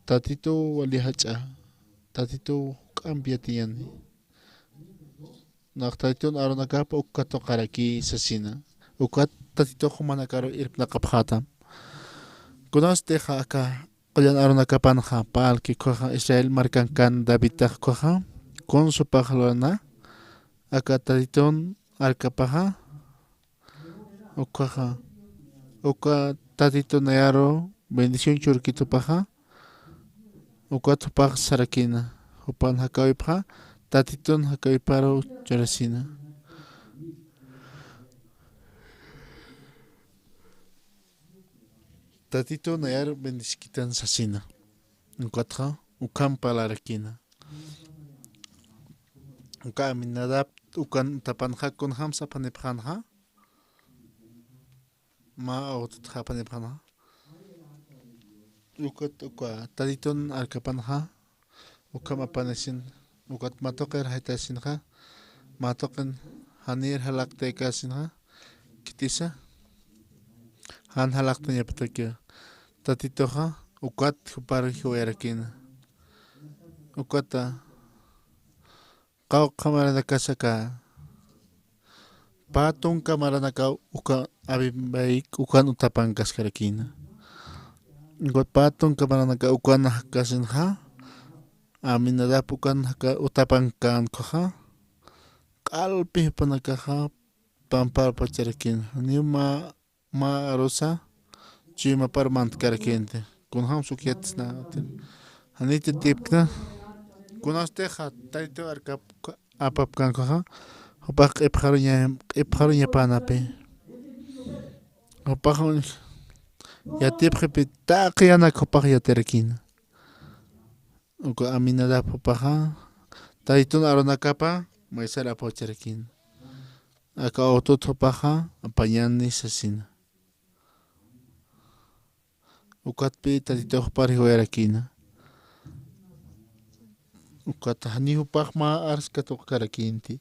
Tatituw wali jach'a. Tatituw juk'ampi yatiñani. Nax Tatitun Aaronakap uk katuqaraki sasina. Ukat Tatitux jumanakaru irpnaqapxätam. Kunasti aka qullan Aaronakapanxa, palki ukhaxa Israel markankan Davidtax ukhaxa, kuns jupax lurana, aka Tatitun arkapaxa, ukhaxa, uka Tatitun nayaru bendición churkit jupaxa, ukat jupax sarakïna, jupan jakäwipxa, Tatitun jakäwiparuw churasina. Tatitun nayar bendiskitan sasina. Ukatxa, ukham parlarakïna. Uka Aminadab, ukan utapanxa, kunjamsa apanipxänxa. Mä awtutxa apanipxänxa. Ukat, uka, Tatitun arkapanxa. Ukham apanisin, ukat mä tuqir jaytasinxa, mä tuqin janir jalaqtaykäsinxa, khitisa, jan jalaqtañapatakiwa. Tatituxa, ukat jupar jiwayarakïna. Ukata, qawqha maranakasa aka, pä tunka maranakaw uka Abimelec ukan utapankaskarakïna. Ukat pä tunka maranakaw ukan jakasinxa, Aminadab ukan jaka utapankän ukhaxa, q'alpi jupanakaxa pamparpacharakïna. Janiw mä mä arusa, chuymapar mantkarakïnti. Kunjams uk yatsna, janiti tipkna. Kunastix Tatitu arkap, apapkän ukhaxa, jupax q'ipxaruña, q'ipxaruñapänapi. Jupax uñ-, yatipxipi taqi yanak jupax yatirakïna. Uka Aminadab jupaxa, Taytun Aaronakapa maysar apawacharakïna. Aka Ahutub jupaxa apañäni sasina. Ukatpï Tatitux jupar jiwayarakïna. Ukat janiw jupax mä arsa katuqkarakïnti.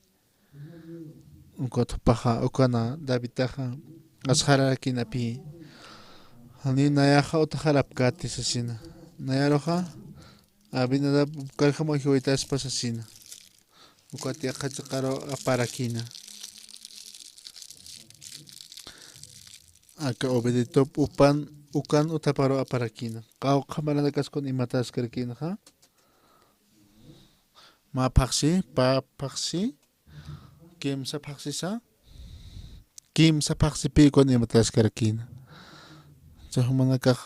Ukat jupaxa, ukana Davidtaxa asxararakïnapï. Janiw nayaxa utjarapkäti sasina. Nayaruxa Abinadab upkarjamaw jiwaytaspa sasina. Ukat yaqha chiqaru aparakïna. Aka Obed-edom upan, ukan utaparu aparakïna. Qawqha maranakas kun imataskarakïnxa. Mä phaxsi, pä phaxsi, kimsa phaxsisa, kimsa phaxsipï kun imataskarakïna. Cha jumanakax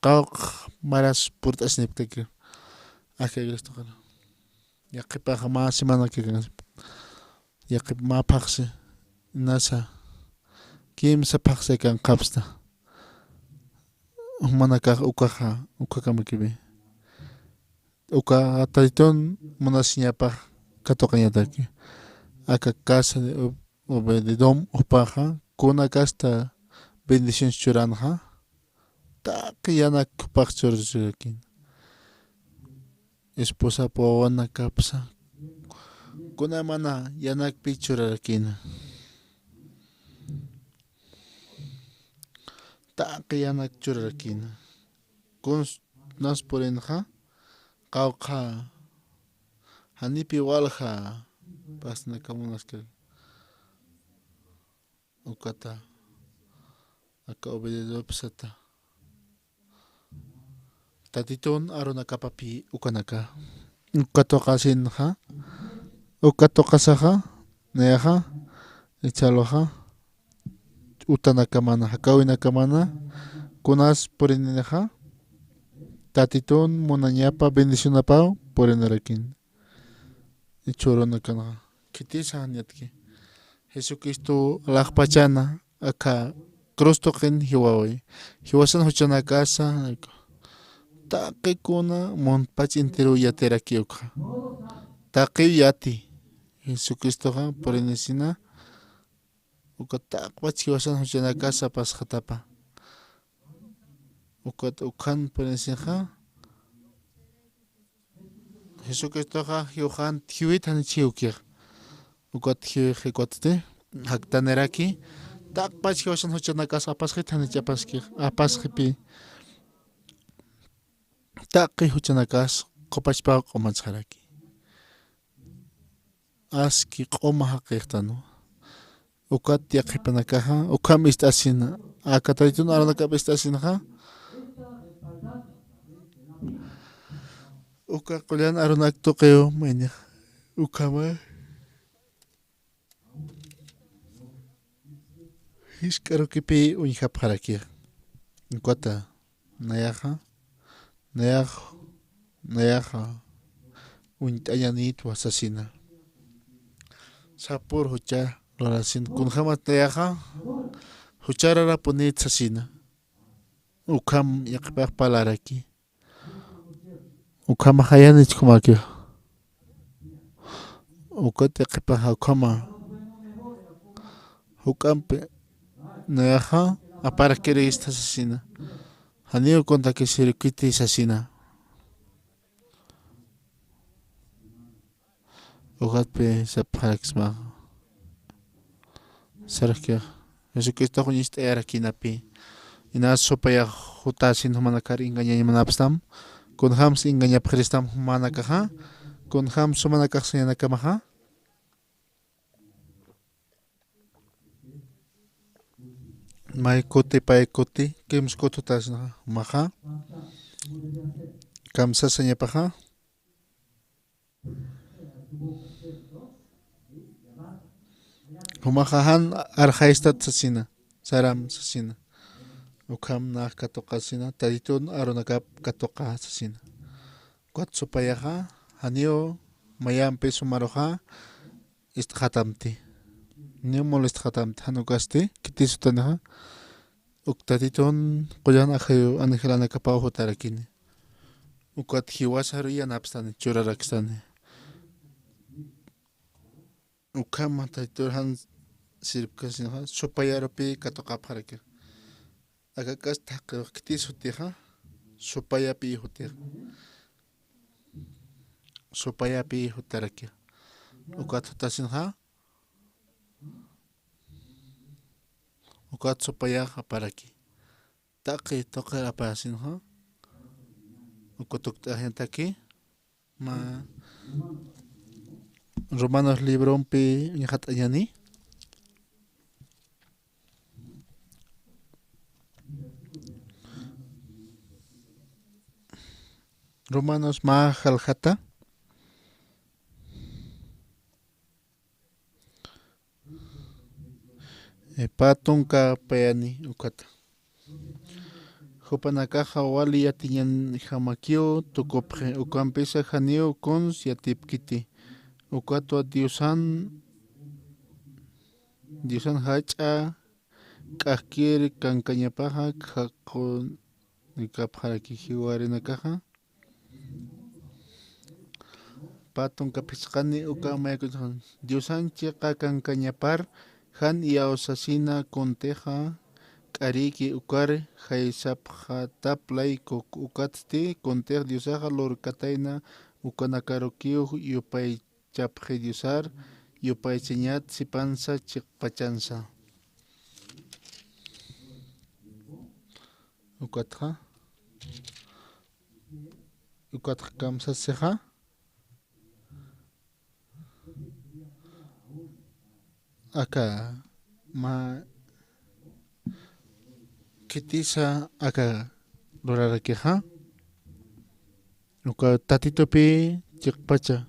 qawqha maras purt'asinipktaki. Aka iglesia tuqina. Yaqhipaxa mä semana kakan. Yaqhip mä phaxsi, inasa, kimsa phaxsi kan qhapsta. Jumanakax ukaxa, ukhakamakipi. Uka Taytun munasiñapax katuqañataki. Aka casa de Ob-, Obed-edom jupaxa, kuna kasta bendición churanxa, taqi yanak jupax churarakin. Esposa wawanakapsa, kunamana yanakpi churarakïna. Taqi yanak churarakïna. Kuns nas purinxa, qawqha, janipi walja, pasnakamunaskar. Ukata, aka Obed-edom sata. Tatitun Aaronakapapï ukanaka. Uka tuqasinxa, uka tuqasaxa, nayaxa, ichaluxa, utanakamana, jakawinakamana, kunas purininixa, Tatitun munañapa bendicionapaw purinirakin. Ichhurunakanxa, khitisa jan yatki. Jesucristo alaxpachana, aka cruz tuqin jiwawi. Jiwasan juchanakasa, taqi kuna muntpach entero yatiraki ukxa. Taqiw yati. Jesucristoxa purinisina, uka taqpach jiwasan juchanakasa pasxatapa. Ukat ukhan purinisixä, Jesucristoxa jiwxan jiwit janich jiwkix. Ukat jiwix jiwatsti, jaktaniraki, taqpach jiwasan juchanakas apasxit janich apaskix, apasxipi. Taqi juchanakas qupachpaw q'umachxaraki. Aski q'uma jaqixtanu. Ukat yaqhipanakaxa, ukham ist'asina. Aka Tatitun Aaronakap ist'asinxa. Uka qullan Aaronak tuqiw, maynix. Ukhama. Jisk'a arukipi uñjapxarakix. Ukata. Nayaxa, nayax, nayaxa, uñt'añanïtwa sasina. Sapür jucha lurasin, kunjämas nayaxa, jucha lurapunït sasina. Ukham yaqhipax parlaraki. Ukham jayanich jumakix. Ukat yaqhipaxa ukhama. Juk'ampi nayaxa aparakirïsta sasina. Janiw kuntakisirukiti sasina. Ukatpi sapxaraksmaxa. Sarxkix. Jesucristox uñist'ayarakïnapï. Inas supayax jutasin jumanakar engañañamanapstam. Kunjams engañapxiristam jumanakaxa. Kunjams jumanakax sañanakamaxa. May kuti, pay kuti, kims kut jutasnaxa, jumaxa. Kamsasañapaxa. Jumaxa jan arxaystat sasina, saram sasina. Ukham nax katuqa sasina, Tatitun Aaronakap katuqa sasina. Ukat supayaxa, janiw mayampi sumaruxa ist'xatamti. Janiw molestxatamti, jan ukasti, khitis jutanixa. uk Tatitun qullan ajayu angelanakapaw jutarakini. Ukat jiwasaru yanapstani, churarakstani. Ukhama Tatitur jan sirpkasinxa, supayarupi katuqapxaraki. Akakas taqi khitis jutixa, supayapi jutixa. Supayapi jutaraki. Ukat jutasinxa, ukat supayax aparaki. Taqi tuqir apasinxa, uka tukt'axañataki, mä Romanos librompi uñjat'añani. Romanos mä jaljata. Eh, pä tunka payani ukata. Jupanakaxa wali yatiñanjamakiw tukupxi, ukampisa janiw kuns yatipkiti. Ukatwa Diosan, Diosan jach'a k'ajkir kankañapaxa, k'ajkir kankañapaxa, jiwarinakaxa. Pä tunka phisqani uka mayakun, Diosan chiqa kankañapar jan iyawsasina kuntixa k'ariki ukar jaysapxatap layku, ukatsti kuntix Diosaxa lurkatayna ukanakarukiw yupaychapxi Diosar yupaychañat sipansa chiqpachansa. Ukatxa, ukatxa kamsasixa, aka mä khitisa aka lurarakixa, uka Tatitupi chiqpacha,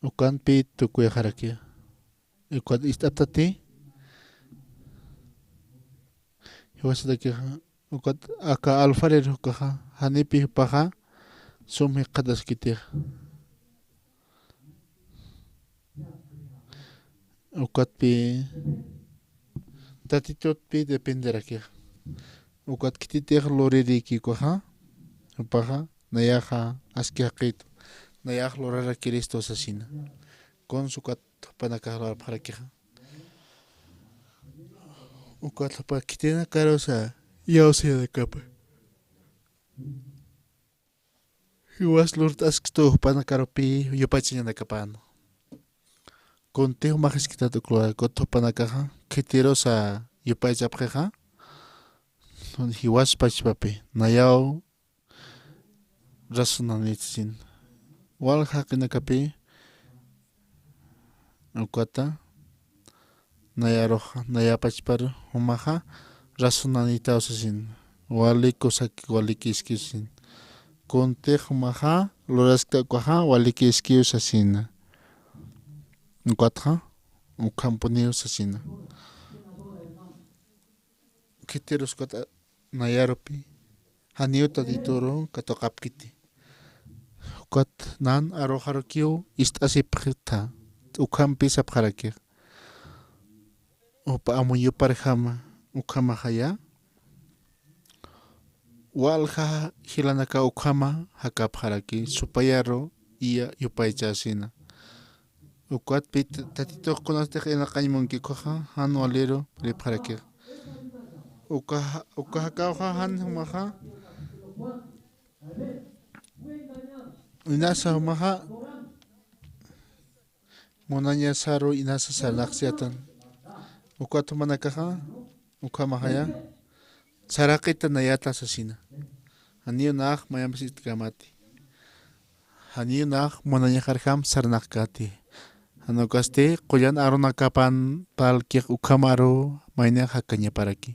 ukanpi tukuyxaraki. Ukat ist'aptati, jiwasatakixa, ukat aka alfarero ukaxa, janipi jupaxa sum jikxataskitixa. Ukatpi, Tatitutpi dependerakixa. Ukat khititix luririki ukaxa, jupaxa, nayaxa aski jaqitu, nayax lurarakiristu sasina. Kuns ukat jupanakax lurapxarakixa. Ukat jupa khitinakarusa iyawsañanakapa. Jiwas lurt'askistu jupanakarupi yupaychañanakapan. Kuntix jumax jisk'itat uk luraraki, ukat jupanakaxa khitirusa yupaychapxixa, jiwas pachpapi nayaw razonanït sasin. Walja jaqinakapi ukata, nayarux, naya pachpar jumaxa razonanïtaw sasin. Wali kusaki, walikïskiw sasin. Kuntix jumaxa luraskta ukaxa walikïskiw sasina. Ukatxa ukhampuniw sasina. Khitirus ukat nayarupi, janiw Tatituru katuqapkiti. Ukat nan aruxarukiw ist'asipxitha, ukhampi sapxarakix. Jupa amuñ yuparjama, ukhamaxaya. Walja jilanaka ukhama jakapxaraki, supayaru iya yupaychasina. Ukatpi Tatitux kunastix irnaqañ munki ukhaxa, jan waliru puripxarakix. Uka, uka jakawxa jan jumaxa, inasa jumaxa, munañasaru inasa sarnaqsiyatan. Ukat jumanakaxa, ukhamaxaya, saraqita nayata sasina. Janiw nax mayampis ist'kamati. Janiw nax munañaxarjam sarnaqkati. Jan ukasti, qullan arunakapan parlkix ukhamaru maynax jakañaparaki.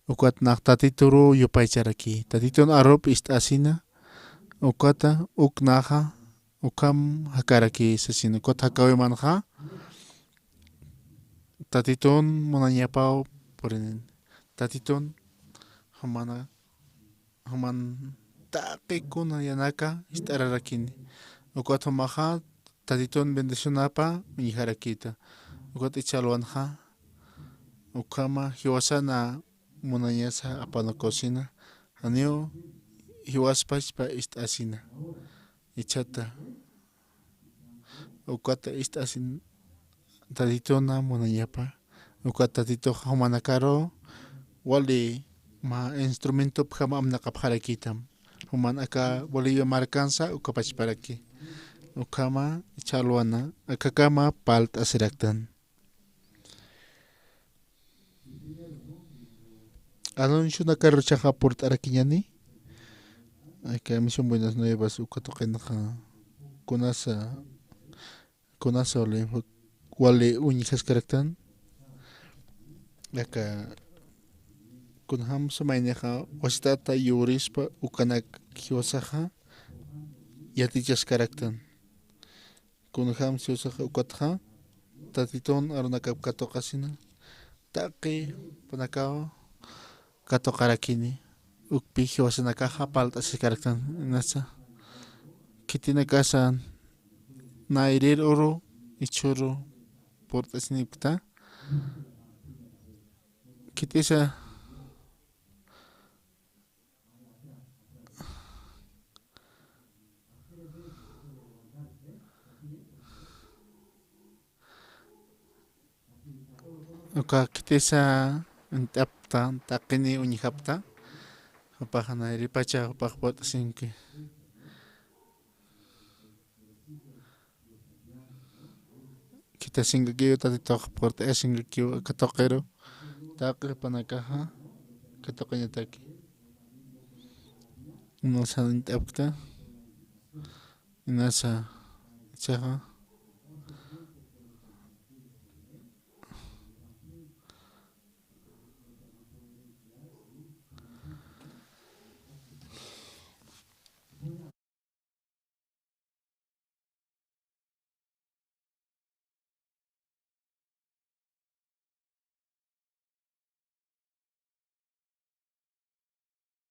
Ukat nax Tatituru yupaycharaki. Tatitun arup ist'asina. Ukata, uk naxa, ukham jakaraki sasina. Ukat jakawimanxa, Tatitun munañapaw purinin. Tatitun jumana, juman taqi kuna yanaka ist'ararakini. Ukat jumaxa Tatitun bendicionapa uñjarakita. Ukat ichha alwanxa, ukhama jiwasana munañasa apanakawsina, janiw jiwaspachpa ist'asina. Ichhata ukata ist'asin Tatituna munañapa. Ukat Tatituxa jumanakaru wali mä instrumentopjam amnaqapxarakitam. Juman aka Bolivia markansa ukapachparaki. Ukhama ch'alwana, akakama parlt'asiraktan. Anuncionakaru jichhaxa purt'arakiñäni. Aka Misión Buenas Nuevas uka tuqinxa kunasa, kunasa wali, wali uñjaskaraktan. Aka kunjamsa maynixa wasitata yurispa ukanak jiwasaxa yatichaskaraktan. Kunjam jiwasaxa ukatxa Tatitun arunakap katuqasina, taqi jupanakaw katuqarakini, ukpi jiwasanakaxa parlt'asiskaraktan. Inasa khitinakasa nayrir uru jichhüru purt'asinipkta, khitisa uka khitisa uñt'apta, taqini uñjapta, jupax nayripacha jupax purt'asinki. Khitasinkakiw Tatitux purt'ayasinkakiw aka tuqiru, taqi jupanakaxa katuqañataki. Inasa uñt'apkta, inasa jichhaxa